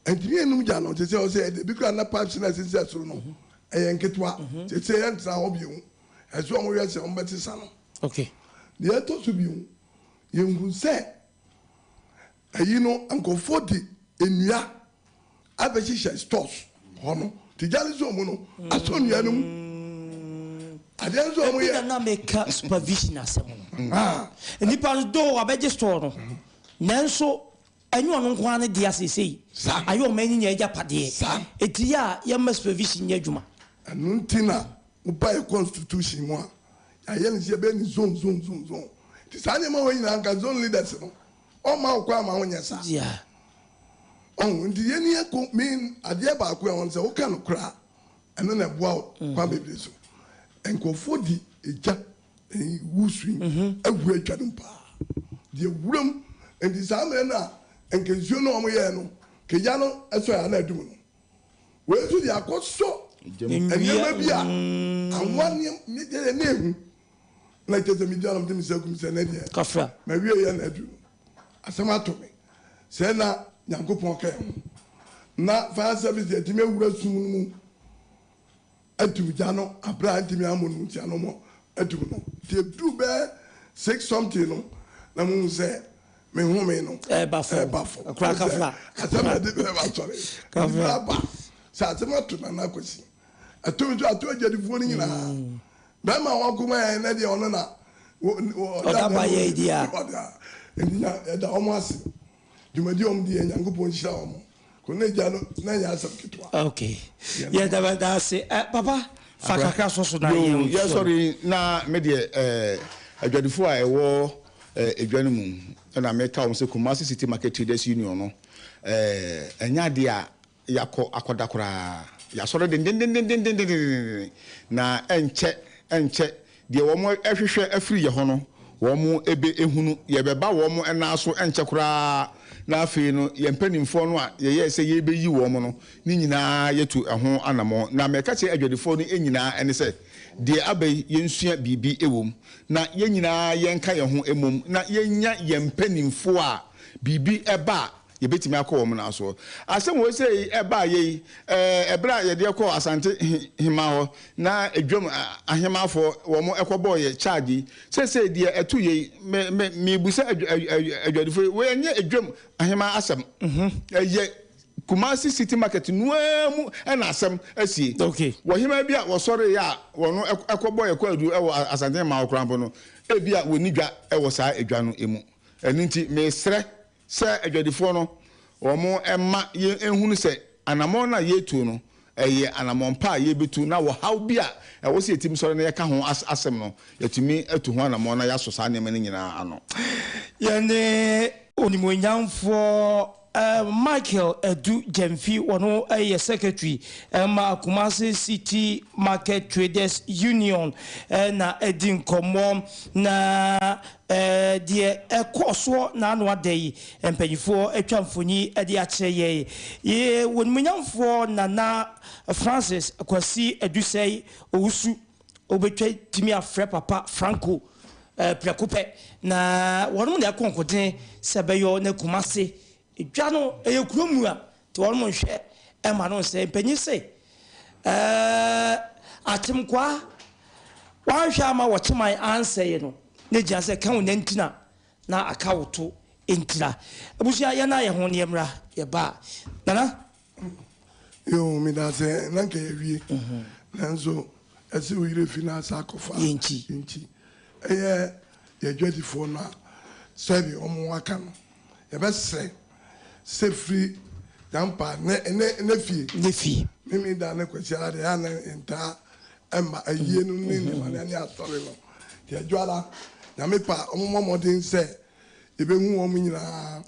Ntumi enum gya no, tete ɔsɛ ɛde bi kura na pipes na ɛsensɛn soro no, ɛyɛ nketewa. Tete yɛntena hɔ bio. Ɛsɛ wɔn yɛ sɛ wɔn bɛsesa no. Okay. Deɛ ɛtɔ so bio, yɛnhu sɛ ɛyi no nkurɔfoɔ de nnua abɛhyehyɛ stores hɔ no nti gya no sɛ ɔmu no asɔ nnua no mu adeɛ nso ɔmo yɛ. Ebi na na meka supervision asɛm no. Nnipa no do wabɛgye store no nanso ɛnyɛ ɔno nko ara ne dea seesei. Ayɛ ɔman no nyinaa agyapadeɛ. Eti yɛ a yɛmma supervision nyɛ adwuma. Ɛno nti na woba yɛ constitution mu a yɛayɛ no sɛ yɛbɛyɛ no zone zone zone zone nti saa nneɛma wei nyinaa nka zone leaders no ɔmma wo kwan ma wonyɛ saa. Ɔho nti yɛn ni yɛko me adeɛ baako a ɛwɔ no sɛ woka no koraa ɛno na ɛboa wo kwan bebree so. Nkurɔfoɔ de egya wusu yi agu adwa no mu paa deɛ wura mu nti saa mmerɛ no a nka nsuo no a wɔyɛɛ no nka egya no sɔe a na adum no wei nso deɛ akɔsɔ nneɛma bi a anwa nneɛma deɛ na ehu na kyerɛ sɛ megyina na mede me nsa gu mu sɛ ne deɛ mawie yɛ na aduru no asɛm ato me sɛ na Nyankopɔn ka yɛn ho na fire service deɛ atumi awura sum no mu atum gya no aberɛ a ntumi ammɔ no ntia no mɔ atum no nti ɛduru bɛɛ six something no na muhu sɛ me home no ɛba fam ɛba fam asɛm na ɛde bɛɛ ba sɔre ɛde aba sɛ asɛm ato Nana Akwasi Ɛto nso ato agyadifoɔ no nyinaa. Bɛrima a wakoma yɛn nɛ deɛ ɔno na ɔda ba yɛ di a. Nti nya yɛda wɔn ase. Dwumadi a wɔn di yɛ Nyankopɔn nhyira wɔn. Ko na gya no na nyɛ asɛm ketewa. Okay. Yɛda bɛda ase. Eh, papa fa kakra sɔ so na yɛn. Yo, yɛ sɔre na me deɛ eh, adwadifoɔ a ɛwɔ eh, edwa no mu ɛna meka wɔn sɛ Kumasi City Market Traders Union no eh, ɛnyɛ adeɛ a Yɛakɔ akɔda koraa. Yɛasɔre dendendendendenden, na ɛnkyɛ, ɛnkyɛ, deɛ wɔrehwehwɛ afiri yɛn hɔ no, wɔbɛhunu. Yɛbɛba wɔn nan so ɛnkyɛ koraa, na afei no, yɛn mpanimfoɔ no a yɛyɛɛ sɛ yɛrebɛyi wɔn no, ne nyinaa yɛatu ɛho anammɔn. Na meka kyerɛ adwadifoɔ no nyinaa ne sɛ, deɛ aba yi, yɛnsua biribi wɔ mu, na yɛn nyinaa yɛnka yɛn ho mmom, na yɛnnya yɛn mpanimfoɔ a biribi ba a, Yɛbɛtumi akɔ wɔn nan soɔ. Asɛm wei sei ɛbaa yei, ɛberɛ a yɛdeɛ kɔɔ Asante hemaa hɔ na dwam ahemaafoɔ wɔn kɔbɔɔ yɛ charge yi, seesei deɛ ɛto yei, me, me, mebusa adwadifoɔ yi, wei ɛnyɛ dwam ahemaa asɛm, ɛyɛ Kumasi City Market no ara mu na asɛm asie. Wɔ hemaa bi a wɔsɔreeɛ a wɔn kɔbɔɔ yɛ kwaadu wɔ Asante hemaa hɔ koraa mpo no, ebia wɔnni dwa wɔ saa dwa no mu. Ɛno nti mesrɛ Sɛ adwadifoɔ no, wɔn mma yɛnhunu sɛ anammɔn no a yɛretuo no, ɛyɛ anammɔn pa a yɛrebɛtu, na ɔhaw bi a ɛwɔ sɛ yɛtumi sɔre na yɛka ho asɛm no, yɛatumi atu ho anammɔn na yɛasɔ saa nneɛma no nyinaa ano. Yɛne Onimuonyamfoɔ Michael Adu Gyamfi, ɔno yɛ Secretary ma Kumasi City Market Traders Union na adi nkɔmmɔ. Na Deɛ ɛkɔɔ soɔ n'ano ada yi, mpanyinfoɔ atwa mfoni de akyerɛ yɛn. Yɛ Onimuonyamfoɔ Nana Francis Kwasi Adusei Owusu, wobɛtwa tumi afrɛ Papa Franco prɛko pɛ, na wɔnom na ɛkɔ nkoden sɛ ɛbɛyɔ na Kumasi dwa no ɛyɛ kuro mu a, nti wɔnom nhwɛ ɛma no nsɛe. Mpanyin se, Ɛɛ, Akyemkwaa, wanhwɛ amma Wɔkyeman ansɛe no. na gyina sɛ ka wo nantina na aka wo to ntira. Abusua yɛn na yɛ ho ne yɛmmra yɛba a. Nana. Yoo medase na nka yɛawie nanso ɛsɛ wo yerɛ fi na asa akɔfa Yɛnkyi. Yɛnkyi ɛyɛ yɛadwadifoɔ no a sɛdeɛ wɔn aka no yɛbɛsrɛ sɛ firi Yampa ne ne ne fie Ne fie. Mimi da ne Kwasi ara deɛ ɛyɛ a na ntaa ɛmma ayie no ne nneɛma ne asɔre no nti adwala Nyame pa wɔn mmɔ mmɔden sɛ Yɛbɛhu wɔn nyinaa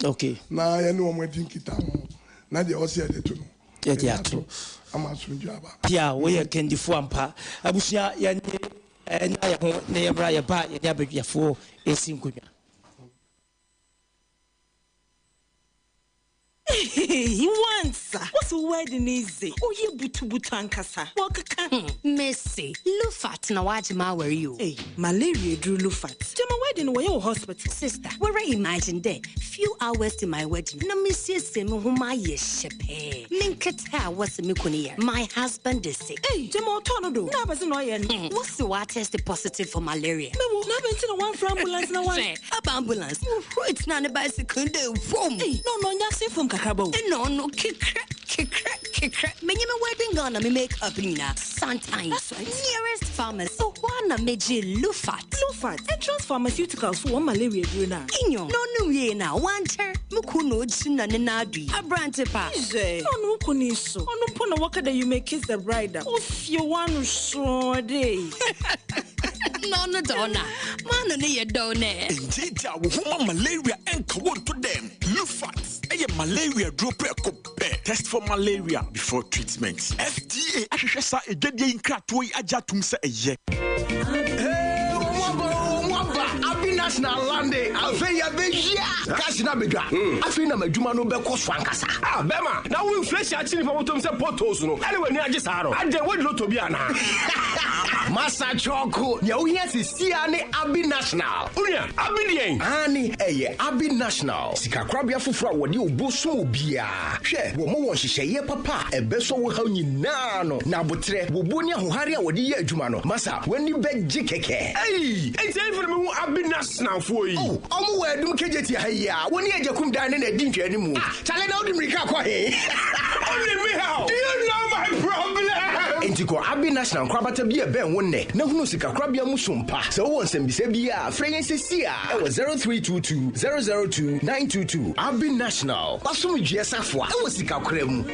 na yɛne wɔn adi nkitaho, na deɛ ɛwɔ sɛ yɛde to no, yɛde ato ama asomdwoeɛ aba. Pia, woyɛ kandifoɔ ampa. Abusua, yɛne ɛna yɛn ho na yɛmmra, yɛba a yɛne abadwafoɔ nsi nkonnwa. Eii wansa wose wo wedding yi dze ɔyɛ butubutu ankasa wɔkeka ho. Mese Lufat na wagye m'awar yi o. Ei malaria eduru Lufat. Gyama wedding no wɔyɛ wɔ hospital. Sister, woara imagine dɛ few hours to my wedding na mesiesie me ho mayɛ hyɛpɛɛ, me nketse a wɔse me kun yar, my husband is sick. Ei gyama ɔtɔɔ no do na abɛdze na ɔyɛ no. Wɔse ɔatest positive for malaria. Mewo na abɛn ntsi na wɔammfrɛ ambulance na wɔan. Hwɛ, aba ambulance, muhurui tsenaa ne bicycle do vum. Ei, na ɔno ɔnnyɛ ase fam kakraba o. Nna ɔno kekrɛ, kekrɛ, kekrɛ. Menye me wedding gown na me make up nyina, santan. That's right. Nearest pharmacy, hɔ ara na megyee Lufat. Lufat, Entrance Pharmaceuticals fo hɔn malaria edur no a. Nyew, na ɔno wiei no a, ɔannkyɛr, mo kun na ogyina ne nan do yi, aberantse pa. Hwɛ, na ɔno wo kun yi so, ɔno mpo na wɔka dɛ you may kiss the bride a, ofie w'ano sɔɔ dɛ. Na ɔno dze ɔno a, m'ano no yɛ dɛw nɛ. Ngyeegyaa wo ho ma malaria nka wo nto dɛm. Lufat yɛ malaria duro prɛko pɛ. Test for malaria before treatment. FDA ahwehwɛ saa adwadie yi nkratoɔ yi agye atom sɛ ɛyɛ. Hey, wɔn aba o, wɔn aba. Abinas na alande. Afei yɛbɛhyia. Cash na abɛdwa. Afei na m'adwuma no bɛkɔ so ankasa. Ah, bɛma, na wo inflation akye nipa bɔtɔm sɛ potholes no, ɛne w'ani agye saa no? Adɛn, woadi lotto bi anaa? Masa Kyɔko, nea wohia seesei ara ne Abi National. Onua, Abi deɛn? Aane, ɛyɛ Abi National, sikakorabea foforɔ a wɔde obuo som obiara. Hwɛ, wɔma wɔ nhyehyɛeɛ papa a ɛbɛsɔ wo haw nyinaa ano, na aboterɛ, wobuo ne ahohare a wɔde yɛ adwuma no, masa, w'ani bɛgye kɛkɛ. Ei! Enti ɛhefa na mehu Abi Nationalfoɔ yi? Oh, wɔn wɔ Adum Kejetia ha yi ara, wo ne Agyakum dan no na ɛdi nhwɛanimu. Ah, Chale na wode mmirika kɔ he? Wone me haw? Do you know my problem? Enti kɔ Abbey National nkorabata bi a ɛbɛn wo nnɛ na hunu sikakorabea mu som pa. Sɛ wowɔ nsɛmbisa biara a, frɛ yɛn seesei ara wɔ 0322 002 922. Abbey National, w'asomdwoeɛ safoa wɔ sikakora mu.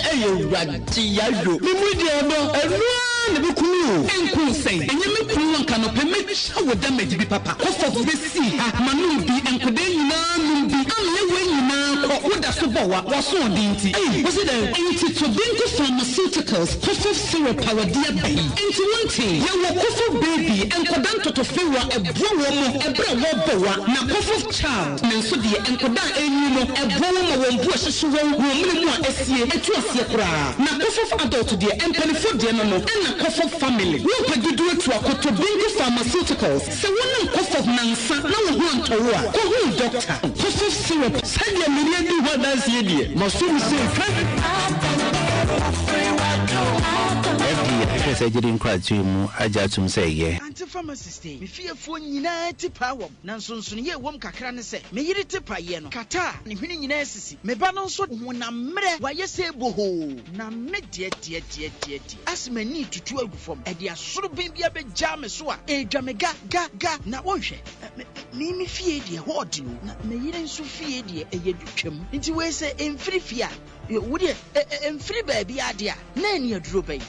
Ɛyɛ awurade yayo. Me mu deɛ ɔdɔ ɛno ara na ɛbɛku me o. Ɛnku wo sɛn? Ɛnyɛ me kunu anka anɔpɛ mɛtwa wo damage bi papa. Kɔfɔf bɛsii ha ma nom bi nkɔdaa nyinaa nom bi ameɛ wei nyinaa kɔ wo da so bɔ wa w'asoɔden nti ei wo se dɛn? Nti Tobinco Pharmaceuticals Kɔfɔf syrup a wɔde aba yi nti wo ntee? Yɛwɔ Kɔfɔf baby nkɔdaa ntɔtɔfewa ɛboa wɔn mo ɛberɛ a wɔrebɔ wa na Kɔfɔf Child, nanso deɛ nkwadaa a ɛrenyin no, ɛboa wɔn ma wɔn bo hyehye wɔn, wɔn mene mu a asie, ɛtu aseɛ koraa. Na Kofov Adult deɛ, mpaninfoɔ deɛ no no, ɛna Kofov Family. Worepɛ dodoɔ atu akɔtɔ Bingo Pharmaceuticals. Sɛ wonom Kofov nansa na wo ho antɔ wo a, kɔhunu dɔkta. Kofov Syrup. Sɛdeɛ mene adi ho adanseɛ deɛ, maso mu sei, hwɛ! FDA ahwehwɛ saa gyidi nkratoɔ yi mu agye atom sɛ ɛyɛ. Ante pharmacist yi, me fiefoɔ nyinaa ti paa wɔm. Na nsonsonoeɛ a ɛwom kakra ne sɛ, me yere te paeɛ no, kata a ne hwene nyinaa sisi. Me ba no nso honam mmerɛ, wayɛ sɛ bohoo. Na me deɛ deɛ deɛ deɛ deɛ, ase m'ani retutu agu fam. Ɛde asoroben bi abɛgyaa me so a, ɛredwa me ga ga ga. Na wonhwɛ, me, me, me fie deɛ, ɛhɔ ɔden o. Na me yere nso fie deɛ, ɛyɛ dutwam. Nti wei sɛ ɛmfiri fie a, Wo deɛ, ɛmfiri baabiara deɛ a, na ɛne aduro bɛn?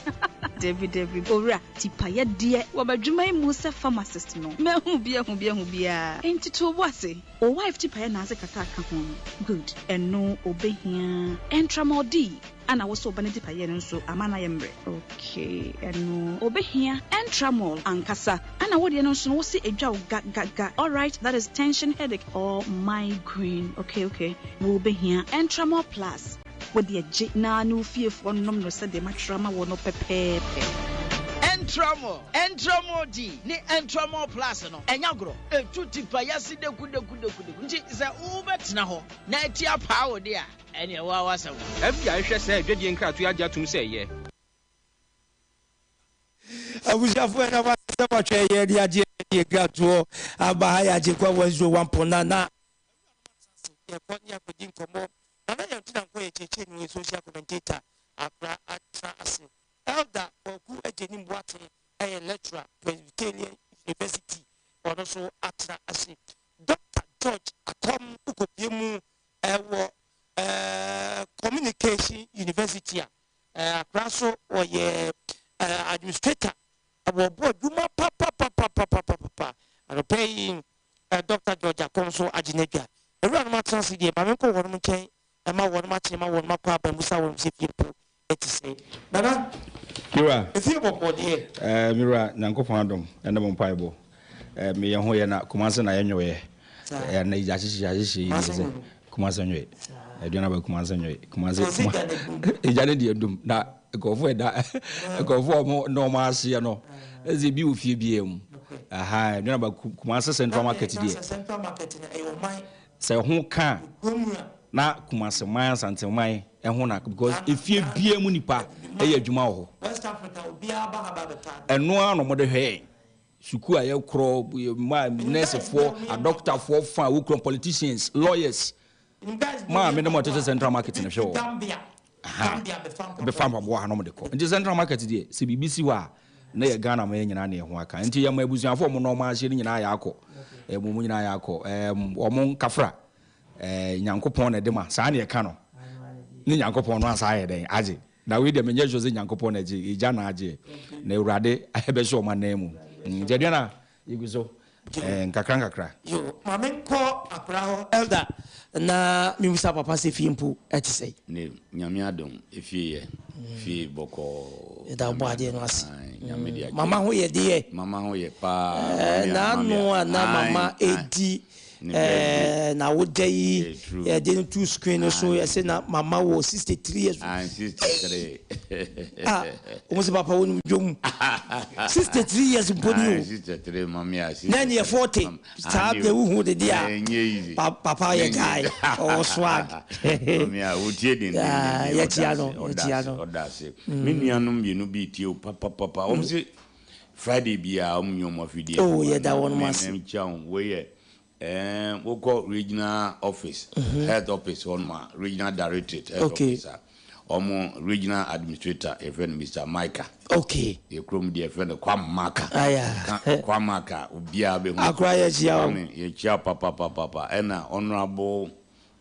Dabi, dabi, Owura, tipayɛ deɛ, wɔ m'adwuma yi mu sɛ pharmacist no, mahu bi ahu bi ahu bi ara. Enti to wo bo ase. Wo wife tipayɛ na adze kakra ka ho no, good, ɛno obehia. Ɛntramol D, ana wo so wo ba no tipayɛ no nso ama no ayɛ mmerɛ? Okay, ɛno obehia. Ɛntramol ankasa, ana wo deɛ no nso no, wo se edwa wo ga ga ga, alright, that is tension headache or migraine, okay, okay. Wobehia Entramol Plus. Wo deɛ gye na ne wo fiefoɔ nnom no sɛdeɛ matwerɛ ama wo no pɛpɛɛpɛ. Ɛntramol, Ɛntramol D ne Ɛntramol Plus no, ɛnyɛ agorɔ. Ɛtu tipaeɛ ase dekudekudekudeku. Nti sɛ wobɛtena hɔ na ati apaa wo de a, ɛnneɛ wo ara w'asɛm. FDA hwehwɛ saa adwadie nkratoɔ yi agye atom sɛ ɛyɛ. Abusuafo ɛna mo ase sɛ moatwɛn yɛn de agye yɛn nkratoɔ aba ha yɛ Agyenkwa 101.9 na yɛkɔ ne akɔdi nkɔmmɔ. Nana Yɛntena Nkɔ yɛ kyerɛkyerɛni wɔ social commentator Accra atena ase. Elder Kwaku Agyenim Boateng yɛ lecturer Presbyterian University ɔno nso atena ase. Doctor George Akɔm wokɔpie mu wɔ Communication University a Accra so ɔyɛ administrator wɔbɔ adwuma papapapapapapa. Anɔpa yi Dɔkta George Akon nso agye n'adwa. Awuranom atena ase deɛ, ma menkɔ wɔnom nkyɛn mma wɔnom akyene ma wɔnom akɔ aba mmisa wɔnom sɛ fie mpo te sɛn. Nana, Me wura. Efie bɔkɔɔ deɛ? Eh, me wura, Nyankopɔn adom ne mo mpaebɔ. Eh, me yɛn ho yɛ na Kumase na yɛnwoeɛ. Eh, na yɛahyehye yɛahyehye yi deɛ sɛ Kumase nwoe. Aduane aba Kumase nwoe. Kumase, Egya ne deɛ dum na nkurɔfoɔ ɛda nkurɔfoɔ a wɔn na wɔn ahyeɛ no ɛsɛ ebi wɔ fie biara mu. Aha, aduane aba Kumase Central Market deɛ. Sɛ ho ka na Kumase man Asante man ɛho na because efie biara mu nipa ɛyɛ adwuma wɔ hɔ. Ɛno ara na wɔde hwɛ yɛn. Sukuu a yɛkorɔ, mmaa nɛɛsefoɔ, adɔkotafoɔ fa a wokura politicians, lawyers. Maame no ma ɔte sɛ Central Market no hwɛ wɔ. Aha. Bɛfa mpaboa ha na wɔde kɔ. Nti Central Market deɛ, sɛ biribi si hɔ a, na yɛ Ghana ma yɛn nyinaa na yɛn ho aka. Nti yɛma abusuafoɔ wɔn nɔɔma ahyeɛ no nyinaa yɛ akɔ. Ɛmu mu nyinaa yɛ akɔ. Ɛɛm, wɔn nkafra. Ɛɛ, Nyankopɔn na ɛde ma. Saa na yɛka no. Ne Nyankopɔn no ansa ayɛ dɛn? Agye. Na wei deɛ menyɛ sure sɛ Nyankopɔn na ɛgye, egya na agyeɛ. Na Awurade bɛhyɛ wɔn anan mu. Nti aduane a yɛgu so eh, nkakra nkakra. Yo, ma me nkɔ akora hɔ elder na me bisa papa sɛ fie mpo ɛte sɛn. Ne Nyame adom efie yɛ, fie bɔkɔɔ. Yɛda ɔbɔ adeɛ no ase. Nyame de akyɛ. Mama ho yɛ deɛ. Mama ho yɛ paa. Eh, n'ano a na mama edi Eh, na wo da yi yɛde no to screen no so yɛsɛ na mama wɔ 63 years. Ah, 63. Ah, wɔn sɛ papa wɔn dwom 63 years mpo ni o. 63 mami a 63. Na ɛni yɛ 40 saa de wohu de di a papa yɛ guy ɔwɔ swag. Mami a wotie den den den. Yɛkyia no yɛkyia no. Ɔda ase. Me nuanom mmienu bi tie o papapapa wɔn sɛ. Friday biara wɔn nyɛ wɔn afidie. Oh yɛda wɔn ase. Mɛ kyia wɔn wei yɛ ɛɛ wokɔ regional office mhm. health office hɔ nom a regional directorate health okay. office a wɔn regional administrator yɛfrɛ no Mr Micah. Okay. Yɛ kurom deɛ yɛfrɛ no Kwam Maka. Aya. Kwam Maka obiara bɛ hu. Akora yɛ kyia wɔn. Yɛ kyia papapapapa ɛna honourable.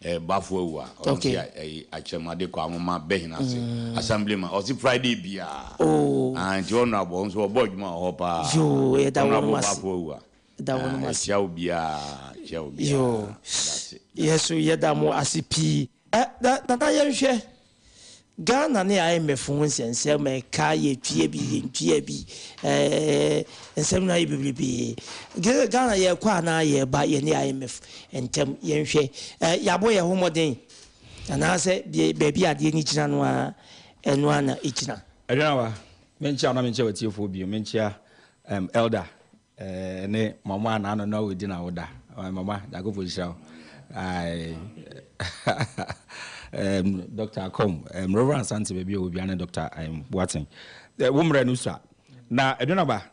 Eh bafo awu a ɔno Okay. si ɛyi akyerɛmade kɔ anwoma bɛhena ase Mm. assemblyman ɔsi Friday biara Oh. ah nti honourable ɔno nso ɔbɔ adwuma wɔ hɔ paa Yoo, yɛda wɔnom honourable ase. bafo awu a Yɛda wɔnom ah ase. ɛkyia wo biara kyia wo biara Yoo. dase. Yɛso yɛda mo ase pii. Ɛ na nana yɛnhwɛ Ghana ne IMF ho nsɛnsɛm ɛka yɛtua bi yɛntua bi ɛɛ nsɛm no ayɛ bebrebee. Ghana yɛkɔ anaa yɛba yɛne IMF ntam yɛnhwɛ ɛ yɛabɔ yɛn ho mmɔden anaasɛ baabi adeɛ no gyina no ara ɛno ara na ɛgyina. Aduanawa, menkyia wo na menkyia w'atiefoɔ bio, menkyia um, Elder Eh ne mama na ano na odi na woda. Mama Nyankopɔn nhyira wo. Ai um, Dr. Akom, um, Reverend Asante baabi a obi ne Dr. Um, Boateng. Eh, wo mmerɛ no sua. Na ɛdwena ba.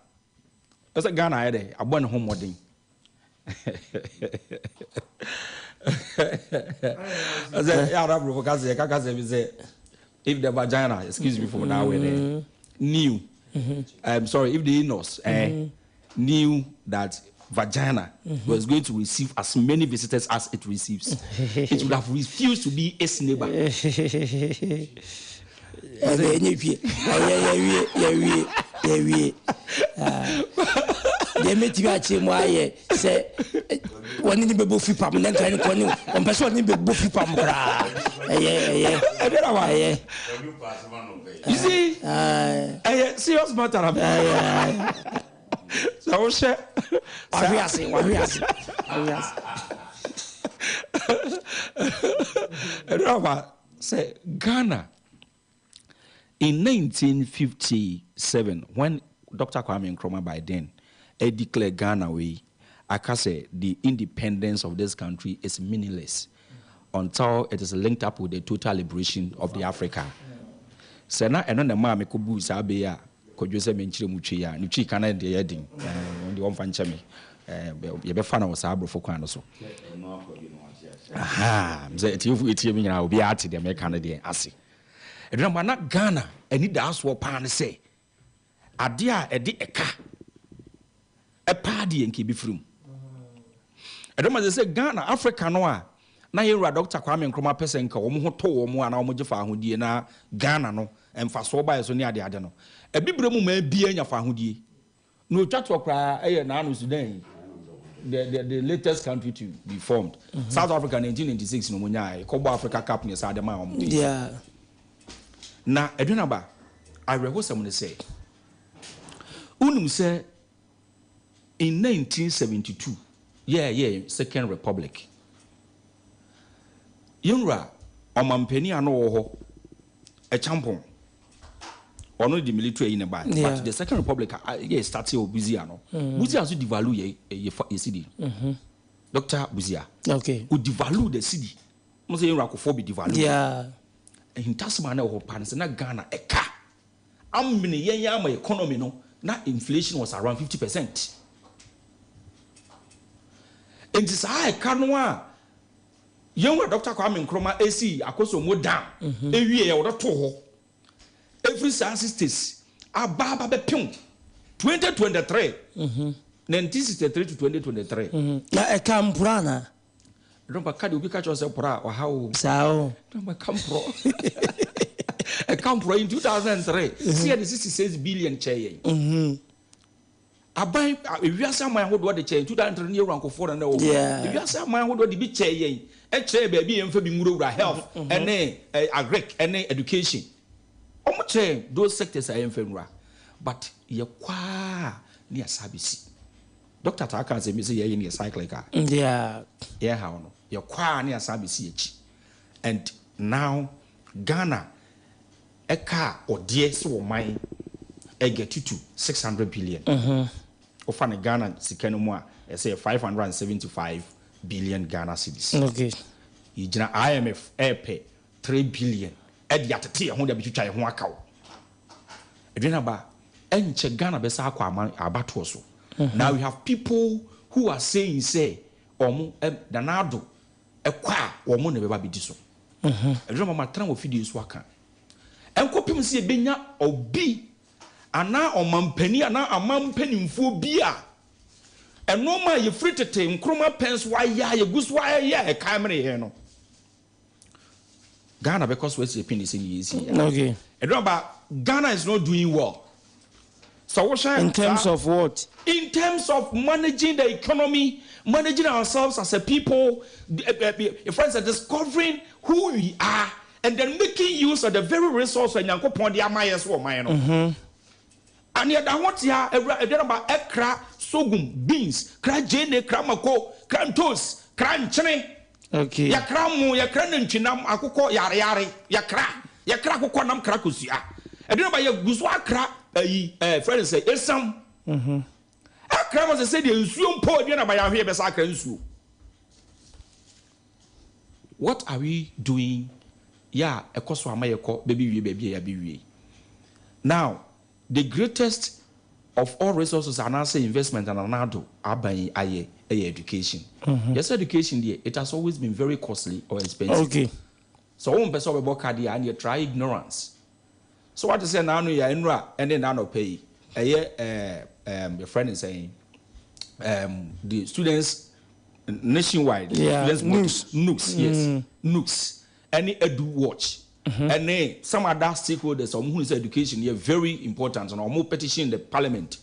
Ɛsɛ Ghana ayɛ dɛ abɔ ne ho mmɔden. Ɛsɛ yɛ ara aborɔfo kasa yɛ kaka sɛ bi sɛ if the vagina excuse me for that word eh, knew um, sorry if the anus eh, knew that vagina was going to receive as many visitors as it receives it would have refused to be its neighbor. Ɛnɛ ɛnyɛ hwie ɛyɛ yɛwie yɛwie yɛwie deɛ mɛtumi akyerɛ mu ayɛ sɛ wɔne ne bɛbɔ fipam ne nka ne kɔ ne ɔmpɛ sɛ ɔne ne bɛbɔ fipam koraa ɛyɛ ɛyɛ ɛyɛ You see, ɛyɛ serious matter na sɛ wohyɛ wahwe ase wahwe ase wahwe ase. Ɛdɔrɔ aba sɛ Ghana in 1957 when. Doctor Kwame Nkrumah by then declare Ghana wei aka sɛ the independence of this country is meaningless until it is linked up with the total liberation of the Africa. Sɛ na ɛno na ɛmaa mekɔbuu saa bɛ yi a Kwadwo sɛ menkyerɛ mu twi a, ne twi ka no deɛ ɛyɛ den, ɛɛ, deɛ ɔmfa nkyɛ me, ɛɛ, yɛbɛfa no wɔ saa aborɔfo kwan no so. Ahaa, sɛ atiefo etie me nyinaa, obiara ate deɛ meka no deɛ ase. Ɛdurama na Ghana anidaasoɔ paa ne sɛ, adeɛ a ɛde ɛka paa deɛ nka ɛbɛfiri mu. Ɛdɔm sɛ sɛ Ghana, Africa no a na yɛn wura Dɔkta Kwame Nkrumah pɛ sɛ nka wɔn ho tɔ wɔn a na wɔgye faahodie na Ghana no mfasoɔ baeɛ so ne adeade no, Abibire mu man biara nya faahodie. Na ɔtwa toɔ koraa yɛ naano Sudan yi, the, the, the latest country to be formed. Mm -hmm. South Africa 1996 na wɔn nyaeɛ, kɔbɔ Africa Cup ne saa de maa wɔn. Yeah. Na Aduanaba, awerɛhosɛm ne sɛ, Wonim sɛ in 1972 yɛɛyɛɛ second republic, yɛn wura ɔmanpanin a na ɔwɔ hɔ, Acheampong, ɔno de military ayi na ɛbaeɛ. Yeah. But the second republic a yɛ startee wɔ Busia no, Busia nso devalue yɛ yɛ fa yɛ cedi. Doctor Busia. Okay. O devalue the cedi. Mo sɛ yɛn wura Kufuor bi devalue. Yeah. Ahintasɛm a na ɛwɔ hɔ paa ne sɛ na Ghana ɛka amene yɛn ama economy no na inflation was around 50%. Nti saa ɛka no a yɛn wura Doctor Kwame Nkrumah esii Akosombo Dam ewie yɛ wɔde too hɔ efiri saa 60s aba aba bɛpem 2023, 1963 to 2023. Na ɛka mpora anaa? Dɔmpa ka deɛ obi ka kyerɛ sɛ porɔ a ɔha o. Saa o. Dɔmpa ka mporɔ. Ɛka mporɔ in 2003 sɛ yɛde 66 billion kyɛɛ yɛn. Mhm. Aban ewiase aman ahodoɔ de kyɛɛ yɛn 2003 ne yɛwura nkofoɔ na na ɛwɔ hɔ. Yeah. Ewiase aman ahodoɔ de bi kyɛɛ yɛn ɛkyerɛ yɛn baabi a yɛmfa bi nwurawura health ɛne agric ɛne education. Wɔn kyerɛ yɛn those sectors a yɛmfa nwura but yɛkɔ ara ne yɛasa abɛsi. Doctor taa ka asɛm bi sɛ yɛyɛ no yɛ cyclic a yɛn haw no yɛkɔ a ne yɛasan abɛsi akyi and now Ghana ɛka a ɔdeɛ sɛ ɔman ɛgɛte to 600 billion wofa no Ghana sika no mu a ɛsɛ yɛ 575 billion Ghana cedis yɛgyina IMF ɛɛpɛ 3 billion ɛde atete yɛn ho de abɛtwitwa yɛn ho akaw. Adwene aba, ɛnkyɛ Ghana bɛsan akɔ aman abatoɔ so. Now we have people who are saying sɛ wɔn ɛ Nana Addo ɛkɔ a wɔn na ɛbɛba abɛdi so. Adwene aba matena wɔ fidie so aka. Ɛnkɔpem sɛ yɛbɛnya obi anaa ɔmampanin anaa aman mpanimfoɔ bi a nnoɔma a yɛfiri tete Nkrumah pɛn so ayɛ a yɛgu so ayɛ a ɛkae mene yɛn no, Ghana bɛkɔ so asi apini sɛ nea esi yi. Okay. Ɛdɔn ba Ghana is not doing well. So wohwɛ In terms of what? In terms of managing the economy, managing ourselves as a people, friends are discovering who we are and then making use of the very resource a Nyankopɔn de ama yɛn so ɔman no. Ane ɛda ho te a, awura aduanaba kra sorghum, beans, kra gyeene, kra mako, kra ntoos, kra nkyene. Okay. Yɛkra mo, yɛkra nantwinam, akokɔ yareyare, yɛkra, yɛkra akokɔnam, kra kosua. Aduanaba yɛgu so akra ayi, ɛɛ, frɛ no sɛ esiam. Akra ma sɛ sɛdeɛ nsuo mpo aduanaba yɛahwe yɛbɛsa akra nsuo. What are we doing yɛ a ɛkɔ so ama yɛkɔ bɛbɛwie baabi a yɛabɛwie yi? Now, the greatest of all resources anaasɛ investment a Nana Addo aban yi ayɛ yɛ education. Yɛsɛ education deɛ, it has always been very costly or expensive. Okay. Sɛ wompɛ sɛ wobɛbɔ ka deɛ a, ɛnneɛ try ignorance. So wate sɛ naano yi a, nnora ne nnanɔpa yi, ɛyɛ ɛɛ ɛɛm yɛfrɛ no sɛn, ɛɛm the students nationwide Yeah, students body, NUGS. NUGS, yes, NUGS, ɛne Edu Watch, ɛne some other stakeholders a wɔn hunu sɛ education yɛ very important na wɔn petition the parliament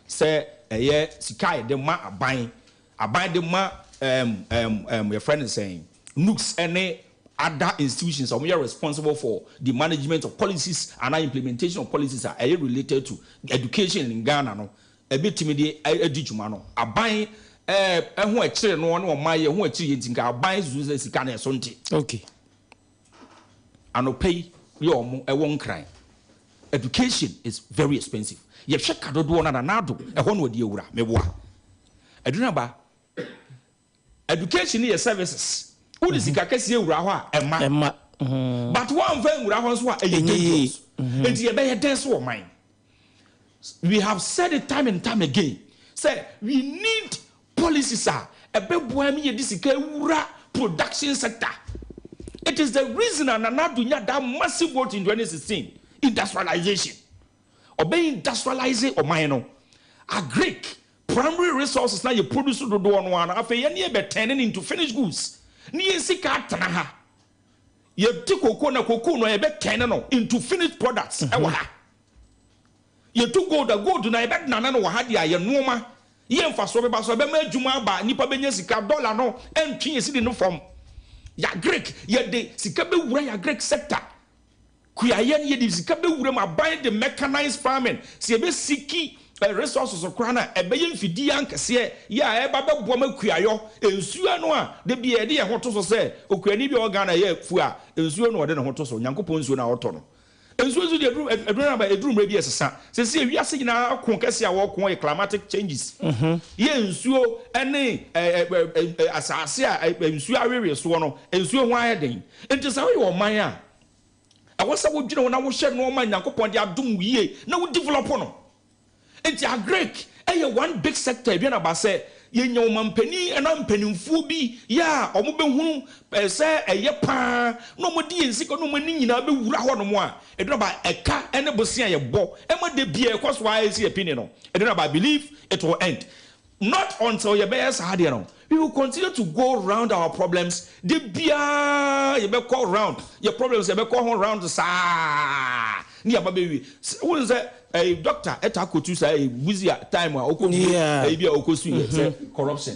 sɛ ɛyɛ sika a yɛde ma aban, aban de ma ɛɛm ɛɛm ɛɛm yɛfrɛ no sɛn, NUGS ɛne other institutions a wɔn yɛ responsible for the management of policies anaa implementation of policies a ɛyɛ related to education in Ghana no ɛbɛtumi de adi dwuma no, aban ho ɛkyere noɔ ne ɔman yɛ ho ɛkyere yɛ nti nka aban susu sɛ sika no ɛso nte. Okay. Anɔpa yi yɛ ɔmo ɛwɔ Nkran. Education is very expensive. Yɛhwɛ ka dodoɔ no a, Nana Addo, ɛhɔ na ɔde awura. Meboa. Adunaba, education no yɛ services. Wode sika kɛseɛ wura hɔ a, ɛmma. Ɛmma. But woamfa anwura hɔ nso a, ɛyɛ dangerous. Enti yɛbɛyɛ dɛn sɛ ɔman? We have said it time and time again sɛ we need policies a ɛbɛboa ma yɛde sika awura production sector. It is the reason a Nana Addo nya that massive vote in 2016, industrialization. Ɔbɛ industrialize ɔman no. Agric, primary resources na yɛ produce dodoɔ no ara no, afei yɛne yɛbɛ turn no into finished goods. Ne yɛn sika atena ha. Yɛte cocoa na cocoa no yɛbɛ turn no into finished products ɛwɔ ha. Yɛtu gold a, gold no a yɛbɛdnane no wɔ ha de ayɛ nnoɔma, yɛ mfasoɔ bɛba so, ɛbɛma adwuma aba, nnipa bɛnya sika, dɔla no ɛntwe yɛn sidi no fam. Yɛagric, yɛde sika bɛwura yɛagric sector, kuayɛ no yɛde sika bɛwura mu, aban de mechanized farming, sɛ yɛbɛsiki resources koraa no a, ɛbɛyɛ mfidie ankɛseɛ yɛ a ɛba bɛboa ma kuayɔ, nsuo no a da biara yɛde yɛn ho to so sɛ okuani bi a ɔwɔ Ghana yɛ afuo a, nsuo na ɔde ne ho to so, Nyankopɔn nsuo no a ɔtɔ no. Nsuo nso deɛ ɛduru ɛduru no aba ɛduru mmerɛ bi ɛsesa. Seesei wiase nyinaa ko kɛseɛ a wɔko yɛ climatic changes. Yɛ nsuo ne asaase a nsuo awewe soɔ no nsuo ho ayɛ den. Nti sɛ woyɛ ɔman a ɛwɔ sɛ wodwene ho na wohyɛ nnoɔma a Nyankopɔn de adom wo yie na wo develop no. Nti agric yɛ one big sector aduan aba sɛ yɛnya ɔmanpanin anaa mpaninfoɔ bi yɛ a wɔn bɛhunu sɛ ɛyɛ paa na wɔn de yɛn sika ne wɔn ani nyinaa bɛwura hɔ nom a aduan aba ɛka ne bosea a yɛbɔ ɛma da biara ɛkɔ so ara ɛsi apini no aduan aba I believe it will end. Not until yɛbɛyɛ saa adeɛ no, we will continue to go round our problems, da biara yɛbɛkɔ round, yɛ problems yɛbɛkɔ ho round saa ne yɛaba bɛwie. Wohu sɛ ɛyi doctor ɛtaa kɔtu saa ɛyi Busia time a ɔkɔ wie ɛyi bi a ɔkɔ su yɛ sɛ corruption.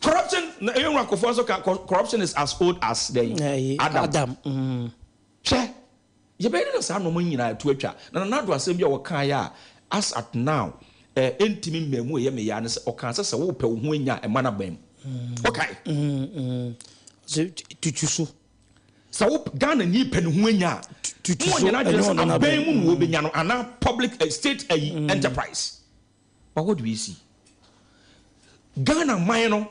Corruption, na ɛyɛ nwura kɔfoɔ nso ka corruption is as old as the Adam. Adam. Hwɛ Yɛbɛyɛ dɛn na saa nnoɔma yi nyinaa atu atwa? Na Nana Addo asɛm bi a ɔkaeɛ a as at now eh, ɛntumi mmaa mu ɛyɛ me yaa ne sɛ ɔkaa sɛ sɛ wopɛ wo ho anya a mma no aban mu. Wokae? Ɔse tutu so. Sɛ wo Ghanani pɛ ne ho anya a, Tutu mo so, ɔnyɛ n'adwene ɛnyɛ sɛ ɔno aban n'aban mu na wɔbɛnya no anaa public eh, state ayi enterprise. But what do we see? Ghana man no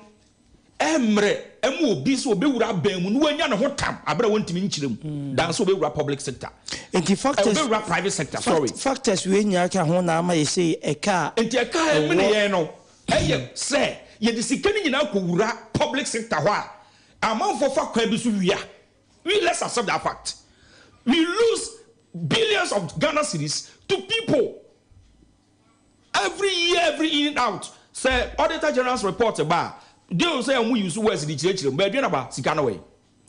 ɛmmerɛ ɛma obi sɛ ɔbɛwura aban mu na wanya ne ho tam aberɛ a wɔntumi nkyerɛ mu dan sɛ ɔbɛwura public sector. Nti factors ɔbɛwura private sector, sorry. Factors wei nyinaa ka ho na ama yɛsei ɛka a Nti ɛka a ɛmene yɛn no ɛyɛ sɛ yɛde sika no nyinaa kɔwura public sector hɔ a amanfoɔ fa kwan bi so wia. We let's accept that fact. We lose billions of Ghana cedis to people. Every year every in and out sɛ auditor general's report ba a deal sɛ ɔmo use words de kyerɛkyerɛ mu but aduan aba sika no wɛn?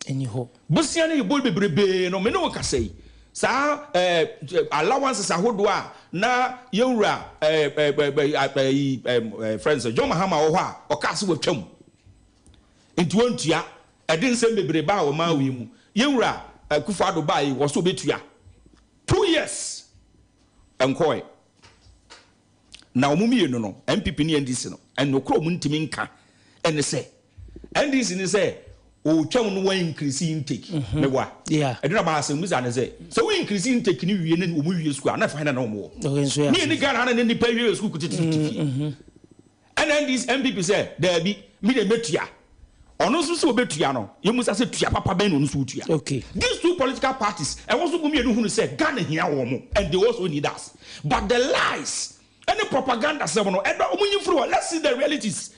Ɛni hɔ. Bosea no yɛ bɔ bebrebee no me ne wo kasa yi saa ɛɛ allowances ahodoɔ a na yɛn wura ɛɛ ɛɛ ɛyi ɛɛ frɛ no sɛ John Mahama wɔ hɔ a ɔkaa sɛ watwam nti wɔntua ɛde nsɛm bebree baa ɔman wei mu yɛn wura Akufo Addo baa yi wɔ so ɔbɛtua 2 years nkɔɛ. Na wɔn mmienu no, NPP ne NDC no, nokorɛ a wɔntumi nka ne sɛ, NDC ne sɛ ɔretwam no wɔn increase intake. Meboa? Ɛno na asɛmmisa ne sɛ, sɛ wo increase intake no wie ne wɔn wie sukuu a, na ɛfa hena na wɔn wɔ? Ne yɛni Ghana ha na ne nnipa wie sukuu tete fie. Ɛna NDC, NPP sɛ, daabi, me deɛ mɛtua. Ɔno nso sɛ ɔbɛtua no, yɛmmisa sɛ tua papa bɛn na ɔno nso ɔtua. These two political parties, ɛwɔ so wɔn mmienu hunu sɛ Ghana hia wɔn and they also need us. But the lies ɛne propaganda sɛm no, ɛdɔ wɔn nyi mfiri hɔ. Let's see the realities.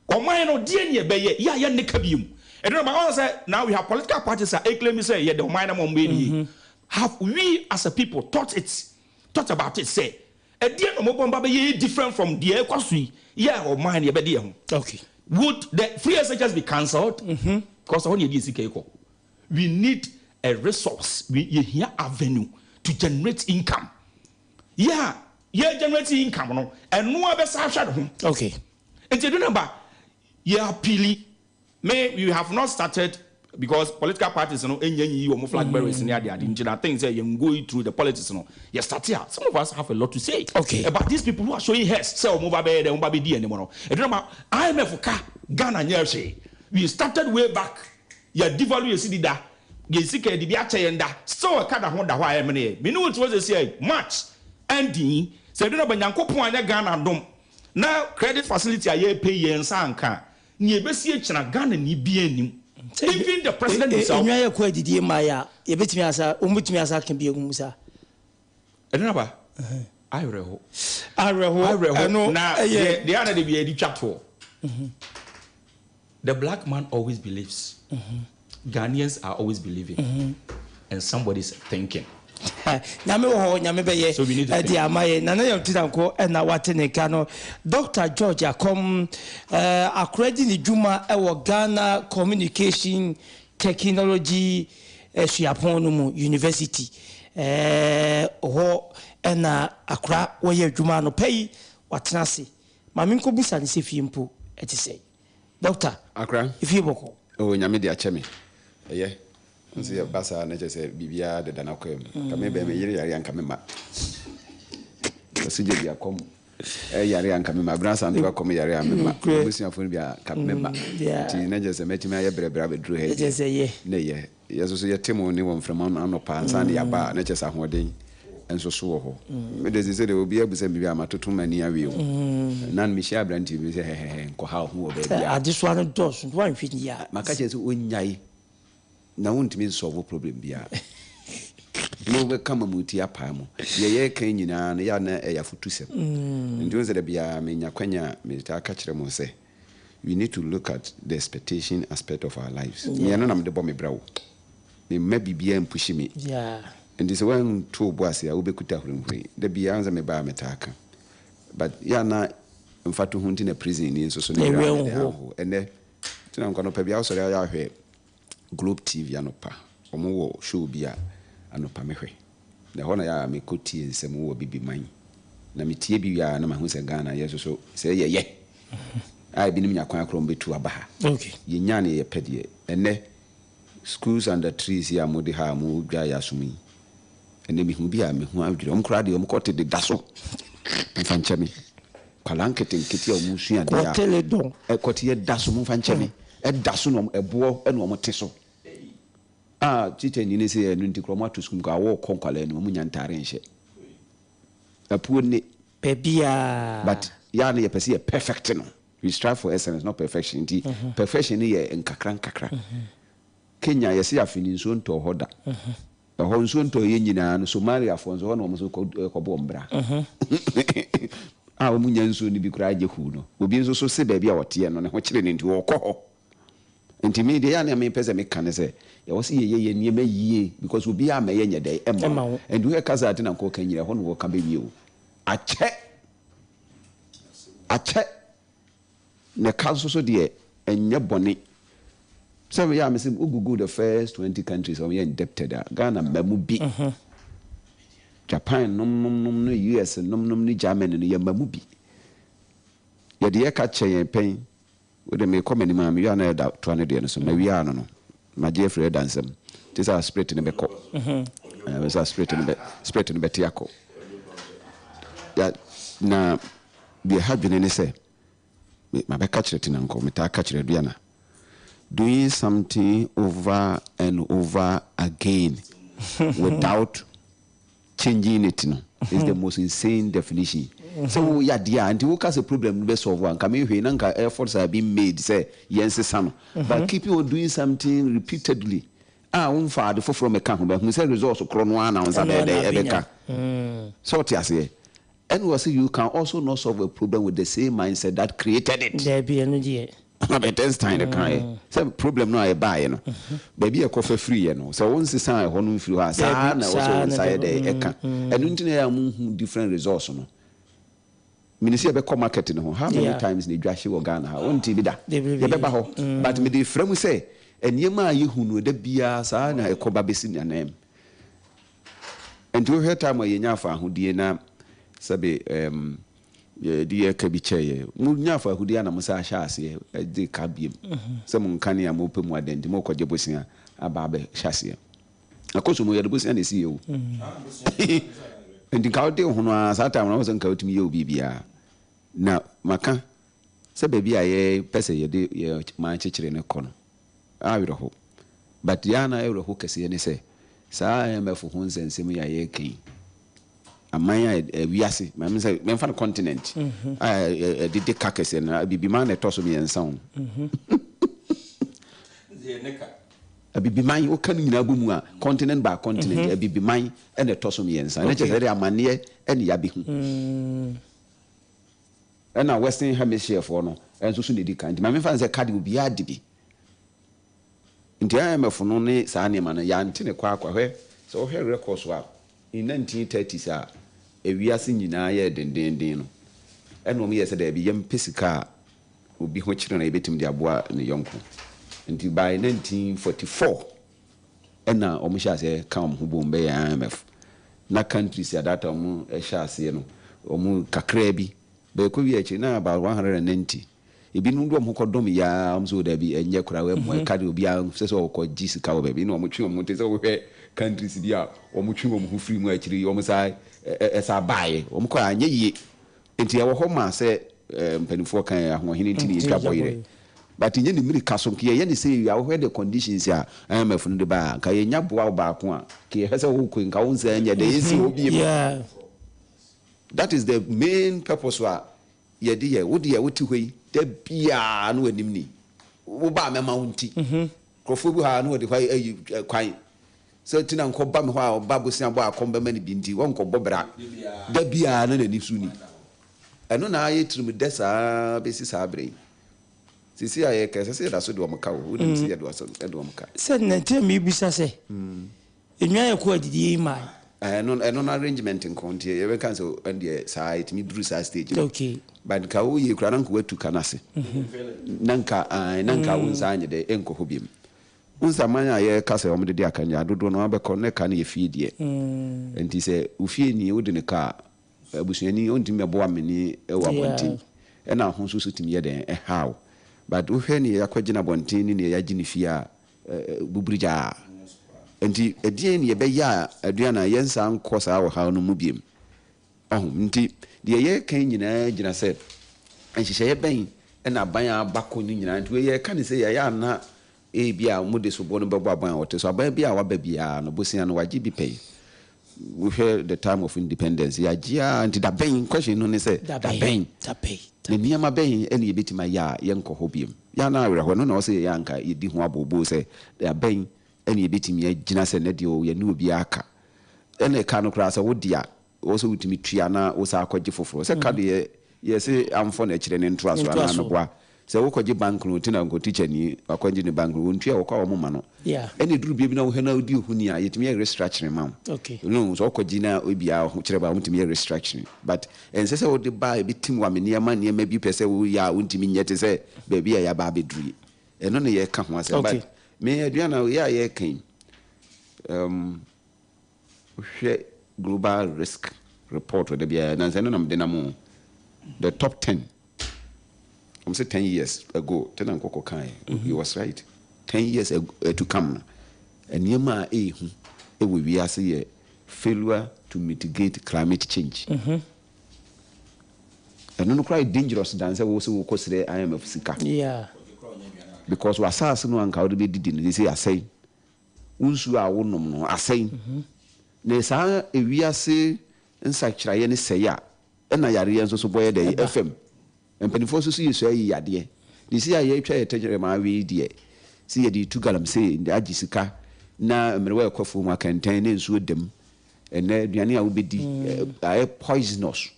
Ɔman no, deɛ ne ɛbɛyɛ, yɛ a yɛnne ka biom. Ɛdɔ na ma ɔn sɛ now we have political parties a ɛclaim sɛ yɛde ɔman no ma wɔn bɛyɛ ne yie. Have we as a people thought it, thought about it sɛ Ɛdeɛn na wɔbɔ mba bɛyɛ different from deɛ ɛrekɔ so yi yɛ a ɔman no yɛbɛde yɛn ho. Okay. Would the free SHS be cancelled? Mm-hmm. Because ɛhɔ na yɛde yɛn sika yi kɔ. We need a resource. We yɛhia avenue to generate income. Yɛ a yɛ generate income no, ɛno ara bɛsa ahwɛ ne ho. Okay. Nti ɛdu no ba yɛ appeali. Me we have not started because political parties no nya nyiyi wɔn flag bearers ne ade ade nti na I think sɛ yɛn go through the politics no yɛ start a some of us have a lot to say okay. about these people who are showing hairs sɛ wɔn ba bɛyɛ dɛ wɔn ba bɛdi yɛn anim no ɛduru ma IMF ka Ghana nyɛ hwee we started way back yɛ devalue yɛ cedi da. Yɛn sika yɛde bi akyɛ yɛn da. Still ɛka da ho da hɔ a ɛmene yɛn. Me ne wo te hɔ seesei yi, March ending yi, sɛ ɛdu no ba Nyankopɔn anyɛ Ghana adom na credit facility a yɛrepɛ yi yɛn nsa anka a, nea ɛbɛsi akyina Ghanani biara nnim. Even the president himself. Nnwan yɛ kɔ adidie mmaeɛ a, yɛbɛtumi asa, wɔbɛtumi asa aka bi agu mu saa. Ɛno na ba? Awerɛho. Awerɛho. Awerɛho. Ɛno Na ɛyɛ. deɛ deɛ a na de bi yɛde twa toɔ. The black man always believes. Ghanaians are always believing. And somebody is thinking. Nyame wɔ hɔ, Nyame bɛyɛ So we need to ɛde think. ama yɛn. Nana Yaw Tinankɔ ɛna wate ne nka no. Doctor George Akɔm eh, akora di ne dwuma ɛwɔ Ghana Communication Technology Suapɔn no mu, University. Eh, hɔ ɛna akora wɔyɛ adwuma anɔpa yi, watena ase. Ma menkɔbisa no sɛ fie mpo ɛte sɛn. Doctor, Akora. efie bɔkɔ? Oh, Nyame de akyɛ me. Ɛyɛ. Nso yɛ ba saa na kyerɛ sɛ biribiara deda n'akwaa mu. Nka me bɛn me yere yare a nka me ma. Ɔsi gye bi akɔm. Ɛyare a nka me ma. Abena Asantew akɔm yare a me ma. M'abusuafo no bi a nka me ma. Nti na kyerɛ sɛ mɛtumi ayɛ brɛbrɛ abɛduru ha yi deɛ. Na ɛyɛ. Yɛn nso so yɛte mo nne wɔ mframa mu anɔpa ansa na yɛaba a, na kyerɛ sɛ ahoɔden nso so wɔ hɔ. Me de, seesei deɛ obiara bisa me biribi a, matoto m'ani awie o. Nna no mehyia aberanteɛ bi, mese hɛhɛhɛ, nkɔha wo ho wɔ baabiara. Adesoa no dɔɔso nti woanhwɛ no yie a. Maka kyerɛ no sɛ ɔnnyae, na wontumi nsɔlvo problem biara. Na wobɛka ma mo ti apaa mu. Deɛ yɛreka yi nyinaa no, yɛ a na ɛyɛ afotusɛm. Nti wohu sɛ da biara menya kwanya a, metaa ka kyerɛ mo sɛ, we need to look at the expectation aspect of our lives. Me ɛno na mede bɔ me bra o. Me mma biribiara mpushi me. Nti sɛ woanto wo bo ase a wobɛkuta hurihuri. Da biara wohu sɛ me ba a metaa ka. But yɛ a na mfatoho nti na prison ni nso so ne werɛ anyɛ dɛn anho. Ɛnnɛ nti na nkwa anɔpa biara wosɔre a yɛ ahwɛ Globe TV anɔpa. Wɔn wɔ show bi a anɔpa mehwɛ. Na ɛhɔ na yɛ a mekɔ tie nsɛm wɔ Abibiman. Na me tie bi wie a na mahu sɛ Ghana yɛ soso sɛ yɛ yɛ a ebinom nya kwan koraa wɔn bɛtu aba ha. Yɛ nyaa neɛ yɛ pɛ deɛ. Ɛnɛ schools under trees yi a mo de ha a mo dwa yɛ asom yi ɛnɛ me hu bi a me ho adwiri wɔn koraa deɛ wɔn kɔ te deda so. Mfa nkyɛ me. Nkwadaa nketenkete a wɔn sua adeɛ a ɛkɔte yɛ da so mo mfa nkyɛ me. Ɛda so na wɔn ɛboɔ ɛna wɔn te so. Ah teacher ni ne se ɛno nti koraa ɔmo ato sukuu mu koraa awɔ kɔ nkwadaa anim ɔmo nya ntaare nhyɛ apuo nne. Baabiaa. But yɛ a na yɛpɛ sɛ yɛ perfect no we strive for excellence not perfection nti perfection no yɛ nkakra nkakra. Kenya yɛse afe no nsuo ntɔɔ hɔ da ɛhɔ nsuo ntɔɔ yɛ nyinaa no Somalia foɔ nso hɔ na wɔn nso kɔ kɔbɔ wɔn bra a wɔn nya nsuo no bi koraa gye huu no obi nso so se baabi a ɔteɛ no ne ho kyere no nti ɔkɔ hɔ. Nti me deɛ ɛyɛ a nea mepɛ sɛ meka ne sɛ ɛwɔ sɛ yɛyɛ yɛn nneɛma yie because obiara mmɛyɛ nyɛ dɛn ɛmma wo. Nti wohwɛ kasa a Tina Nkoh ka nyina ɛhɔ na wɔka bɛwie o. Akyɛ! Akyɛ! Na ɛka nso so deɛ ɛnyɛ bɔne. Sɛ meyɛ a mese wo google the first 20 countries a wɔyɛ indebted a Ghana mma mu bi. Japan nom nom nom ne US nom nom ne Germany no yɛmma mu bi. Yɛde yɛka kyɛ yɛn pɛn. Wo de mekɔ m'anim a, mewie a na ɛda toa no deɛ no so. Mawie ano no, magye afiri ɛda nsam. Te sɛ a spirit no bɛkɔ. Ɛɛ sɛ a spirit no bɛ spirit no bɛte akɔ. Ya na deɛ ɛha dwene ne sɛ, me mabɛka kyerɛ Tinankɔ, metaa ka kyerɛ Aduana. Doing something over and over again without Changing it no is the most insane definition. Sɛ wo yɛ adeɛ a, nti wo ka sɛ problem no bɛ solve a, nka me hwee na nka efforts are being made sɛ yɛn sesa no. But keeping on doing something repeatedly a wo nfa ade foforɔ mɛka ho, bɛ hu sɛ results korɔ no ara na wo nsa bɛyɛ dɛn ɛbɛka. Sɛ wo te aseɛ? Ɛna ɔse you can also not solve a problem with the same mindset that created it. Daabi ɛno deɛ. Albert Einstein na ɛkaeɛ sɛ problem no a ɛbaeɛ no, baabi a ɛkɔfa firiiɛ no, sɛ wonsesaa ɛhɔ no mfiri hɔ a, saa ara na ɛwɔ sɛ wo nsa yɛ dɛn ɛka. Ɛno nti na ɛyɛ a monhu different results no. Menim sɛ yɛbɛkɔ market no ho, how many times na edwa hye wɔ Ghana ha? Wontee bi da? Yɛbɛba hɔ. But mede refrɛ mu sɛ nneɛma a yɛhu no da biara saa na ɛkɔba bɛsi n'ananmu. Nti wohwɛ time a yɛnya afaahodie na sɛbe ɛɛm yɛde yɛ ka bi kyɛɛ yɛ. Mo nya afaahodie a na mo san hyɛ aseɛ de ka biem sɛ mo nkanea mo pɛ mu adɛn nti mo kɔ gye bosea aba abɛ hyɛ aseɛ. Akɔ so mu yɛde bosea na ɛsi yɛ o. Nti nka wode wo ho no ara saa time no wo sɛ nka wotumi yɛ wo biribiara. Na maka sɛ baabi a yɛ pɛ sɛ yɛde yɛ man kyekyere no kɔ no awerɛho. But deɛ a na ɛwerɛho kɛseɛ ne sɛ, saa IMF ho nsɛnsɛm yi a yɛreka yi, aman a ɛ, wiase, ma me sɛ, mɛmfa no continent a ɛde de ka kɛseɛ no, Abibiman na ɛtɔ so mmiɛnsa o. Abibiman, woka no nyinaa bɔ mu a, continent by continent, Abibiman na ɛtɔ so mmiɛnsa. Na kyerɛ sɛ ɛde amanneɛ na yɛabɛhu. Ɛna Western Hemisphere foɔ no nso so na ɛdi kan. Nti ma memfa no sɛ ka deɛ obiara di bi. Nti IMF no ne saa nneɛma no, yɛante no kwaakwa. Hwɛ, sɛ wohwɛ records a, in 1930s a ewiase nyinaa yɛɛ dendeenden no, ɛna wɔyɛɛ sɛ daabi, yɛmpɛ sika a obi ho kyere no a yɛbɛtumi de aboa ne yɔnko. Nti by 1944 ɛna wɔhyɛɛ aseɛ ka wɔn ho boom bɛyɛɛ IMF. Na countries a that time wɔhyɛɛ aseɛ no, wɔn kakraa bi, but ɛkɔwiee akyire na about 190. Ebinom de wɔn ho kɔdɔm yi ara, wɔn sɛ o dabi, ɛnyɛ koraa, wɔammua ɛka deɛ obiara sɛ sɛ ɔkɔgye sika wɔ baabi, ɛna wɔtwe wɔn ho te sɛ wohwɛ countries bi a wɔtwe wɔn ho firi mu akyire yi wɔn san ɛsan baeɛ, wɔn kɔ a anyɛ yie. Nti ɛwɔ hɔ ma sɛ mpanimfoɔ kan ahoɔhene nti na yɛtwa bɔ yerɛ. But nyɛ ne mmirika so, nka yɛyɛ no sei a wohwɛ the conditions a IMF no de baeɛ a, nka yɛnya boa wo baako a, nka yɛhwɛ sɛ wokɔ yi nka wo nsa nyɛ dɛ, ɛnsi hɔ bio. That is the main purpose a Yɛde yɛ, wo deɛ wote hɔ yi da biara na w'anim ni, wo ba a mɛma wo nti. Nkurɔfoɔ bi hɔ a na wɔde hɔ ayi kwan sɛ ti na nkɔ ba me hɔ a ɔba bosea bɔ akɔm bɛma no bi nti wɔnkɔbɔ bra da biara na n'ani so ni. Ɛno na ayɛ tirim dɛ saa bɛsi saa berɛ yi. Seesei a yɛreka ɛsɛ sɛ yɛda so de wɔn ka o, wonim sɛ yɛde wɔn ka. Sɛ na nti a mebisa sɛ Nnwan a ɛkɔ adidie yi mmae. Ɛno ɛno no arrangement nko nti yɛbɛka sɛ ɛndeɛ saa ɛtumi duru saa stage no. Okay. But nka woyɛ kura na nka watu ka no ase. Na nka ae na nka wo nsa anyɛ dɛ ɛnkɔ hɔ biom. Wohu sɛ aman a yɛka sɛ wɔn dede aka nyinaa dodoɔ no ara bɛkɔ na ɛka no yɛ fie deɛ. Nti sɛ wo fie ni wode no ka a abusuani ɔntumi mmɛboa amene wɔ abɔnten. Ɛna ho nso so tumi yɛ dɛn ɛhaw. But wohwɛ neɛ yɛakɔgyina abɔnten ne neɛ yɛagye no fie a Buburigyaa. Enti ɛdeɛn na yɛbɛyɛ a aduan a yɛnsan nkɔ saa ɔhaw no mu biom? Ɔho nti, deɛ yɛreka yi nyinaa gyina sɛ nhyehyɛeɛ bɛn na aban a aba kɔ no nyinaa nti wei yɛreka no sei a, ɛyɛ a na ebia wɔde soboɔ no bɛbɔ aban a ɔte so. Aban bi a waba biara no, bosea no wagye bi pɛn. Wohwɛ the time of independence, yɛagye ara nti da bɛn? Question no ne sɛ, da bɛn? Na nneɛma bɛn na yɛbɛtumi ayɛ a yɛnkɔ hɔ biom? Yɛ a na awerɛhoɔ, ɛno na ɛwɔ sɛ yɛyɛ a anka yɛdi ho abooboo sɛ da bɛn na yɛbɛtumi agyina sɛ nnɛ deɛ o yɛne obiara ka. Ɛna ɛka no koraa sɛ wo dea ɛwɔ sɛ wotumi tua na wosan kɔgye foforɔ. Sɛ ka deɛ yɛse amfɔ na ɛkyerɛ ne ntoasoɔ anaa meboa. Sɛ wokɔgye bank loan ti na nka tikyani wakɔgye ne bank loan wɔntua wɔkɔ a wɔn ma no. Ɛna ɛduru bia bi na wohwɛ na wodi ohuni a yɛtumi yɛ restructuring ma wo. No sɛ wokɔgye na ebia ho kyerɛ ba wɔtumi yɛ restructuring but ɛnsɛ sɛ wode ba a ɛbɛtim wame nneɛma nneɛma bi pɛ sɛ woyɛ a wontumi nyɛ te sɛ baabi a yɛaba abɛduru yi. Ɛno na yɛka ho asɛm but me aduane a yɛ a yɛreka yi um, Wohwɛ global risk report da biara nansa ɛno na mede nam o the top ten wɔn sɛ ten years ago te na nkɔkɔ kan he was right 10 years to come no nneɛma a ɛyɛ hu ɛwɔ wiase yɛ failure to mitigate climate change ɛno no koraa yɛ dangerous dan sɛ wo sɛ wokɔ srɛ IMF sika because w'asaase no anka wode bɛdidi no sɛ asɛe. Wo nsuo a wonom no asɛe. Na saa ewiase nsakyeraeɛ no sɛe a, ɛna yareɛ nso so bɔ yɛ dɛn? Ɛfam. Mpanimfoɔ nso so yɛsua yi yadeɛ. Deɛ sei a yɛretwa yɛ tɛkyerɛma awe yi deɛ, sɛ yɛde retu galamsey agye sika na mmerewa rekɔ afuom akɛntɛn na nsuo da mu. Ɛnnɛ aduane a wobɛdi ayɛ poisonous.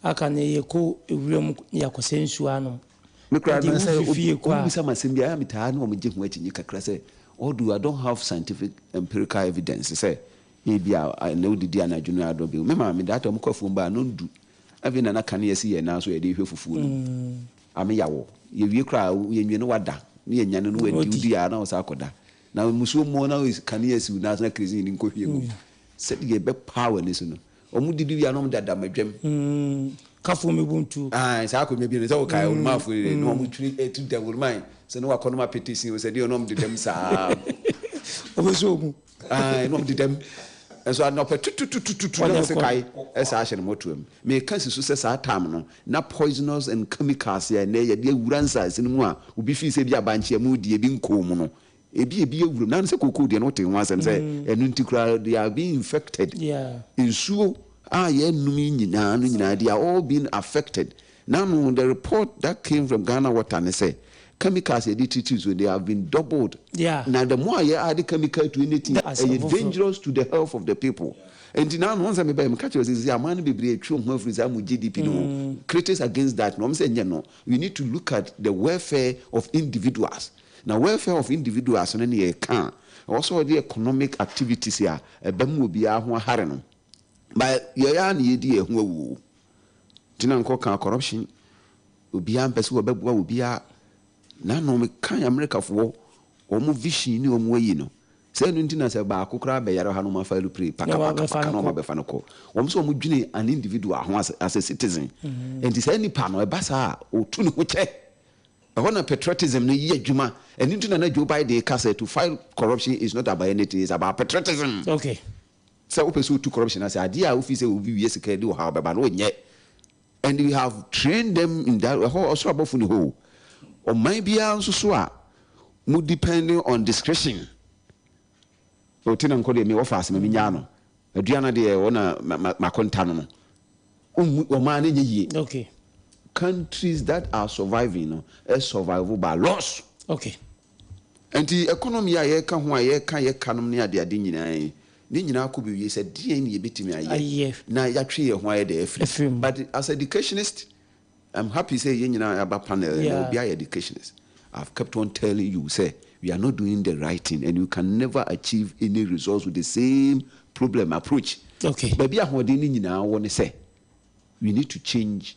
Aka no yɛkɔ wuram na yɛakɔsa nsuo anom. Me koraa no sɛ obi bisa me asɛm bi a, ɛyɛ a metaa ne wɔn gye ho akyinnye kakra sɛ although I don't have scientific empirical evidence sɛ ebia ɛnnɛ wodidi anadwo no adɔ bio. Me maame that time wɔkɔ afuom ba a nondu. Afei na na kanea si yɛn nan so a yɛde rehwɛ fufuo no. Ame yaw. Yɛwie koraa a yɛnwie no wada na yɛnyane no wadi wodi a na ɔsan akɔda. Na mmusuo mmɔ na kanea si wo nan so na kerosene nkɔhwie ngu mu. Sɛdeɛ ɛbɛpaa w'ani so no. Wɔn didi wie a na wɔn dada madwam. Kafo mi bu ntu. Ayi saa akonnwa bi no sɛ wɔkae wɔn maafo yi na wɔn twiri etu dɛm wɔn man sɛ ne wakɔ nom apete sin sɛ deɛ na wɔn dedam saa. Wɔbɛ so omu. Ayi na wɔn dedam nso anɔpɛ tututututu na wɔn se kae ɛsa ahyɛ ne mɔtoa mu. Meka si so sɛ saa time no na poisonous and chemicals yɛ ɛnɛ yɛde awura nsaase no mu a obi fi sɛ bi abankye mu die bi nkɔɔ mu no. Ebi ebi awuram na sɛ kookoo deɛ no wote ho asɛm sɛ ɛno nti koraa they are being infected. Nsuo a yɛnom yi nyinaa no nyinaa they are all being affected. Nano the report that came from Ghana Water ne sɛ chemicals yɛde treat nsuo they have been doubled. Na the more a yɛ add chemical to anything ɛyɛ dangerous to the health of the people. Nti nano wɔn sɛ mebɛyɛ meka kyerɛ sɛ sisi aman no bebree atwi wɔn ho afiri saa mu GDP no ho. Critics against that na wɔn sɛ nyɛ no we need to look at the welfare of individuals. Na welfare of individuals no ne yɛka a, ɛwɔ sɛ wɔde economic activities a ɛbɛma obiara ho ahare no. But yɛn ara na yɛdi yɛn ho awu o. Nti na nkɔ ka corruption, obiara mpɛ sɛ wɔbɛboa obiara. Nano mekan Amerikafoɔ wɔn vision ne wɔn ayi no, sɛ ɛno nti na sɛ baako koraa bɛyare ha no wɔn afa aeroplane paka paka paka na wɔn abɛfa no kɔ. Wɔn nso wɔn dwene an individual ho as, as a citizen. Nti saa nipa no ɛba saa a, ɔtu ne ho kyɛ. Ɛhɔ na patriotism no yɛ adwuma. Ɛno nti na na Joe Biden ka sɛ to fight corruption is not about anything, it's about patriotism. Okay. Sɛ wopɛ sɛ wotu corruption ase, adeɛ a wofi sɛ obi wie sika de ɔhaw bɛba no, wonyɛ. And we have trained them in that. Ɛhɔ ɔsoro abɔfo ni hɔ o. Ɔman biara nso so a mo depending on discretion. Ɔte na nkɔ deɛ me wɔfa asɛm mi nyaa no. Aduana deɛ wɔ na makonta no no. Wommu ɔman no nyɛ yie. Okay. Countries that are surviving no survive by laws. Okay. Nti economy a yɛka ho a yɛka yɛka nom ne ade ade nyinaa yi ne nyinaa kɔ bɛwie sɛ deɛn ne yɛbɛtumi ayɛ na yɛatwe yɛn ho ayɛ dɛ afiri mu. But as educationist I'm happy sɛ yɛn nyinaa yɛaba panel ɛnɛ obiara yɛ educationist. I've kept on telling you sɛ we are not doing the right thing and you can never achieve any results with the same problem approach. Okay. Baabi a ahoɔden no nyinaa wɔ ne sɛ we need to change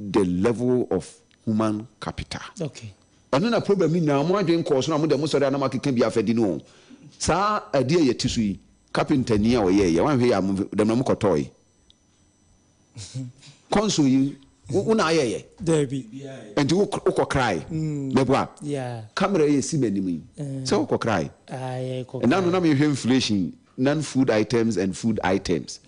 the level of human capital. Okay. Ɛno na problem no nyinaa mo adwene kɔɔ so na mo deɛ mo sɔre a na mo akeka bi afɛdi no o. Saa adeɛ a yɛte so yi carpenter ni a ɔyɛɛyɛ wanhwɛ yɛ a mo dɛm na mo kɔtɔɔe. Console yi wo na ayɛ yɛ. Dabi. Nti wo kɔ cry. Mɛboa. Yeah. Camera yi esi m'anim yi. Sɛ wo kɔ cry. Ah yɛ kɔ. Ɛna no na mehwɛ inflation non food items and food items.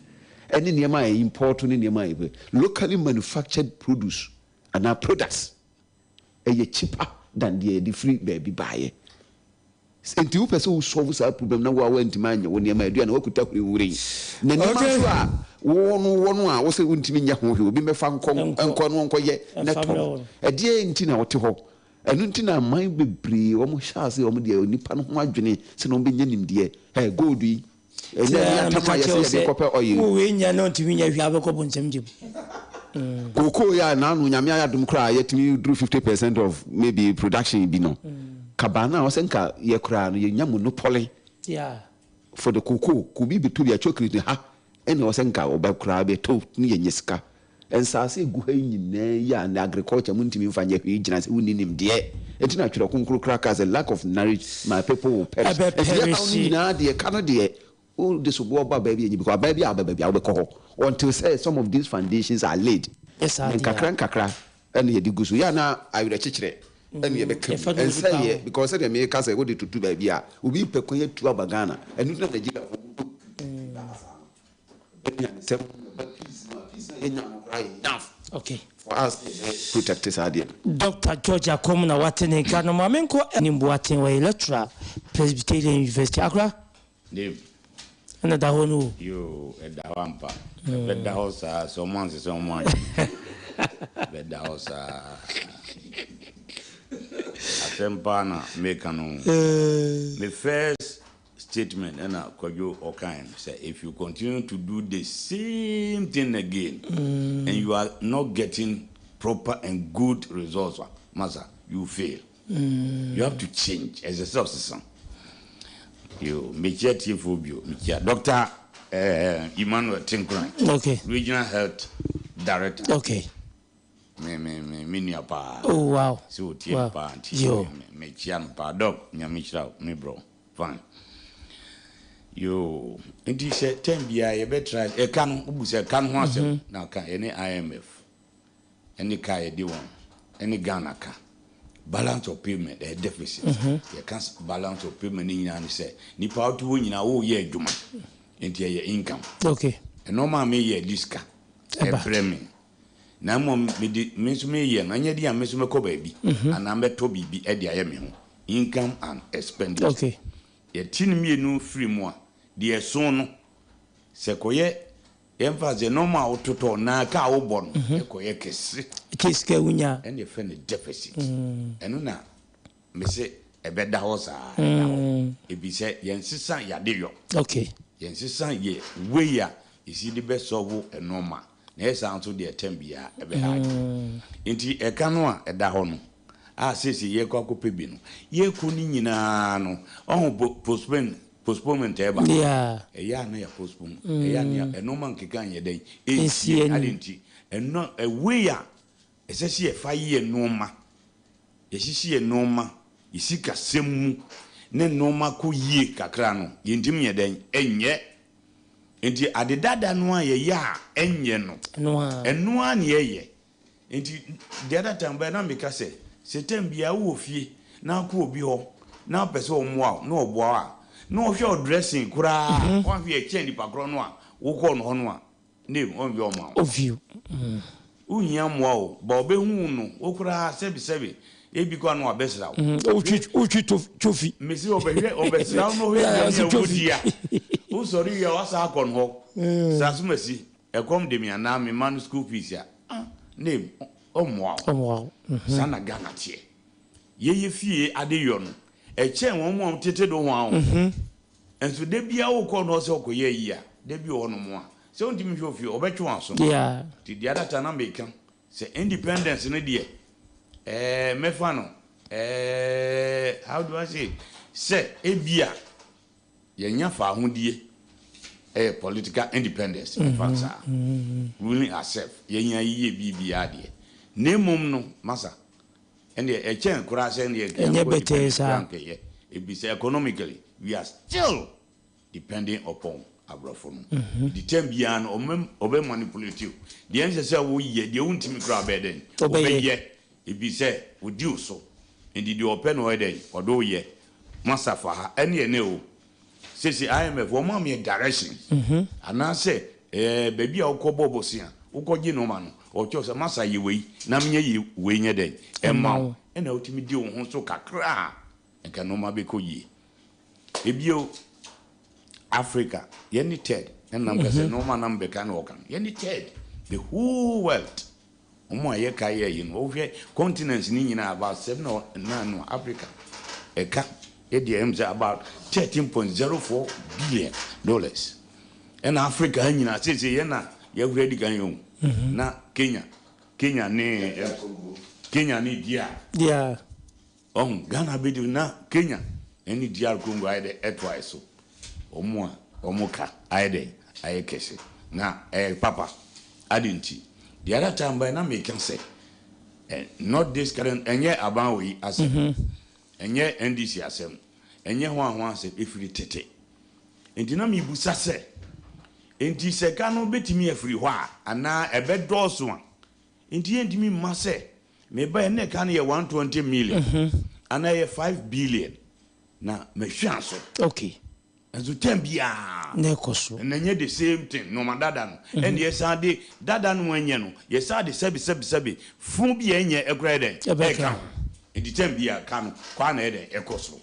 Ɛne nneɛma a import ne nneɛma a yɛ locally manufactured produce anaa products ɛyɛ cheaper than deɛ yɛde firi baabi baayɛ. Nti wopɛ sɛ wo solve saa problem na wo a woantumi anyɛ wo nneɛma aduane woakuta hurihuri na nneɛma nso a wo no wɔ no a wo sɛ wontumi nyɛ ho hwee obi mmɛfa nkɔ nkɔ no nkɔyɛ na tɔ no ɛdeɛ nti na wote hɔ ɛno nti na aman bebree wɔn hyɛ ase wɔn deɛ onipa no ho adwene sɛ na wɔn bɛnya nimdeɛ ɛ gold yi Ɛnyɛ ne atam a yɛsɛ yɛde kɔpɛ oil. Wo wei nya na ɔntumi nyɛ hwee abɛkɔ bonsam gyem. Cocoa yi a naano Nyame ayɛ adom koraa yɛtumi duru 50 percent of maybe production bi no, kabaa no a ɔsɛ nka yɛ koraa no yɛnya monopoly for the cocoa, ka obi bɛtɔ bi a chocolate no ha ɛna ɔsɛ nka ɔbɛ koraa bɛtɔ ne yɛnya sika. Nsaase egu ha yi nyinaa yi a na agriculture mu ntumi nfa nyɛ hwee gyina sɛ wonni nimdeɛ. Enti na Twerɛ Kronkron koraa kaa sɛ lack of knowledge my people will perish. Ɛbɛ Enti yɛn haw no perish. nyinaa deɛ ɛka no deɛ wode soboɔ ba baabi a ɛnyɛ because aban bi a wobɛba biara wobɛkɔ hɔ until sɛ some of these foundations are laid. Nyɛ saa Na deɛ a. nkakra nkakra ɛna yɛde gu so. Yɛ a na awerɛkyekyerɛ ɛna yɛbɛka mu. Yɛfa no Ɛnsɛ nipa yɛ ho. because sɛdeɛ meka sɛ wode toto baabi a obi pɛ kwan atu aba Ghana ɛno nti na Nigeriafoɔ bɔ ba saa no. Okay. For us yɛ protect saa adeɛ no. Doctor George Akom na wate ne nka no. Ma menkɔ Anim Boateng wɔ Electoral Presbyterian University. Akora. Dave. Ɛna da hɔ no o. Yoo, ɛda hɔ ampa. Ɛbɛda hɔ saa sɛ ɔmo ansesa ɔmo adwene. Ɛbɛda hɔ saa. Asɛm paa na meka no. Me first statement ɛna Kwadwo ɔkae no sɛ if you continue to do the same thing again mm. and you are not getting proper and good results a masa you fail. Mm. You have to change ɛsɛ sɛ ɔsesa. Yo, mekyia tiefoɔ bio, mekyia Dr. Eh, Emmanuel Tinkuran, okay. Regional Health Director. Okay. Me me me me nua paa. Oh wow. Sɛ otie me paa nti Yo. me me kyia no paa. Doc, Nyame nhyira wo, me bro. Fine. Yoo, nti sɛ term biara yɛbɛ try, ɛka no, wobu sɛ ɛka no ho asɛm mm -hmm. na ka yɛne IMF ɛne ka yɛde wɔn ɛne Ghana ka balance of payment ɛyɛ deficit. Mm -hmm. Yɛka balance of payment ne nyinaa ne sɛ nipa wote hɔ nyinaa woyɛ adwuma nti ɛyɛ income. Okay. Ɛnɔɔma a meyɛ de sika ɛbrɛ me. Na mmom mede me nso meyɛ no, ɛnyɛ den a me nso mɛkɔ baabi anaa mɛtɔ biribi de ayɛ me ho. Income and expenditure. Okay. Yɛte ne mmienu firi mu a, deɛ ɛso no, sɛ kɔyɛ, yɛmfa sɛ nneɛma a wototɔ na ka a wobɔ no, ɛkɔyɛ kɛse. Ɛkyɛ sika a wonya. Ɛna yɛfrɛ no deficit. Ɛno na mese ɛbɛda hɔ saa, ɛda hɔ. Efisɛ yɛnsesa yɛn adeyɔ. Okay. Yɛnsesa yɛ way a yɛsi de bɛ solve nneɛma. Na ɛyɛ saa nso deɛ tɛm biara ɛbɛha adwene. Nti ɛka no a ɛda hɔ no, a seesei yɛrekɔ akɔpɛ bi no, yɛrekɔ no nyinaa no, ɔho postpone, postponement ɛreba. Yeah. Ɛyɛ a na yɛ postpone, ɛyɛ a na yɛ, ɛnneɛma nkeka nyɛ dɛn, ɛnsie. Ade nti, ɛno, way a ɛsɛ sɛ yɛfa yɛ nneɛma, yɛhyehye yɛ nneɛma, yɛ sikasɛm mu, ne nneɛma kɔ yie kakra no, yɛntumi nyɛ dɛn, ɛnyɛ. Enti ade dada no a yɛyɛ a ɛnyɛ no, ɛno ara na yɛyɛ. Enti the other time bɛyɛ na meka sɛ, sɛ time biara wowɔ fie na wokɔ obi hɔ na wopɛ sɛ ɔmmoa wo na ɔboa wo a, na ɔhwɛ wo dressing koraa a, wanhwɛ ɛkyɛn nipa korɔ no a wokɔɔ no hɔ no a, name ɔnhwɛ ɔmma wo. Wonhia mmoa o, but ɔbɛhu wo no, wo koraa sɛbi sɛbi, ebi koraa na wabɛsra wo. Wotwi twofi. Mese ɔbɛhwɛ, ɔbɛsra wo na ɔhwɛ aduane a wodi a, wosɔre wie a woasan akɔ no hɔ. Sɛ asomasi, ɛkɔm de me anaa me mma no school fees a, ah, name, ɔmmoa wo. Ɔmmoa wo. Saa na Ghana teɛ. Yɛyɛ fie adeyɔ no, ɛkyɛn wɔn a wɔtete do ho ara o. Nso da biara wokɔ no hɔ sɛ ɔkɔyɛ ayi a, da bi wɔ hɔnom a, sɛ wontumi nhwɛ ofie, ɔbɛtwe w'aso. Nti the other time na meka sɛ independence no deɛ, ɛɛ mɛfa no ɛɛ how do I say it, sɛ ebia yɛnya faahodie, ɛyɛ political independence, mɛfa no saa, ruling ourself, yɛnya yiyɛ biribiara deɛ, na mmom no, masa, Ɛndeɛ ɛkyɛn koraa sɛ ɛndeɛ nka Ɛnyɛ yɛnkɔ bɛtɛɛ dependent saa. koraa nka ɛyɛ ebisɛ economically we are still depending upon abrɔfo no nti term biara no ɔmo ɔbɛ manipulate wo deɛ ɛnsɛ sɛ wo yɛ deɛ wontumi koraa ɔbɛyɛ dɛn Ɔbɛyɛ. ɔbɛyɛ ebisɛ odi wo so nti deɛ ɔpɛ na ɔyɛ dɛn ɔde wo yɛ masa fa ha ɛne ɛnɛ o Seesei IMF wɔn ma yɛ directions anaasɛ ɛɛ baabi a wokɔ bɔ bosea wokɔ gye nneɛma no ɔkyerɛ sɛ masa yɛ wei na menyɛ yɛ wei nyɛ dɛn ɛma wo ɛna wotumi di wo ho so kakra a nka nneɛma bɛkɔ yie. Ebio Africa yɛne third ɛnam kɛsɛ nneɛma nam bɛka na ɔka no yɛne third the whole world. Wɔn a yɛka yɛ yi no, wohwɛ continents no nyinaa about 7 or 9 no Africa ɛka yɛ deɛ ɛm sɛ about 13.04 billion dollars. Ɛna Africa ha nyinaa seesei yɛn na yɛhwɛ adi kan yɛ o. Na Kenya, Kenya ne Kenya ne DR. Yeah. Wahu? Ghana abɛdi na Kenya ne DR Congo ayɛ dɛ ɛtoaɛ so. Wɔn a wɔn ka ayɛ dɛn? Ayɛ kɛse. Na ɛyɛ papa. Adɛn nti? The other time baɛ na meka sɛ, eh, not this current, ɛnyɛ aban wei asɛm, ɛnyɛ NDC asɛm, ɛnyɛ hwan hwan asɛm, ɛfiri tete. Nti na mebusa sɛ, nti sɛ ka no bɛtumi afiri hɔ a, anaa ɛbɛdɔɔso a, nti yɛntumi mma sɛ Me ba ɛnna ɛka no yɛ 120 million anaa ɛyɛ 5 billion na mahwia so. Okay. Nso tɛm biara. Na ɛkɔ so. Na ɛnyɛ the same thing nneɛma dada no. Ɛnna yɛsan de dada no ɛnyɛ no yɛsan de sɛbi sɛbi sɛbi fun bi a ɛnyɛ ɛkora yɛ dɛn ɛka ho. Nti tɛm biara ka no kɔ a na ɛyɛ dɛn ɛkɔ soro.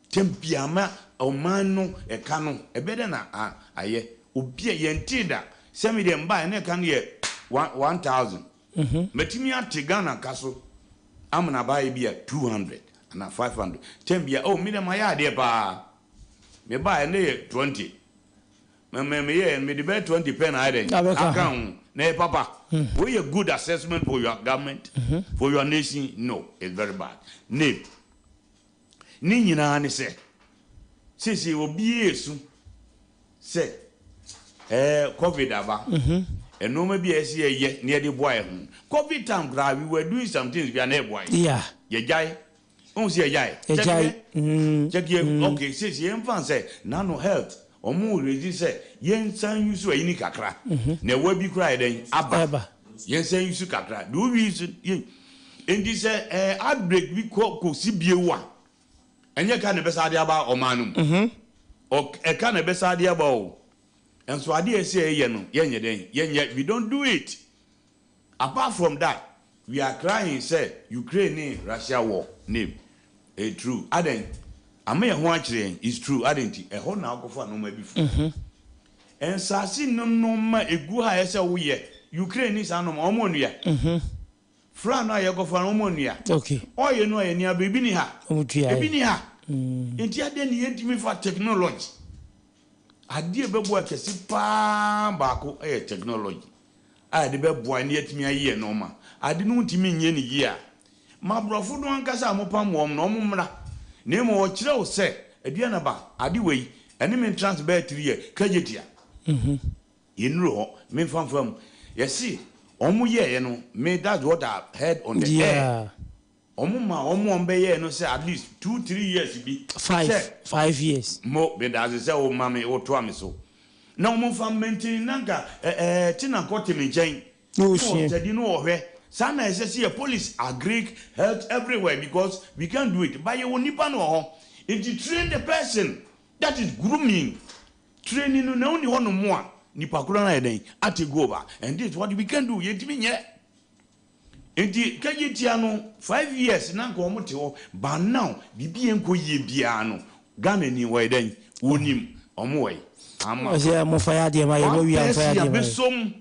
Tɛm biara ma ɔman no ɛka no ɛbɛ dɛn na ayɛ obi a yɛntee da sɛ me deɛ mbaeɛ na ɛka no yɛ 1000. Matumi ate Ghana ka so amena aba ebia 200 anaa 500 term bia oh me deɛ mayɛ adeɛ paa me baeɛ na ɛyɛ 20 me me meyɛɛ no mede bɛyɛ 20 pɛ na ayɛ dɛn aka ho na ɛyɛ papa wei yɛ good assessment for your government for your nation no it's very bad name Ne nyinaa ne sɛ, seesei obiara resu sɛ ɛɛ covid aba. Nneɛma bi a ɛsɛ yɛyɛ na yɛde boa yɛn ho. Covid time koraa we were doing some things bi a na ɛboa yɛn. Yɛgyae. Wohu sɛ yɛgyae? Yɛgyae. Check yɛ okay seesei yɛmfa no sɛ nano health wɔn raise sɛ yɛnsan use ayi no kakra. Na ɛwa bi koraa yɛ dɛn aba. Yɛnsan use kakra. Do we use yɛn Enti sɛ ɛɛ outbreak bi kɔ kɔsi bio a, ɛnyɛ ka na ɛbɛsan de aba ɔman no mu. Ɔ ɛka na ɛbɛsan de aba o. Nso adeɛ a ɛsɛ yɛyɛ no, yɛnyɛ dɛn? Yɛnyɛ, we don't do it. Apart from that, we are crying sɛ Ukraine ne Russia war name. Ɛyɛ true. Adɛn? Ama yɛn ho akyere yɛn. It's true. Adɛn nti? Ɛhɔ na wokɔfa nnoɔma bi firi. Nsaase no nnoɔma ɛgu ha a ɛsɛ sɛ woyɛ. Ukraine ne saa nnoɔma, wɔn nnua. Flour no a yɛkɔfa no, wɔn nnua. Oil no a yɛn ani abere, ebi ni ha. Ebi ni ha. Nti adɛn ne yɛntumi mfa technology? Adeɛ a ɛbɛboa kɛse pa ara baako yɛ technology a yɛde bɛboa na yɛatumi ayɛ yɛn nnoɔma. Ade no wontumi nyɛ no yie a, ma aborɔfo no ankasa a mopam wɔn no, wɔmmra. Na mmom wɔkyerɛ wo sɛ, Aduanaba, ade wei, ɛne me ntra ase bɛyɛ three years, kagyetia. Yɛnnuru hɔ, memfa mfa mu. Yɛse wɔn yɛeɛ no, me that's what I heard on the air. Ɔmo maa ɔmo a ɔmo bɛyɛɛ no sɛ at least two three years bi Five, sɛ. 5 years. Mo, medaase sɛ wo ma me wo toa me so. Na ɔmo nfa maintain na nka ɛ ɛɛ Tina kɔ te me nkyɛn Na na ɔsua. ɔstudy na ɔhwɛ. Saa na ɛsɛ sɛ yɛ police agric health everywhere because we can't do it but yɛwɔ nipa no wɔ hɔ nti train the person that is grooming training no na wonni hɔ nom a nipa korɔ no ayɛ dɛn a take over and this is what we can do yɛntumi nyɛ. Nti kagyetia no 5 years na nka wɔn te hɔ but now biribi yɛ nkɔ yie biara no Ghana ni wɔyɛ dɛn wɔnim wɔn wɔ yi ama Ɔsɛ mofa yɛ adeɛ ma yɛ mo wia one mfa yɛ person adeɛ ma yɛ. abesom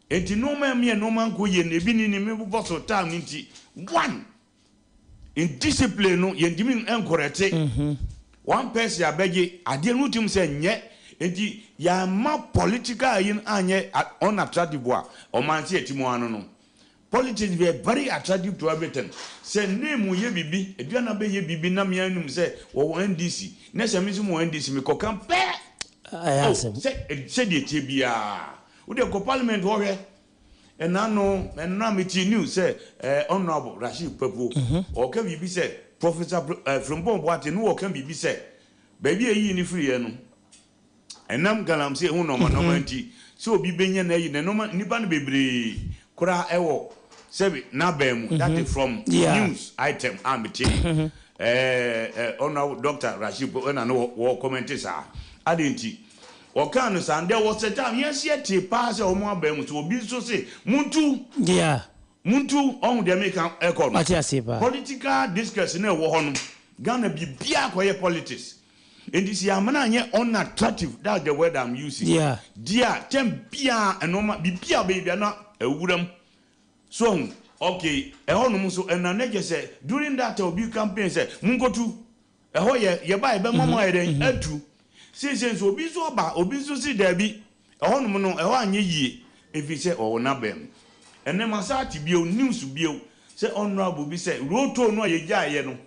nti nneɛma mi yɛ nneɛma nkɔ yie no ebi ni ni mi bobɔ so time no nti one indiscipline no yɛntumi nkorɛte one person abɛgye adeɛ no tim sɛ nyɛ nti yɛama political yi no anyɛ unattractive a ɔman sɛ yɛte mu ano no politics yɛ very attractive to everything sɛ name yɛ bibi aduana bɛyɛ bibi na mmea nim sɛ wɔwɔ NDC na sɛ me nso mewɔ NDC mekɔka pɛ. Ɛyɛ oh asɛm. Sɛ sɛdeɛ tie biara wode kɔ parliament hɔ hwɛ ɛna no ɛna mete news sɛ honourable Rashid Papo ɔka biribi sɛ Professor Frimpong Boateng ne wɔka biribi sɛ baabi a ɛyii ne firiɛ no ɛnam galamsey ho nɔɔma nɔɔma nti sɛ obi bɛnya no ayi na nɔɔma nnipa no bebree koraa ɛwɔ sɛbi n'abɛn mu. That is from news item a mete honourable Dr Rashid Papo ɛna no wɔ comment saa ade nti wɔkaa no saa. There was a time yɛn si ɛte paa sɛ wɔn abɛn mu so obi nso se muntu muntu ɔhun deɛ meka ɛkɔ no. Mate aseɛ paa. Political discourse na ɛwɔ hɔ no Ghana biribiara kɔyɛ politics nti sɛ yɛamena anyɛ unattractive, that's the word I'm using, deɛ kyɛn biara ɛnɔɔma biribiara bɛyɛ bia na ɛwura mu so ɔhun okay ɛhɔ nom nso ɛna ne kyɛ sɛ during that time obi campaign sɛ munkotu ɛhɔ yɛ yɛba yɛbɛma mo ayɛ dɛn atu seesei nso obi nso aba obi nso si daabi ɛhɔ nom no ɛhɔ anyɛ yie efi sɛ ɔwɔ n'abɛn mu. Ɛnɛ ma saa te bio news bio sɛ honourable bi sɛ road toll no a yɛgyaeɛ no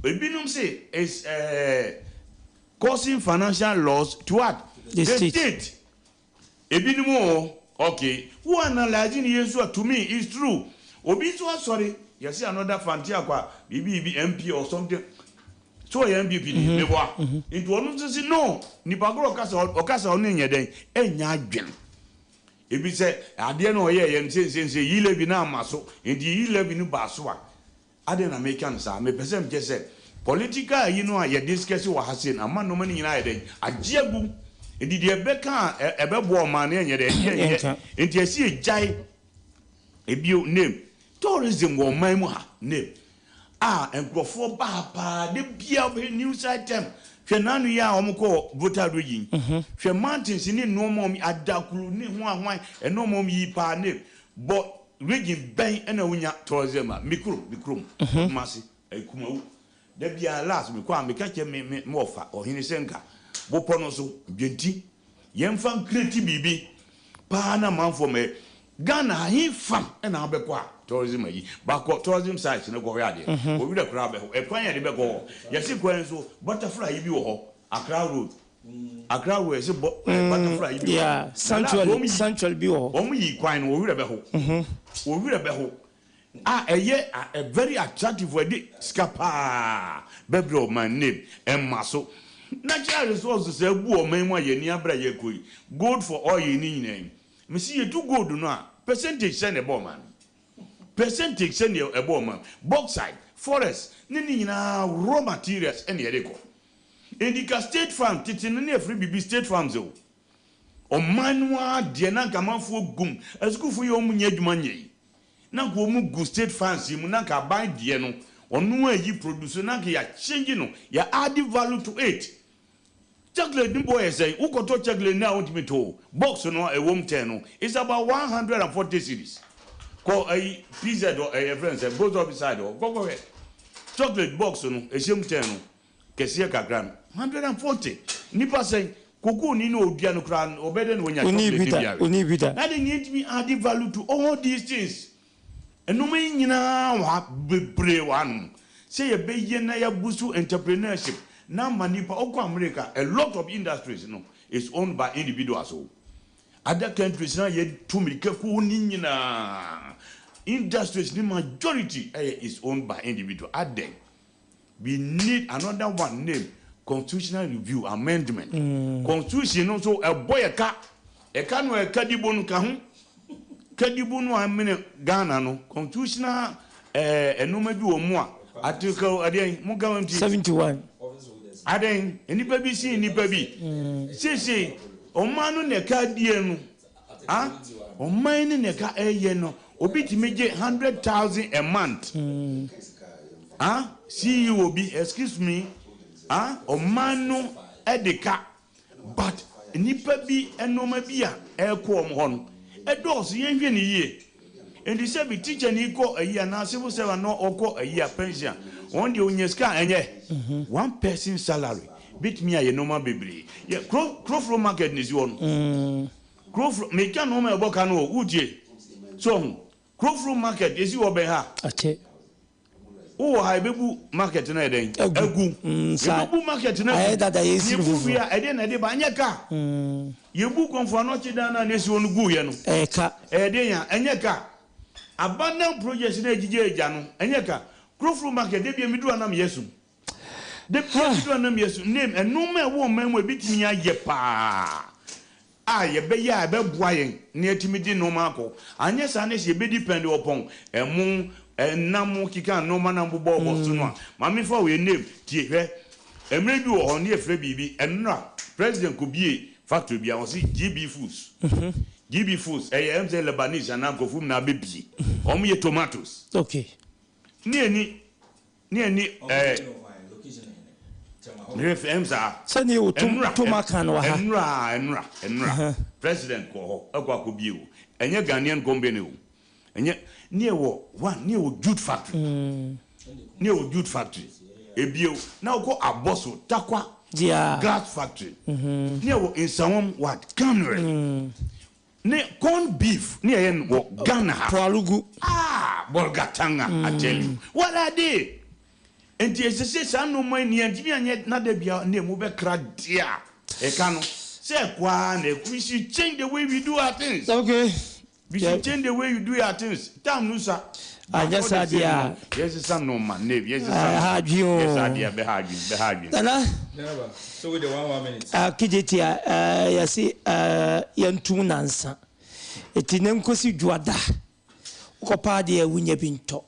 ebinom say is causing financial loss to what? The state. State ebinom o okay wo analyse ne yɛn nso a to me is true. Obi nso asɔre yɛsɛ another Fanteakwa biribi bi MP or something so ɔyɛ NPP ni meboa nti ɔno nso si no nipa koro ɔkasa ɔkasa ɔno nyɛ dɛn ɛnya adwene ebi sɛ adeɛ no ɔyɛ yɛ no sɛnsɛnsɛ e-levy no ama so nti e-levy no baa so a adeɛ na meka no saa mepɛ sɛ mekyɛ sɛ political ayi no a yɛ discuss wɔ ha sei no ama nnɔma no nyinaa yɛ dɛn agye agu nti deɛ ɛbɛka a ɛbɛboa ɔman no ɛnyɛ dɛn ɛnyɛ Yɛnka. Nti ɛsi egyae ebio name tourism wɔ ɔman mu ha name a nkurɔfoɔ ba ha paa de bia wobɛhwɛ news item hwɛ n'ano yi a wɔn kɔ Volta Region hwɛ mountains ne nneɛma wɔn adakuru ne ho ahwan nneɛma wɔn yi paa ne bɔ region bɛn ɛna wonya tourism a mikuro mikurom Kumasi Kumawu da bia last mekɔ a meka kyerɛ me me me wɔfa ɔhene sɛ nka bopɔ no so dwenti yɛmfa nkreti biribi paa na amanfoɔ mɛ Ghana ahe fam ɛna wobɛkɔ a tourism ayi baakɔ tourism sites no kɔhwɛ adeɛ owurɛ koraa bɛhɔ ɛkwan yɛde bɛkɔ hɔ yɛse kwan so butterfly yi bi wɔ hɔ Accra road Accra road yɛse bɔ butterfly yi bi wɔ hɔ. Sanctuary Na last sanctuary bi wɔ hɔ. Wɔn yi kwan no owurɛ bɛho owurɛ bɛho a ɛyɛ a very attractive ɛde sika paa bɛbrɛ ɔman name ɛma so natural resources sɛ ebu ɔman mu a yɛn ni abira yɛ kɔ yi gold for oil ni nyinaa yi mesi yɛtu gold no a percentage sɛ na ɛbɔ ɔman no percentage sɛ na ɛbɔ ɔman bauxite forest ne ne nyinaa raw materials ɛna yɛde kɔ ndika state farm tete no ne yɛfrɛ biribi state farms o ɔman no ara deɛ na nka amanfoɔ gum asukuufoɔ yi a wɔn nyɛ adwuma nyɛ yi na nka wɔn gu state farms yi mu na nka aban deɛ no Ɔno ayi produce na anka yɛ change no, yɛ add value to it. Chocolate no bo yɛ sɛn? Wokɔtɔ chocolate nnɛ a wontumi ntɔ o. Box no a ɛwɔ mu ten no is about 140 cedis. Kɔ ayi PZ hɔ, ɛyɛ yɛfrɛ no sɛn, post office side hɔ, kɔ kɔhwɛ. Chocolate box no, ɛhyɛ mu ten no, kɛseɛ kakra no, 140. Nnipa sɛn? Cocoa ni na ɔdua no koraa no, ɔbɛyɛ dɛn na wanya Ɔnni chocolate bi no da, bi awe? ɔnni bi da. Na adɛn na yɛntumi add value to all these things? Nnoɔma yi nyinaa wɔ ha, bebree wɔ hanom. Sɛ yɛbɛyɛ na yɛabusu entrepreneurship na ama nnipa, wokɔ America, a lot of industries no is owned by individuals o. Other countries no a yɛtu mmirika kɔ hɔ no nyinaa, industries no majority ɛyɛ is owned by individual. Adɛn? We need another one name constitutional review amendment. Constitution no nso ɛbɔ yɛ ka. Ɛka no ɛka dibo no ka ho. Ka dibo no a ɛmene Ghana no constitutional ɛɛ nneɛma bi wɔ mu a article ɛdeɛn mo ka wɔn ti. 71. Adɛn nnipa bi sin nnipa bi. Seesei ɔman no na ɛka die no. Ah ɔman no na ɛka ɛyɛ no obi tumi gye 100,000 a month. Ah CEO bi excuse me ah ɔman no ɛde ka but nnipa bi nneɛma bi a ɛrekɔ wɔn hɔ no ɛdɔɔso yɛnhwɛ no yie. Nti sɛ bi teacher ni kɔ ayi anaa civil servant na ɔkɔ ayi a pension a wɔn deɛ onya sika a ɛnyɛ one person salary betumi ayɛ nneɛma bebree. Yɛ kuro kurofuro market na esi hɔ no. Kurofuro meka nneɛma ɛbɔ ka no o wotie so ho kurofuro market esi hɔ bɛn ha. Akyɛ. Wowɔ ha ebebu market no ayɛ dɛn? Agu. Agu. Saa. Yɛbɛbu market no Ayɛ agu. dada yɛsi no Yɛbu foforɔ. wie a ɛdeɛn na ɛde ba? Ɛnyɛ ka. Yɛbu Kɔmfo Anɔkye dan no a na esi hɔ no guiɛ no. Ɛyɛ ka. Ɛyɛ deɛn a? Ɛnyɛ ka. Abandon projects no a ɛgyigya agya no, ɛnyɛ ka. Kurofuro market, da biara meduru hɔ a na meyɛ sum. Da biara meduru hɔ a na meyɛ sum. Name, nnoɔma a ɛwɔ ɔman mu a ɛbɛtumi ayɛ paa a yɛbɛyɛ a ɛbɛboa yɛn na yɛatumi de nnoɔma akɔ. Anyɛ saa na sɛ yɛbɛdipɛnde ɔpɔn, ɛmo, ɛnam, keka nnoɔma no a mobobɔbobɔ so no a, ma memfa wei name, tie, hwɛ, mmerɛ bi wɔ hɔ na yɛfrɛ biribi, ɛnora President kɔbie factory bi a ɔse GB Foods, GB Foods, ɛyɛ ɛm sɛ Lebanese anaa nkurɔfoɔ mu na abɛbie, wɔn yɛ tomatoes. Okay. Ne yɛni Ne ani ɛɛ mehwɛ fɛ ɛm saa. Sɛdeɛ wo tom Ɛnora tom aka no wɔ ha. ɛnora ɛnora ɛnora president kɔ hɔ ɛkɔ akɔ bie o ɛnyɛ Ghanaian company o ɛnyɛ ne ɛwɔ one ne ɛwɔ jute factory ne ɛwɔ jute factory ebie o na ɔkɔ abɔso takwa glass factory ne ɛwɔ nsawam what cannery. Ne corn beef ne yɛyɛ no wɔ Ghana ha. Pwalugu. Ah Bolgatanga I tell you what are they? Nti ɛsɛ sɛ saa nnoɔma yi nea ntumi anyɛ na da bia na emu bɛkra deɛ a ɛka no sɛ ɛkɔ ara na ɛkɔ we should change the way we do our things. Okay. We should change the way you do your things. Time no sa. Anyɛ saa deɛ a. Yɛsesa nnoɔma name yɛsesa nnoɔma. Ɛha adwene o. Yɛ saa deɛ bɛha adwene bɛha adwene. Nana. Nana so with the one one minute. Ah Kejetia eh, yɛse eh, yɛntum nansa. Eti ne nkosi dwoada. Wokɔpa adeɛ a wonya bi ntɔ.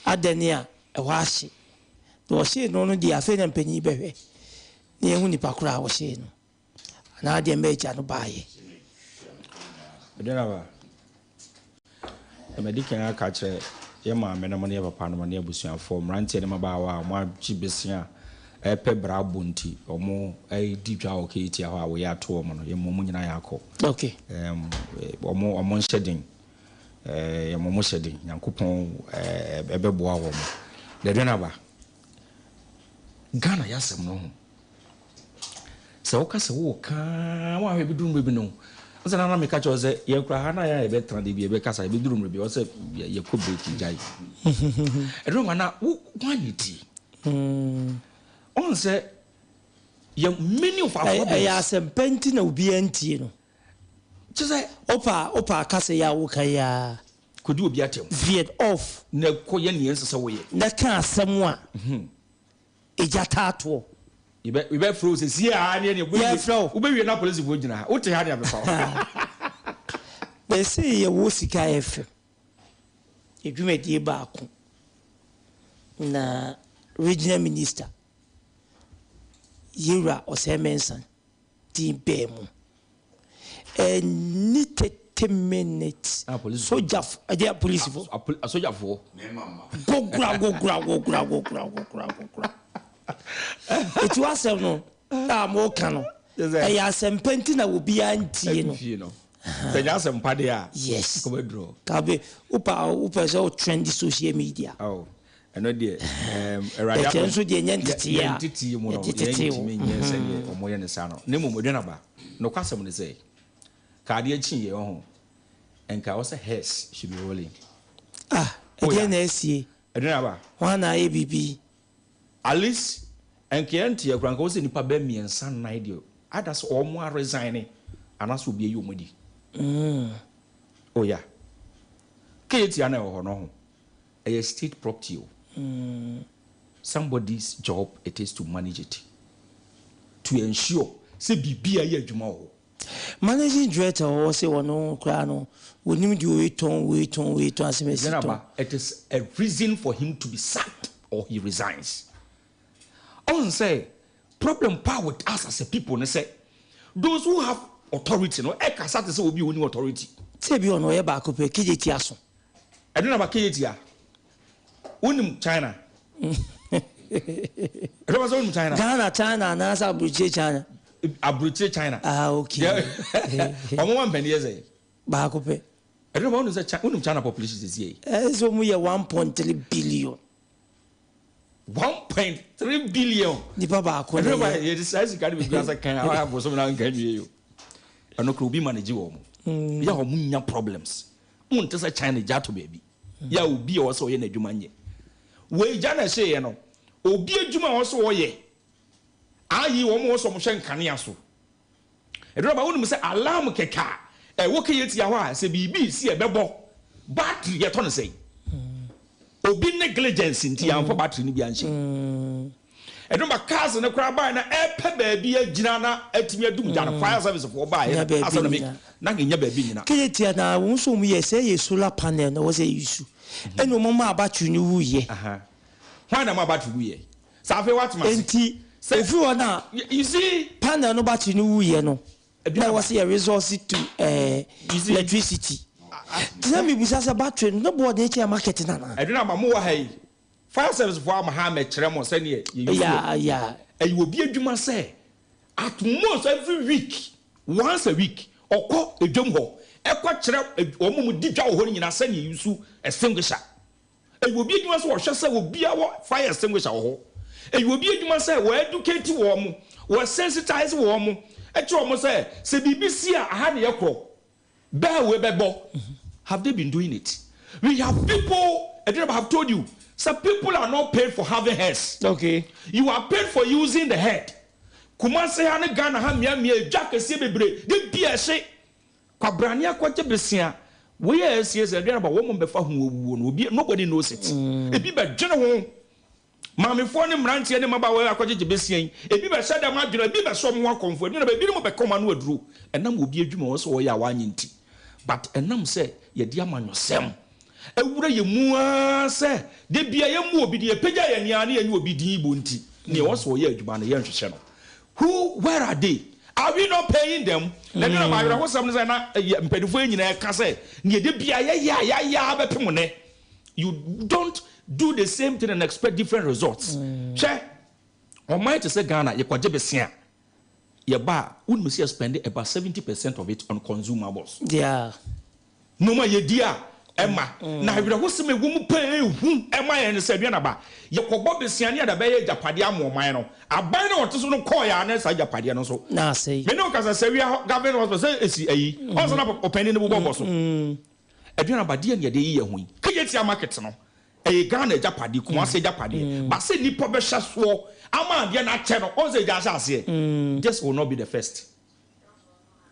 Adɛn a ɛhɔ ahye. Deɛ ɔhyee no no deɛ afei na mpanyin bɛhwɛ na yɛhu nipa korɔ a ɔhyee no. Anaa deɛ m'agya no baeɛ. Aduanaba, na madi kan aka akyerɛ yɛn maamenom ne yɛn papanom ne abusuafoɔ, mmeranteɛ ne mmabaawa a wɔagye bese a ɛrepɛ bra abɔ nti wɔredi dwa wɔ Kejetia hɔ a wei ato wɔn no, yɛma wɔn nyinaa yɛakɔ. Okay. Um, wɔn, wɔn nhyɛ den. Eh, yɛma wɔn hyɛ den. Nyankopɔn eh, ɛbɛboa wɔn. Aduanaba, Ghana yɛ asɛm no ho. Sɛ woka sɛ woreka ara woanhwɛ ɛbɛduru mmerɛ bi no, wo sɛ na na meka kyerɛ wo sɛ yɛn koraa ha na yɛn a yɛbɛtena de bi yɛbɛkasa ɛbɛduru mmerɛ bi ɔsɛ yɛkɔ break gyae. Ɛduru ma na wo woanyɛ tie. Ɔn sɛ yɛ many of our problems. Ɛyɛ asɛmpa nti na obiara ntie no. Kyɛ sɛ. Opa opa akasa yi a woka yi ara. Kɔdi obi atɛm. Veered off. Na kɔ yɛ nea ɛnsɛ sɛ woyɛ. Na ka asɛm a. Egya taa toɔ. Yɛbɛ yɛbɛfrɛ wo sɛsie aa ne ɛneɛ Yɛfrɛ wo. Wobɛwie na apolisifoɔ gyina ha. Wote ha ne abɛfa wo. Bɛsee yɛwɔ sika FM yɛ dwumadie baako na regional minister Yewura Osei Mensah din baa mu. Ɛnni tɛ. 30 minutes. Ah, police. Sogyafo, ɛdeɛ polisifo. Asogyafoɔ. Gogora gogora gogora gogora gogora gogora. Eti w'asɛm no a moka no, ɛyɛ asɛmpa nti na obiara ntie no. Ntie no. Sɛ nyɛ asɛmpa deɛ a. Yes. Kɔbɛdurɔ. Kabe, wopɛ a wopɛ sɛ wo trend social media. Oh, ɛno deɛ, Awurade Ɛkyɛ nso deɛ nyɛ nteteeɛ a. Yɛn nteteeɛ mu no, yɛde tetee wo. Yɛntumi nyɛ sɛdeɛ wɔyɛ no saa no. Na mmom, Odwanaba, nokwasɛm ne sɛ, ka adeɛ kyeeɛ, ɔho, nka ɛwɔ sɛ heads should be rolling. Ah, ɛdeɛn na asie? Odwanaba. Hwan na ayɛ biribi? At least nka yɛn nteɛ koraa nka wosɛ nipa bɛ miɛnsa nnan deɛ either sɛ ɔmo a resign anaasɛ obi ayi ɔmo adi. Oh yeah. Kejetia na ɛwɔ hɔ no ho ɛyɛ state property o. Somebody's job it is to manage it to ensure sɛ biribi a yɛ adwuma wɔ hɔ. Managing director wɔ hɔ sɛ ɔno koraa no onim deɛ wei tɔn wei tɔn wei tɔn asɛm asi tɔn. Jenaba, it is a reason for him to be sacked or he resigns. Ɔn sɛ problem paa with us as a people ne sɛ those who have authority no ɛkasa te sɛ obi a ɔnni authority. Sɛ bi ɔno ɔyɛ baako pɛ kegye tia so. Ɛno na ba kegye tia. Wonim China? Ɛdɔm sɛ wonim China? Ghana China anaasɛ aburokyire China? Aburokyire China. Ah okay. Wɔn ma mpanin yɛ sɛ? Baako pɛ. Ɛdɔm wonim sɛ wonim China population sisi yi? Ɛsɛ wɔn yɛ 1.3 billion. 1.3 billion. Nipa baako na yɛ. Yɛ de saa sika de bi gu ase kan a abosom na nka nwie yo. Ɛno kora obi manage wɔn. Yɛ wɔn nya problems. Wɔn nte sɛ China gya ato baabi. Yɛ a obi a ɔwɔ sɛ ɔyɛ n'adwuma nyɛ. Wei gya na ɛhyeeɛ no, obi adwuma a ɔwɔ sɛ ɔyɛ, ayi wɔn a ɔwɔ sɛ wɔhwɛ nkanea so. Ɛduru aba wonim sɛ alarm kɛkɛ a ɛwɔ keyetia hɔ a sɛ biribi resi a ɛbɛbɔ, battery yɛtɔ no sɛn? Obi negligence nti yɛamfa battery no bi anhyɛ mu. Ɛno ma cars no koraa bae na ɛpɛ baabi agyina na atumi adum gya no. Fire service foɔ baeɛ Nya no, baabi asɛm na me nyina. na nya baabi nyina. Kɛyɛ tia na wɔn nso wɔn yɛ sɛ yɛ solar panel na wɔsɛ yɛ use ɛna wɔn maa battery no wu yɛ. Aha. Hwan na ɛmaa battery wu yɛ? Sɛ afei woate m'ase. Enti Sɛ efiri hɔ na you see. Panel no battery no wu yɛ no na Aduaba. wɔsɛ yɛ resource to ɛɛ You see. electricity. Ti na mi bisa sɛ battery no ne boɔ den kyɛn market no anaa? Aduaba mo wɔ ha yi. Fire service foɔ ama ha mɛkyerɛ mo sɛdeɛ yɛ use Yeah, wɔ. yeah. Ɛyɛ obi adwuma sɛ at most every week, once a week, ɔkɔ edwam hɔ ɛkɔ kyerɛ wɔn a wɔdi dwa wɔ hɔ no nyinaa sɛdeɛ yɛ use extinguisher. Ɛyɛ obi adwuma sɛ ɔhwɛ sɛ obiara wɔ fire extinguisher wɔ hɔ. Ɛyɛ obi adwuma sɛ wɔ educate wɔn, wɔ sensitize wɔn, ɛkyerɛ wɔn sɛ sɛ biribi si a aha na yɛkorɔ. Bell wei bɛbɔ. Have they been doing it? We have people, Aduaba have told you, sɛ people are not paid for having heads. Okay. You are paid for using the head. Kumasi ha ne Ghana ha mmea mmea edwa kɛseɛ bebree de bi a ɛhye. Kwabrane akɔgye besia. Wei a ɛsie sɛ Aduaba wɔn mbɛfa ho owuo no obi nobody knows it. Ebi bɛdwene ho. Maamefoɔ ne mmeranteɛ ne mmabaawa yi akɔgyegye bɛsia yi, ebi bɛhyɛ dɛm adwene, ebi bɛsɔ wɔn ho akɔmfo, ebi na ebinom bɛka wɔn ano aduro ɛnam obi adwuma a ɔwɔ sɛ ɔyɛ a wanyɛ nti. But ɛnam sɛ yɛde amanyɔsɛm awura yɛn mu ara sɛ da biara yɛmmɔ obi din, yɛpagya yɛn ani ara na yɛnyɛ obi din bɔ nti, nea ɛwɔ sɛ ɔyɛ adwuma no yɛnhwehwɛ no. Who, where are they? Are we not paying them? Na ɛno na awerɛhosɛm ne sɛ na mpanimfoɔ yi nyinaa ka sɛ nea da biara yɛyɛ a yɛayɛ ara bɛpem nnɛ. You don't do the same thing and expect different results. Hwɛ, ɔman te sɛ Ghana, yɛkɔgye besea, yɛba a, wonim sɛ yɛ spend about 70% of it on consumables. Yeah. Nneɛma a yɛdi a ɛma. Na awerɛhosɛm a ɛwɔ mu paa ɛhu ɛma yɛn ne sɛ, aduanaba, yɛkɔbɔ besea ne yɛde abɛyɛ agyapadeɛ ama ɔman no. Aban no a ɔte so no kɔɔeɛ a na saa agyapadeɛ no nso. Na asɛe. Me ne wo kasa sɛ wia government hospital sɛ ɛsi ayi. Ɔnsa na ɔpanin no bobɔ bɔ so. Aduan aba deɛn na yɛde yeyɛ ho yi? Kejetia market no ɛyɛ Ghana agyapadeɛ, Kumasi agyapadeɛ, but sɛ nnipa bɛhyɛ soɔ ama adeɛ no akyɛ no, ɔn sɛ egya ahyɛ aseɛ, this will not be the first.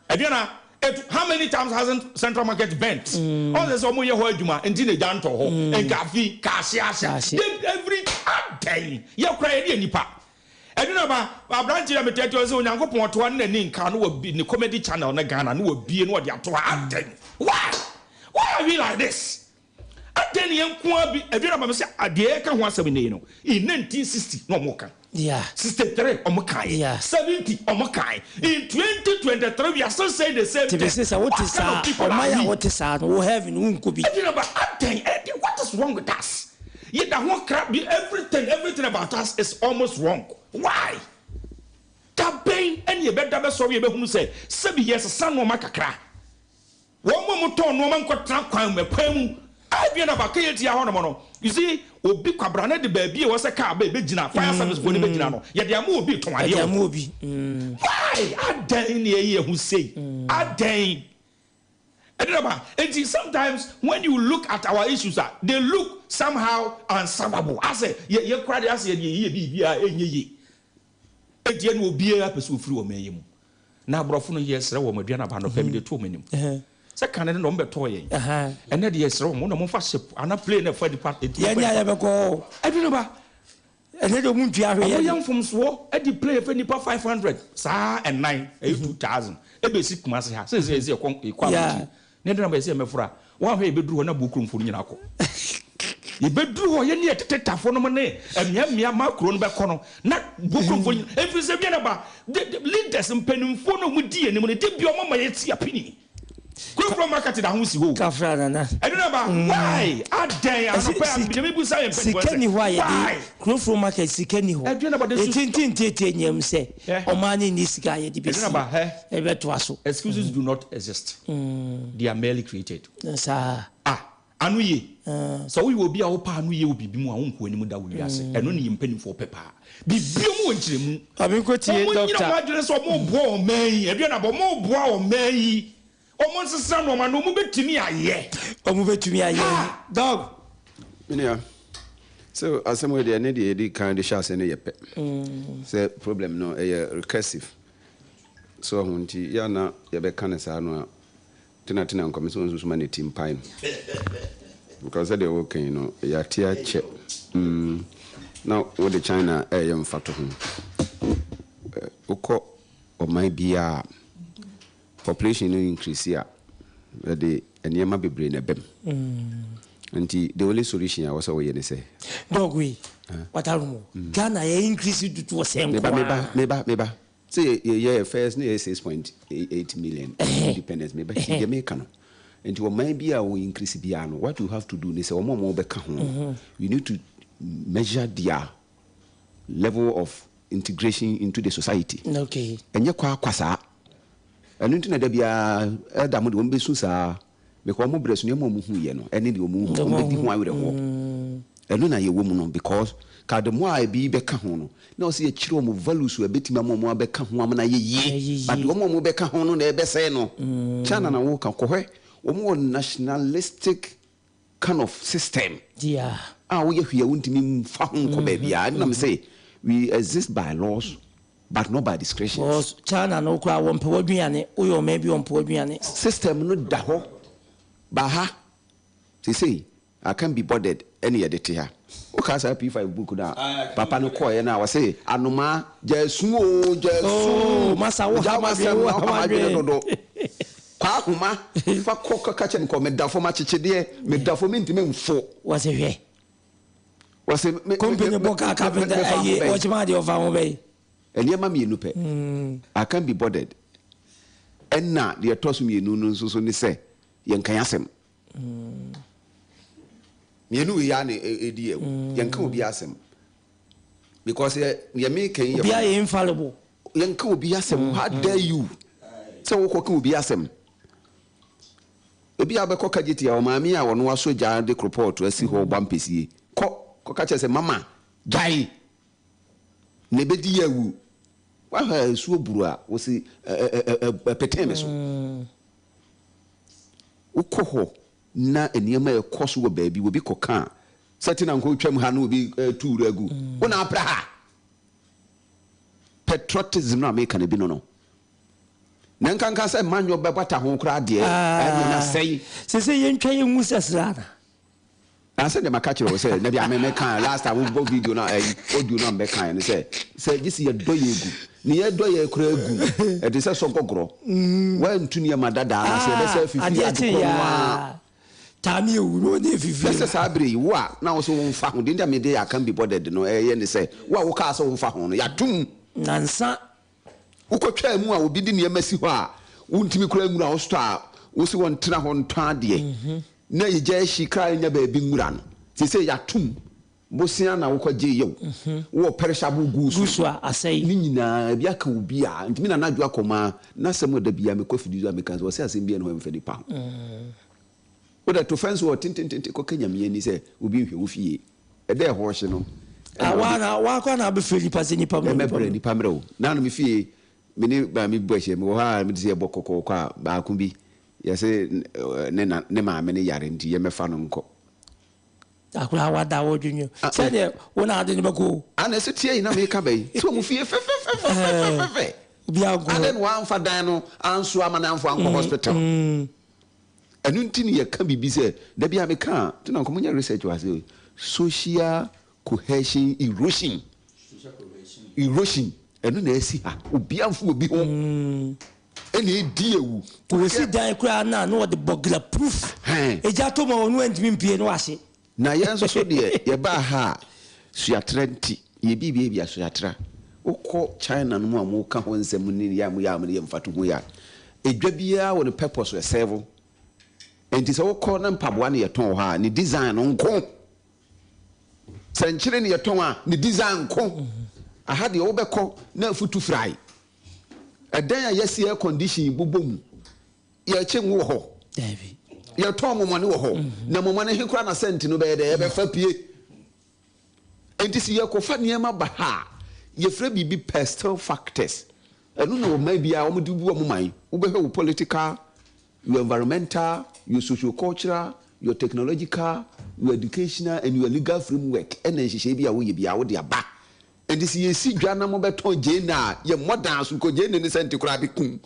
Aduan a, it, how many times hasn't Central Market burnt? Ɔn sɛ sɛ wɔn yɛ hɔ adwuma nti na egya ntɔ hɔ, nka afi, ka ahye ahye, every adɛn, yɛ koraa yɛde yɛ nipa. Ɛno na ba aberante yi a metaa tie ɔse Onyankopɔn ɔto hɔ ne n'ani nka no wɔ ne comedy channel no Ghana no wabie no ɔde ato hɔ adɛn why why are we like this adɛn ne yɛn nko ara bi ɛdwene aba me sɛ adeɛ yɛka ho asɛm nnɛ yi no in 1960 na ɔmo ka. 63 ɔmo kaeɛ, 70 ɔmo kae. In 2023 we are still saying the same thing. Tebese sɛ wote What kind saa of people are ɔman a we? wote saa no wo heaven wonkɔ bi. Ɛdi na ba adɛn ɛdi what is wrong with us? Yɛda ho kra bi everything everything about us is almost wrong. Why? Da bɛn ɛne yɛbɛda bɛsɔre yɛbɛhunu sɛ sɛbi yɛsesa nnoɔma kakra. Wɔn a wɔtɔn nnoɔma nkɔtena kwan mu ɛkwan mu a ebia na ba KAT hɔ nom no you see obi kwabrane de baabi a ɛwɔ sɛ car ba ɛbɛgyina fire service foɔ no bɛgyina no yɛde ama obi retɔn adeɛ wɔ hɔ. Why? Adɛn na yɛyɛ yɛn ho sei? Adɛn? Ɛde ba nti sometimes when you look at our issues a they look somehow unsolvable asɛ yɛ yɛ kora deɛ asɛ yɛde yɛyɛ biribi a ɛnyɛ yie. Enti ɛne obiara pɛ sɛ ofiri ɔman yi mu. Na aborɔfo no yɛsrɛ wɔn aduan aba anɔpa mede to wɔn anim. Sɛ kane no na wɔn bɛtɔɔ yɛn. Ɛnɛ deɛ yɛsrɛ wɔn na wɔmfa ship anaa plane na ɛfa nipa eti Yɛn nyɛ yɛbɛkɔ hɔ. Ɛduru ba. Ɛnɛ deɛ wɔn ntua hwee. Wɔn yɛ mfomsoɔ de plane fa nipa 500 saa ɛnan ɛyɛ 2000 ɛbɛsi Kumasi ha sɛ sɛ ɛsɛ yɛkɔ yɛkɔ abɔkyi. Ne dɛn na ɛsɛ yɛmɛforo a, woanhwɛ yɛbɛduru hɔ na Buokuromfoɔ no nyinaa akɔ. Yɛbɛduru hɔ, yɛne yɛ tetetafoɔ nom ne mmeammea ma kuro no bɛkɔ no, na Buokuromfoɔ no nyinaa, ɛfiri sɛ wiɛ na ba, the, the leaders, mpanimfoɔ no a wɔdi yɛn anim no, da biara wɔma yɛte apini. Kurokuro market da ho si hɔ o. Kafra nana. Ɛno na ba, why? Adɛn? Anɔpa yi, deɛ mebusa yɛn mpanimfoɔ Sika sɛ, ni hɔ a yɛde, why? Kurofuro market sika ni hɔ. Ɛdwene na ba, they should stop. Yɛtintin tietie nneɛm sɛ. Ɔman no nni sika a yɛde Ɛno na bɛsi ba, hɛ. ɛbɛtoa so. Excuses do not exist, they are merely created. Saa. Ah, ano ye. Sɛ woyɛ obi a wopɛ ano ye wɔ biribi mu a, wonkɔ anim da wɔ wiase. Ɛno ne yɛn mpanimfoɔ pɛ paa. Biribiara mu wɔ nkyerɛmu. Maame nkɔtie Wɔn nyina doctor. wɔn adwene sɛ wɔreboa ɔman yi. Ɛdeɛn na wɔreboa ɔman yi. Wɔn nsesa nnoɔma no, wɔn bɛtumi ayɛ. Wɔn bɛtumi ayɛ. Ha! Dog. Me nua, so asɛm wei deɛ ne deɛ yɛdi kan de hyɛ ase no yɛ pɛ. Sɛ problem no ɛyɛ recursive. So ɔho nti yɛ a na yɛbɛka no saa no a, tena tena nkɔmɛ sɛ ɔnsusu ma ne ti mpae no. Because sɛdeɛ woka yi no, yɛate akyɛ. Mm, na wode China ɛyɛ mfatoho. Wokɔ ɔman biara a, Population no increase a, ɛde nneɛma bebree na ɛba mu. Nti the only solution a ɛwɔ sɛ woyɛ ne sɛ. Dog wei, wata room o. Ghana yɛ increase dodoɔ sɛ nko Meba, meba, ara. meba, meba. Sɛ yɛ yɛ first na yɛ 6.8 million independence. Meba, ti deɛ meka no. Nti ɔman bi a wɔ increase biara no, what you have to do ne sɛ wɔn a wɔbɛka ho no, you need to measure their level of integration into the society. Okay. Ɛnyɛ kwa kwa saa. Ɛno nti na da biara elder mo de wɔn bɛsu saa because wɔn brɛ so nneɛma a wɔn hu yɛ no ɛne deɛ wɔn hu wɔn bɛdi ho awerɛhoɔ. Ɛno na yɛwɔ mu no because ka the more a ebi bɛka ho no na ɔsɛ yɛkyerɛ wɔn values a ɛbɛtumi ama wɔn abɛka ho ama no ayɛ yie but wɔn a wɔn bɛka ho no na ɛbɛsɛe no. China na woka kɔhwɛ wɔn wɔ nationalistic kind of system a woyɛ hwee a wontumi mfa ho nkɔ baabiara ɛno na mese we exist by laws but not by discretions. Because China no koraa wɔmpɛ w'aduane woyɛ ɔman bi wɔmpɛ w'aduane. System no da hɔ ba ha seesei I can't be bothered ɛne yɛde te ha wokaa saa P5 book no a papa no kɔɔeɛ no a ɔse anomaa gyaa su oo gyaa su Oh masa wo gyaa ha m'adwene w'asɛm wo na ha woha m'adwene m'adwene. dodo. Kwaa homa fa kɔ kɔka kyerɛ no kɔ meda fam akyekyedeɛ meda fam mentumi mfo. Wɔse hwɛ. Wɔse me me Company me bɔ kaa me carpenter mefa ho ayi bɛn. ɔkyema adeɛ ɔfa ho bɛn. Nneɛma mmienu pɛ. I can't be bothered. Ɛna deɛ ɛtɔ so mmienu no nso so ne sɛ yɛnka yɛn asɛm. Mmienu wei ara na ɛdi awu. Yɛnka obi asɛm. Because yɛ deɛ meka yi yɛ. Obiara yɛ infallible. Yɛnka obi asɛm. How dare you sɛ wokɔka obi asɛm. Ebi a wobɛkɔ kagye a ɔmaame a ɔno asɔ gya de koropɔɔto asi hɔ ɔbɔ ampesie. Kɔ kɔka kyerɛ sɛ mama gyae na ɛbɛdi yɛ awu. Woahwɛ a nsuo buru a wosi ɛpetee me so. Wokɔ hɔ na nneɛma ɛkɔ so wɔ baabi obi kɔka a sɛ te na nka otwam ha na obi tu wura gu. Wo na apra ha. Patriotism no a meka no bi no no. Na nkanka sɛ manyɔ bɛbata ho koraa deɛ, ɛno na sɛe. Sese yɛntwa yɛn ngu sɛ sra ana? Na sɛ deɛ maka kyerɛ wo sɛ na deɛ me meka last time wobɔ video no ayi audio no a mebɛkaeɛ no sɛ sɛ gye sɛ yɛdɔ yɛ gu ne yɛdɔ yɛ koraa gu no ɛte sɛ sɔ gɔgorɔ woantu nneɛma dadaa no ase ɛbɛsɛ afifi Adeɛ ade kye korɔ no yaa. ara. Taame ewu na ɔne efifire. Hwɛ sɛ saa bere yi, wo a na wose womfa ho, deɛ nti a mede I can't be bothered no reyɛ ne sɛ, wo a wokaa sɛ womfa ho no, yɛato mu. Nansa. Wokɔtwaa mu a obi de nneɛma si hɔ a wontumi koraa nwura wo store a wose wɔntena hɔ ntɔn adeɛ, na egya ahyi koraa nnya baabi nwura no. Seesei yɛato mu. Bosea na wokɔgyee yɛ o, wowɔ perishable goods Goods a asɛe. Ne nyinaa ebi aka obi a, nti me Nana Adwo Akɔmaa n'asɛm a da biara mekɔ afidie so a meka sɛ ɔse asɛm biara nni hɔ a ɛmfa nipa ho. Wode to fɛnse hɔ tentententen kɔka Nyame ani sɛ obi nhwɛ wo fie. Ɛda ɛhɔ hye no Ah, ɛna waa wode. na waa koraa na abɛfrɛ nipa sɛ nipa mmerɛ nipa Ɛmɛbrɛ mmerɛ. nipa mmerɛ o. Naano me fie me ne maame bi bɔ ahyia mewɔ hɔ a mete sɛ yɛbɔ kɔkɔɔkɔ a baako bi yɛse ne na ne maame no yare nti yɛmmɛfa no nkɔ. Akora wada wo dwendwen sɛdeɛ wo na ade no bɛkɔ o. Ana ɛsɛ tie yi na meka bɛ yi sɛ ɔmo fie fɛfɛfɛfɛfɛfɛ adɛn na wamfa dan no anso ama no amfo ankɔ hospital ɛno nti ne yɛka biribi sɛ da bi a meka a nti na nka monyɛ research wɔ ase social cohesion erosion erosion ɛno na asi ha obiara mfo obi ho ɛna ɛdi awu Wɔsi dan koraa no a na wɔde bɔgla proof egya to ma ɔno antumi mpue na wahye. Na yɛn nso so deɛ yɛbaa ha a suatra nti yɛ biribiara bi a suatra. Wokɔ China no mu a wɔka hɔ nsɛm ne yɛ a moyɛ a mode yɛ mfatoho yi a, edwa biara wɔ ne purpose ɛsɛɛvo. Enti sɛ wokɔ na mpaboa na yɛtɔn wɔ hɔ a, ne design no nko. Sɛ nkyene na yɛtɔn a, ne design nko. Aha deɛ wobɛkɔ na afutu frae. Ɛdan a yɛasi air condition bobɔ mu, yɛkye ngo wɔ hɔ. Yɛtɔn mɔmɔne wɔ hɔ. Na mɔmɔne he koraa na sɛnte no bɛyɛ dɛ, ɛbɛfa pie. Enti sɛ yɛkɔfa nneɛma ba ha a, yɛfrɛ biribi pestle factors. Ɛno na ɔman biara wɔde bu wɔn man. Wobɛhwɛ wo political, your environmental, your socio-cultural, your technological, your educational and your legal framework ɛna nhyehyɛe bi a woyɛ biara wode aba. Enti sɛ yɛsi dwa na mobɛtɔn gyeene a, yɛmmɔ daa so kɔ gyeene ne sɛnte koraa bɛkum.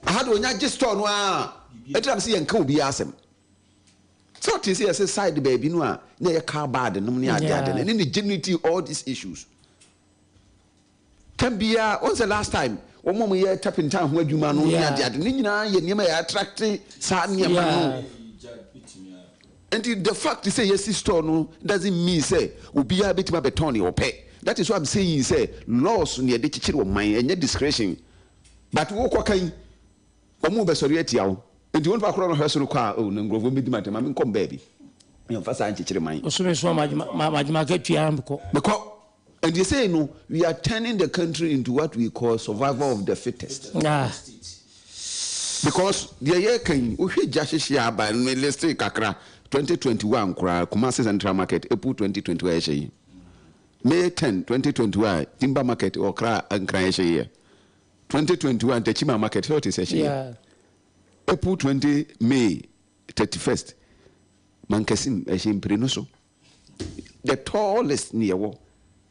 Aha de onya gye store no ara ɛti na mese yɛnka obiara asɛm. Sɛ ɔte sɛ yɛse side baabi no a na ɛyɛ car bad nom ne ade ade no ɛne ne generate all these issues. Tam biara wɔn sɛ last time wɔn a wɔyɛ turpentine ho adwuma no ne ade ade ne nyinaa yɛ nneɛma yɛ attract saa nneɛma no. Nti the fact sɛ yɛsi store no doesn't mean sɛ obiara bɛtumi abɛtɔn nea ɔpɛ. That is why I'm saying sɛ laws na yɛde kyekyere ɔman ɛnyɛ discretion. But wokɔ kan wɔn rebɛsɔre atia wo. Nti wo nipa korɔ no hwɛ soro kɔ a oh na nkurɔfoɔ bɛdi m'atɛm ma menkɔ baabi. Yɛmfa saa nkyekyere man. Bosome so a magye m'akatua na mekɔ. Mekɔ. Nti sei no we are turning the country into what we call survival of the fittest. Ah. Because deɛ yɛreka yi wohwɛ gya hyehye a aba me liste kakra 2021 koraa Kumasi Central Market April 2021 ɛhyɛ yi May 10 2021 Timber Market Ɔkra Nkran ɛhyɛ yɛ 2021 Techiman Market sɛ ɔte sɛ ɛhyɛ yɛ April 20 May 31st Mankasim ɛhyɛ mpire no so. The tallest ne yɛwɔ.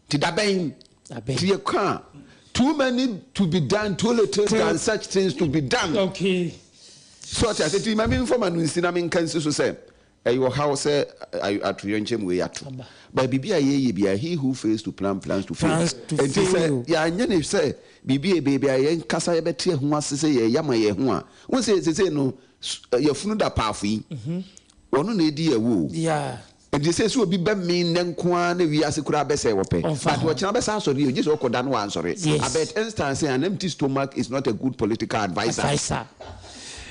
Nti da bɛn? Nti yɛka a, too many to be done, too little than such things to be done. Okay. So ɔte ase nti ma memfa ma no nsi na menka nsi so sɛ ɛyɛ ɔhaw sɛ atoyerɛnkyɛm wei ato. But biribi a yɛyɛ biara, he who fails to plan plans to fail. Plans to Nti sɛ fail. yɛanyɛ no sɛ biribi a baabi a yɛnkasa yɛbɛte ho ase sɛ yɛyɛ ama yɛn ho a, wohu sɛ seesei no yɛfunu da paafo yi. Ɔno na edi awu o. Yeah. Nti sɛ sɛ obi bɛ mee nnɛ nko ara na wiase koraa bɛsɛe wɔpɛ. Ɔmfa But ho. ɔkyena bɛsan asɔre o, gye sɛ ɔkɔ da no wansɔre. Yes. Albert Einstein sɛ an empty stomach is not a good political adviser. Adviser.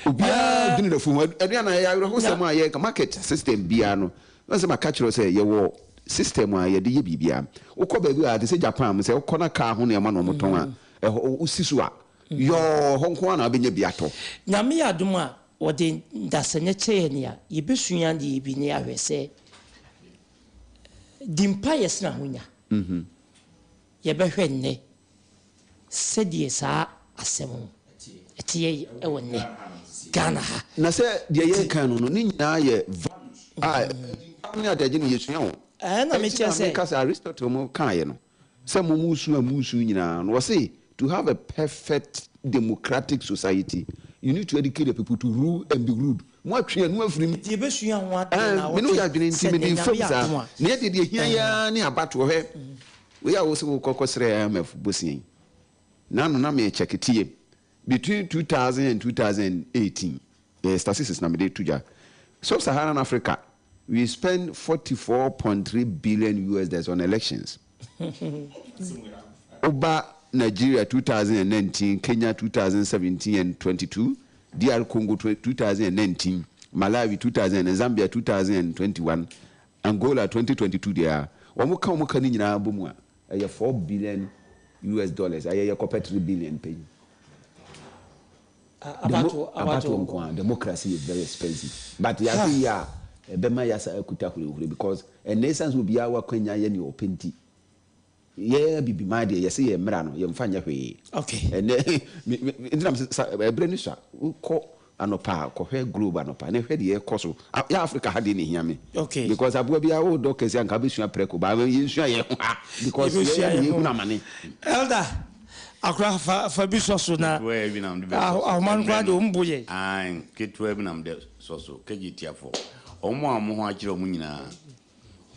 Obiara Eh. dwene n'afu ho. Ɛno ana ɛyɛ awerɛhosɛm a yɛreka. Market system biara no, na sɛ maka kyerɛ wo sɛ yɛwɔ system a yɛde yɛ biribiara. Wokɔ baabi a te sɛ Japan, sɛ wokɔ na car ho nneɛma na wɔtɔn a, ɛhɔ wosi so a, yɔɔ, ɛhɔ nko ara na wobɛnya bi atɔ. Nyame yɛ adom a, Wɔde dasani kyɛ yɛn a, yɛbɛsua adeɛ bi na yɛahwɛ sɛ di mpaeɛ sene ahonya. Yɛbɛhwɛ nnɛ sɛdeɛ saa asɛm no ɛteɛ wɔ nnɛ Ghana ha. Na sɛ deɛ yɛreka no no, ne nyinaa yɛ values a ɛdi ne adagye no yɛsua o. Ɛɛ na Ɛnti mekyerɛ na sɛ. meka sɛ Aristotle mo kaeɛ no, sɛ mo mo su a mo su nyinaa no, wɔse to have a perfect democratic society, you need to educate the people to rule and be ruled. Mo atwe ɛno afiri mu. Nti yɛbɛsua ho adeɛ Ɛɛ, na me ne wo yɛ wɔtwe adwene nti sɛ mede nnɛ Nyame fam yɛ saa. adom a. Nea ɛdeɛ deɛ ɛhia yi ara ne abatoɔ. Hwɛ, wei a wo se wokɔ kɔsrɛ IMF bosea yi, n'ano na mekyɛke tie, between 2000 and 2018. Ɛyɛ statistics na mede to dwa. Sub-Saharan Africa, we spend 44.3 billion US dollars on elections. Woba Nigeria 2019, Kenya 2017 and 22, DR Congo 2019, Malawi 2000 and Zambia 2021, Angola 2022 deɛ a, wɔn ka wɔn ka no nyinaa bɔ mu a, ɛyɛ 4 billion US dollars, ɛyɛ yɛkɔpɛ 3 billion pɛ yi. Abatoɔ abatoɔ nko ara democracy is very expensive but yɛahwɛ yie a ɛbɛma yɛasa akuta hurehure because ɛnnɛ ɛsiane sɛ obiara wɔ akwanya yɛ nea ɔpɛ nti yɛn abibiman deɛ yɛse yɛn mmara no yɛmfa nyɛ hwee ɛnnɛ me me nti na mese sa ɛberɛ no sua wokɔ anɔpa a kɔhwɛ globe anɔpa na hwɛ deɛ ɛkɔ so yɛ Africa ha deɛ na ɛhia me because aboa biara wodɔ kɛse anka wobɛsua prɛko ba yɛnsua yɛn ho ha because Yɛbɛsua yɛn yɛn na ho. yɛhunu amane. Elder Akora fa fa bi sɔ so na Ketewa bi na mede bɛsɔ so. ahoma no koraa Ɛmmerɛ deɛ no, wɔn bo yɛ. ae, ketewa bi na mede sɔ so. Kegye tiafoɔ, wɔn a wɔn ho akyere wɔn nyinaa,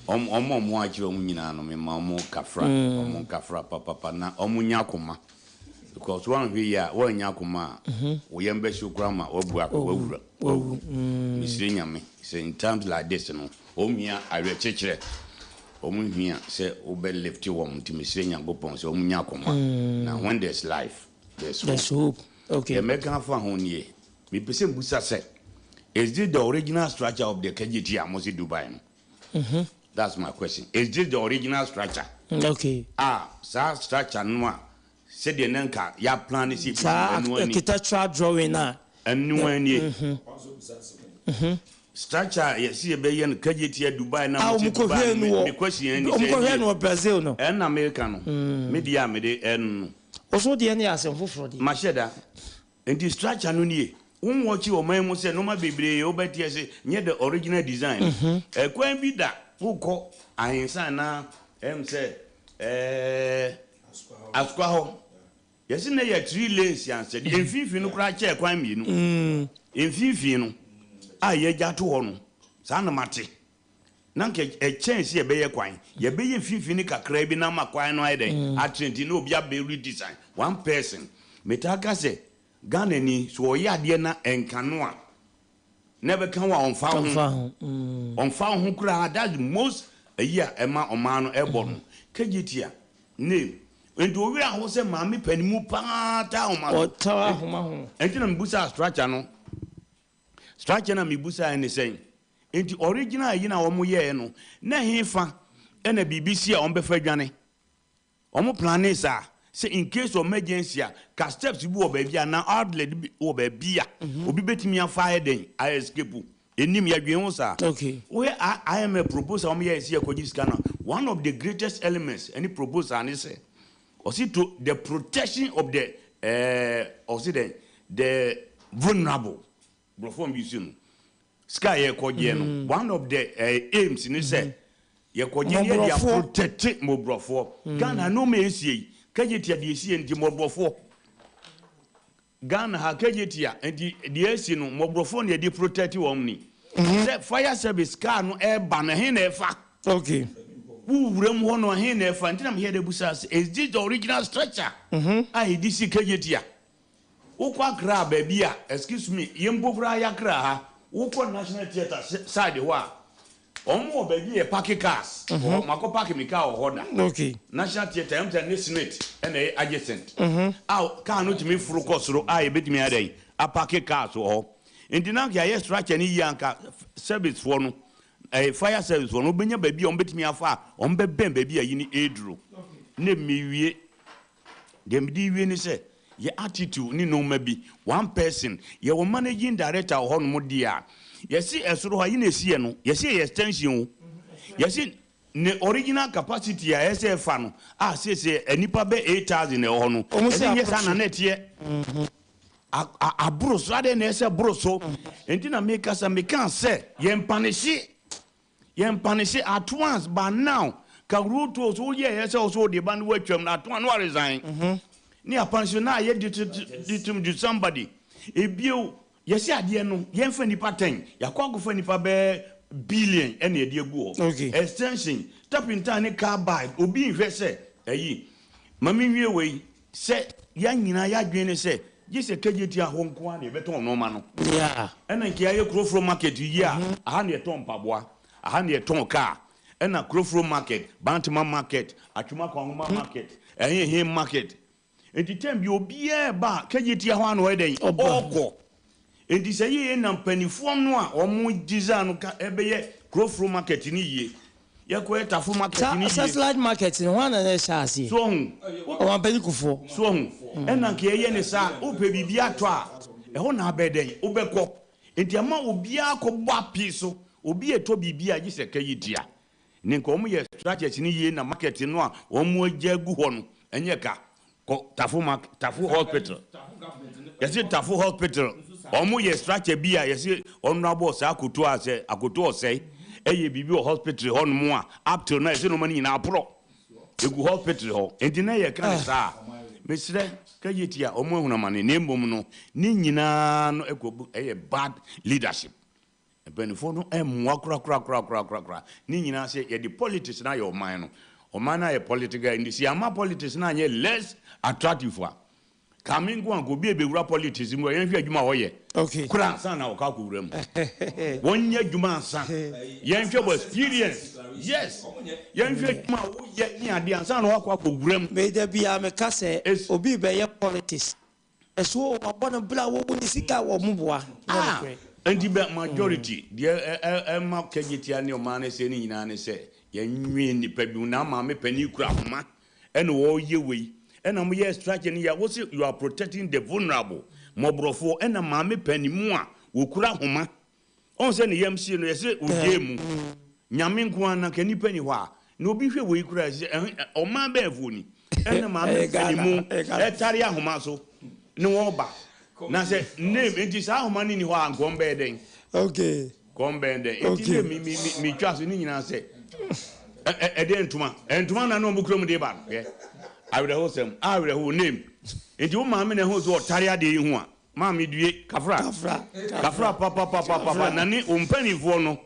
wɔn, wɔn a wɔn ho akyere wɔn nyinaa no, mema wɔn kafra, wɔn nkafra papapa na wɔn nya akoma. Because woanhwɛ yie a, woannya akoma a, wo yam bɛhye wo koraa ma woabu akɔ, woawura, woawu. Mesrɛ Nyame sɛ in times like this no, wɔn hia awerɛkyekyerɛ. Wɔn hia sɛ wo bɛ lift wɔn nti mesrɛ Nyankopɔn sɛ wɔn nya akoma na when there's life there's hope. There's hope. Okay. Deɛ mɛka afa ho nie, mepɛ sɛ mbusa sɛ is this the original structure of the KJT a mose Dubai no? That's my question. Is this the original structure? Okay. A saa structure no a Sɛdeɛ na nka yɛaplane sɛ yɛbɛsi Saa no, ɛno ara ni. architectural drawing no a. Ɛno ara nie. Structure a yɛse yɛbɛyɛ no Kagyetia, Dubai na A mete Dubai wɔkɔhwɛɛ no, no wɔ me question ara ni sɛ wɔkɔhwɛɛ ɛnie. no wɔ Brazil no. Ɛno na mereka no. Me deɛ a mede ɛno no. Wo nso wo deɛ no yɛ asɛm foforɔ deɛ. Mahyɛ da. Nti structure no nie. Wo nwɔkye ɔman mu sɛ nnoɔma bebree wobɛte ase nyɛ the original design no. Ɛkwan bi da wokɔ Ahensan anaa ɛm sɛ ɛɛ. Asukwa hɔ. Yɛse na yɛ tree lanes ansa deɛ mfimfini no koraa kyɛɛ kwan mmienu. Mfimfini no a yɛagya ato hɔ no, saa na mate. Na nka ɛkyɛn sɛ yɛbɛyɛ kwan. Yɛbɛyɛ mfimfini no kakraa bi na ama kwan no ayɛ dɛn? Atrɛ nti na obi abɛ redesign. One person. Metaa ka sɛ Ghanani sɛ ɔyɛ adeɛ na ɛnka no a, na ɛbɛka wo a ɔmfa wo ho ɔmfa wo ho koraa that's the most ayi a ɛma ɔman no ɛbɔ no kgtia name nti wo werɛ aho sɛ maame panimu paa taa ahoma so Ɔtaa ahoma ho. nti na mebusaa structure no structure na mebusaa ne sɛn nti original ayi na wɔn yɛɛ no na hefa ɛna biribi si a wɔn bɛfa dwane. Ɔmo planee saa sɛ in case of emergency a ka steps bi wɔ baabi anaa outlet bi wɔ baabi a obi betumi afa ayɛ dɛn a escape. Enim yɛdwen ho saa. Wohwɛ IMF proposal a wɔn yɛɛ sɛ yɛkɔgye sika no a, one of the greatest elements ɛne proposal ne sɛ ɔse to the protection of the ɛɛ ɔse dɛn the vulnerable. Borɔfo a wɔn use no sika a yɛkɔgyeɛ no one of the eh, aims ne sɛ yɛkɔgye ne yɛde aprotɛte mmɔborɔfoɔ. Ghana nneɛma a ɛsie yi kagyetia deɛ ɛsie nti mmɔborɔfoɔ Ghana ha kagyetia nti deɛ ɛsi no mmɔborɔfoɔ na yɛde protɛte wɔn ni sɛ fire service car no ɛreba no ɛhe na ɛfa okay wo wuram hɔ no ɛhe na ɛfa nti na meyɛ de busa sɛ is this the original structure a yɛde si kagyetia Wokɔ Accra baabi a, excuse me, yɛn mpo koraa yɛ Accra ha, wokɔ National Theatre side hɔ a, wɔn wɔ baabi a yɛ parke cars wɔ hɔ, makɔ parke me car wɔ hɔ da. Okay. National Theatre, ɛm sɛ ne Senate ɛna ɛyɛ adjacent, a car no tumi foro kɔ soro a yɛbɛtumi ayɛ dɛn, aparke cars wɔ hɔ. Nti na anka yɛayɛ structure no yie a anka service foɔ no, ɛyɛ fire service foɔ no, wɔbɛnya baabi a wɔbɛtumi afa a wɔbɛbɛn baabi a ayi no ɛreduro. Ne mewie. Deɛ mede rewie ne sɛ, yɛ attitude ne nnoɔma bi, one person, yɛwɔ managing director wɔ hɔnom deɛ a, yɛse ɛsoro hɔ ayi na ɛsiiɛ no, yɛse ɛyɛ extension o, yɛse ne original capacity a ɛsɛ ɛfa no, a seesei nnipa bɛ 8,000 na ɛwɔ hɔ no, yɛse nyɛ saa na na ɛteɛ. Aboro so, adɛn na ɛsɛ boro so? Nti na mekasa, mekaa sɛ yɛmpanehye. Yɛn panehye at once but now ka road tolls wo yɛ yɛ sɛ wo so wo de ba no watwam no at once no wa resign ne apanehye na ayɛ ditum to somebody ebio yɛsi adeɛ no yɛn fa nipa tɛn yakɔ akɔfa nipa bɛɛ billion ɛna yɛde agu hɔ extension tapintan ne car buy obi nhwɛ sɛ ɛyi ma me nwie wei sɛ yɛn nyinaa yɛadwene ne sɛ. Gye sɛ Kejetia hɔ nko ara na yɛbɛtɔn nnoɔma no. Ɛna nka yɛayɛ Kurofuro market yi a, aha na yɛtɔn mpaboa, aha na yɛtɔn kaa, ɛna Kurofuro market, Bantama market, Atwima Kwanwoma market, ɛhehe market. Nti term bi obiara ɛba a, Kejetia hɔ ara na ɔyɛ dɛn? Ɔkɔ. Nti sɛ yie na mpaninfoɔ no a wɔn design no ka ɛbɛyɛ Kurofuro market no yie. Yɛkɔyɛ Tafo market no yie. Satellite market no hwan na na ɛhyɛ aseɛ? So wahu? Ɔmampanin Kufuor. So wahu? Ɛna nka yɛyɛ no saa, wopɛ biribi atɔ a, ɛhɔ na abɛyɛ dɛn? Wobɛkɔ. Nti ɛma obiara kɔbɔ apee so. Obi retɔ biribi a, gye sɛ ka yi tua. Ne nka wɔyɛ structures no yie na market no a wɔagya agu hɔ no, ɛnyɛ ka. Kɔ Tafo mark Tafo hospital. Yɛse Tafo hospital ɔmo yɛ structure bi a yɛse honourable saa akoto a sɛ akoto ɔsɛe ɛyɛ biribi wɔ hospital hɔ nom a up till now yɛse nnoɔma no nyinaa aporɔ egu hospital hɔ nti na yɛka no saa mesrɛ kajeti a ɔmo ahunu amane na mmom no ne nyinaa no ɛkɔ ɛyɛ bad leadership. Mpaninfoɔ no mmoa korakorakorakorakora. Ne nyinaa sɛ yɛde politics no ayɛ ɔman no. Ɔman no ayɛ political nti sɛ yɛamma politics no anyɛ less attractive a, ka me nko a nka obi a ɛbɛwura politics mu a yɛnhwɛ adwuma a ɔyɛ koraa ansa na ɔkɔ akɔwura mu. Wɔnyɛ adwuma ansa. Yɛnhwɛ wɔ experience. Yes. Yɛnhwɛ adwuma a woyɛ ne adeɛ ansa na wakɔ akɔwura mu. Me da biara meka sɛ obi rebɛyɛ politics Ɛso o wabɔ no bra wɔwɔ ne sika a wɔn boa nyɛ Ah nokorɛ. nti bɛ majority deɛ ɛma kagyetia ne ɔman no sɛe no nyinaa ne sɛ yɛnwen nnipa bi ho na maame panin kura ahoma ɛna ɔyɛ wei ɛna mo yɛ structure no yɛ wose you are protecting the vulnerable mmɔborɔfoɔ ɛna maame panin mu a wɔkura ahoma Ɔhu sɛ ne yam hye no, yɛse ogyae mu. Nyame nko ara na nka nipa ni hɔ a, na obi hwɛ wei koraa sɛ ɛhe ɔman bɛn foɔ ni? Ɛna maame panimu ɛtare ahoma so ne wɔba. Na sɛ name nti saa ahoma no ni hɔ a nka wɔn bɛyɛ dɛn? Okay. Nka wɔn bɛyɛ dɛn? Nti ne mi mi mi mi twa so ne nyinaa sɛ ɛ ɛ ɛdeɛ ntoma ntoma na ne wɔn kura mu de ba no hwɛ awerɛhosɛm awerɛho name nti wo maame na ɛho so ɔtare adeɛ yi ho a. Maame due, kafra, kafra papapapapa na ne wo mpaninfoɔ no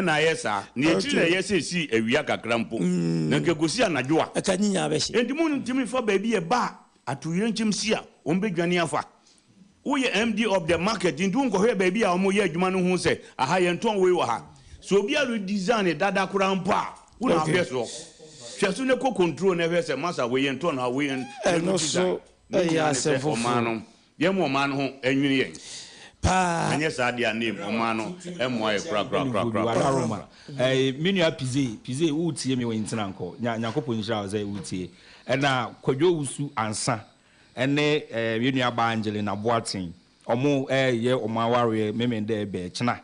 na ayɛ saa, na akyiri na ɛyɛ sɛ ɛsii awia kakra mpo, na nka ɛkɔsi anadwo a. Ɛka ne nyinaa bɛhye. Enti montumi mfa baabi a ɛba a atoyerɛnkyɛm si a wɔbɛdwane afa. Woyɛ MD of the market nti wonkɔhwɛ baabi a wɔyɛ adwuma no hu sɛ aha yɛntɔn wei wɔ ha. Sɛ obi a redesign dada koraa mpo a, wo na wohwɛ soɔ. Hwɛ so na kɔ control na hwɛ sɛ masa wei yɛntɔn ha, wei yɛn Ɛno redesign. so Ne yɛ nyinaa ne sɛ asɛm ɔman foforɔ. no Yɛmma ɔman no ho nwene yɛn. Paa. Anyɛ saa deɛ a name ɔman no mmoa yɛ korakorakorakoraa. Adaworoma eh, me nua Pizee, Pizee wo tie me wɔ ntina nkɔ, nya Nyankopɔn nhyira wo sɛ wo tie. Ɛna Kwadwo Owusu Ansa ɛne eh, yɛ nua baa Angelina Boateng, ɔmo eh, yɛ ɔmo awareɛ Memenda ɛbɛ kyena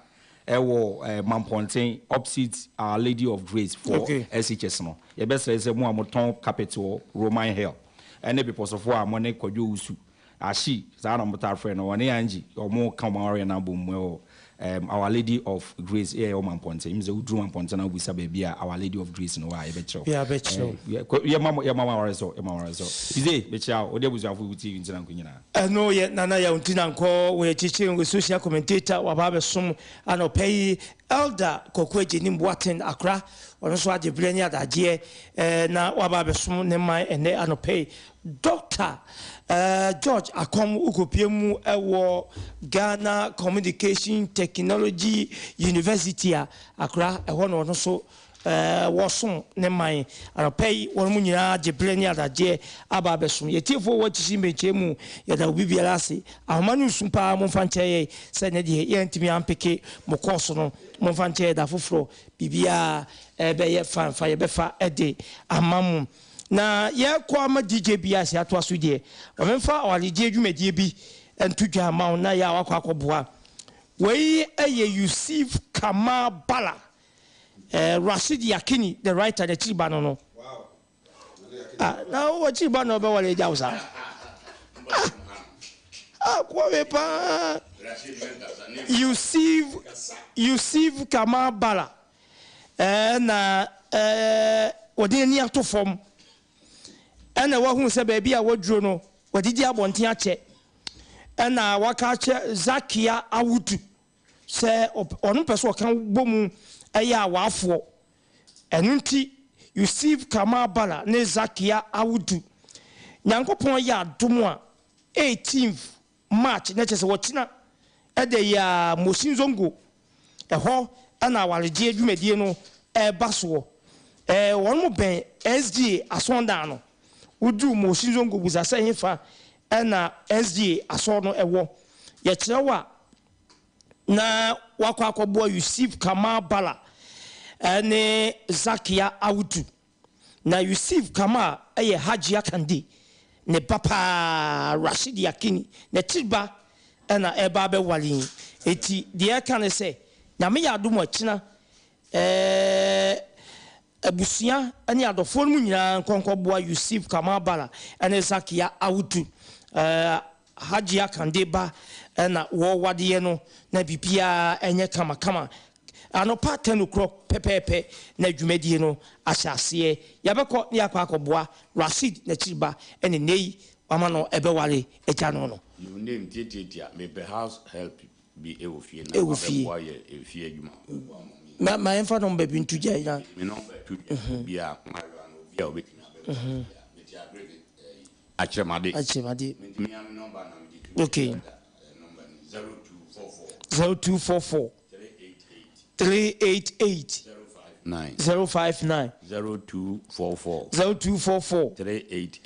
ɛwɔ eh, Mampɔnten opposite Our Lady of Grace for Okay. SHS no. Yɛbɛsrɛ sɛ mo a mo tɔn carpet wɔ Roman Hill ɛne Bepɔsɔfoɔ a mo ne Kwadwo Owusu Ashi, saa na wɔtaa frɛ no, ɔne Angie, wɔka wɔn awareɛ no abom wɔ um, Our Lady of Grace, yɛ ɛwɔ Mampɔnten. Ɛmu sɛ woduru Mampɔnten na wobisa baabi a Our Lady of Grace no wɔ a, yɛbɛkyerɛ wo. Yɛabɛkyerɛ wo. Eh, yɛma mo yɛma mo awareɛ sɔ, yɛma mo awareɛ sɔ. Fize, mekyia wo, wode abusuafo wo TV ntina nko nyinaa. Ɛno yɛ Nana Yaw Ntinanko, wɔyɛ kyekyere wɔ social commentator, waba abɛsom anɔpa yi. Elder Kwaku Agyenim Boateng Akra, ɔno nso agye berɛ ne adagyeɛ na waba abɛsom ne man ɛnnɛ anɔpa yi. Dɔkta George Akɔm wokɔpue mu wɔ Ghana Communication Technology University a Accra, ɛhɔ na ɔno nso wɔsom ne man. Anɔpa yi wɔn nyinaa gye berɛ ne adagyeɛ aba abɛsom. Yɛn atiefoɔ wɔ Akyisi Mmɛnkyɛn mu, yɛda obi biara ase. Ahoma no resu paa, momfa nkyɛ yɛn sɛ nnɛ deɛ yɛantumi ampeke mo kɔɔso no, momfa nkyɛ yɛn da foforɔ biribiara ɛbɛyɛ fine fa yɛbɛfa de ama mo. Na yɛrekɔ ama DJ bi ase atoa so deɛ, ma memfa awaregyeɛ dwumadie bi nto dwa mma wo na yɛ a woakɔ akɔboa. Wei yɛ Yusuf Kamal Bala, eh, Rashid Yakini, the writer, n'akyiri ba no no. Ah, na w'akyiri ba na ɔbɛware agya wo saa? Ah, ah, koa wei paa. Yusuf, Yusuf Kamal Bala. na wɔde ani ato fam, ɛna wɔahu sɛ baabi a wɔaduro no, wɔadidi abɔnten akyɛ, ɛna wɔaka akyɛ Zakia Awudu sɛ ɔno pɛ sɛ ɔka bɔ mu ɛyɛ awaafoɔ. Ɛno nti, Yusuf Kamal Bala ne Zakia Awudu, Nyankopɔn yɛ adom a, 18th. March na kyerɛ sɛ wɔkyena ɛda yi ara Mosi Nzongo ɛhɔ na awaregyeɛ dwumadie no ɛreba soɔ. Ɛɛ wɔn bɛn SDA asɔndan no. Woduru Mosi Nzongo busa sɛ hefa na SDA asɔr no wɔ. Yɛkyerɛ wo a na wakɔ akɔboa Yusuf Kamal Bala ne Zakia Audu. Na Yusuf Kamal yɛ Hajia Kande ne ba paa, Rashid Yakini n'akyiri ba na ɛreba abɛware yi. Enti deɛ ɛreka ne sɛ, Nyame yɛ adom a kyena ɛɛ abusua ne adɔfoɔ no mu nyinaa nkɔ nkɔboa Yusuf Kamal Bala ne Zakia Audu. Ɛɛ Hajia Kande ba na wɔrewadeɛ no na biribiara nyɛ kamakama. Anɔpa ten o'clock pɛpɛɛpɛ na dwumadie no ahyɛ aseɛ. Yɛbɛkɔ na yɛakɔ akɔboa Rasheed n'akyiri ba ne nnɛ yi wama no ɛbɛware agya no no. Your name tiatiatia mepɛ house help bi wɔ fie na Ɛwɔ fie. wabɛboa yɛ efie adwuma. Ma ma yɛmfa nɔmba bi nto gya yi na. Me nɔmba to dwa obi a mmaayewa no obi a obetumi abɛboa fie a mete agric ɛyi akyerɛmade. Akyerɛmade. Nti me ara me nɔmba na mede to dwa. Okay. Nɔmba ni 0244. 0244. 388. 9. 059. 0244. 0244. 388.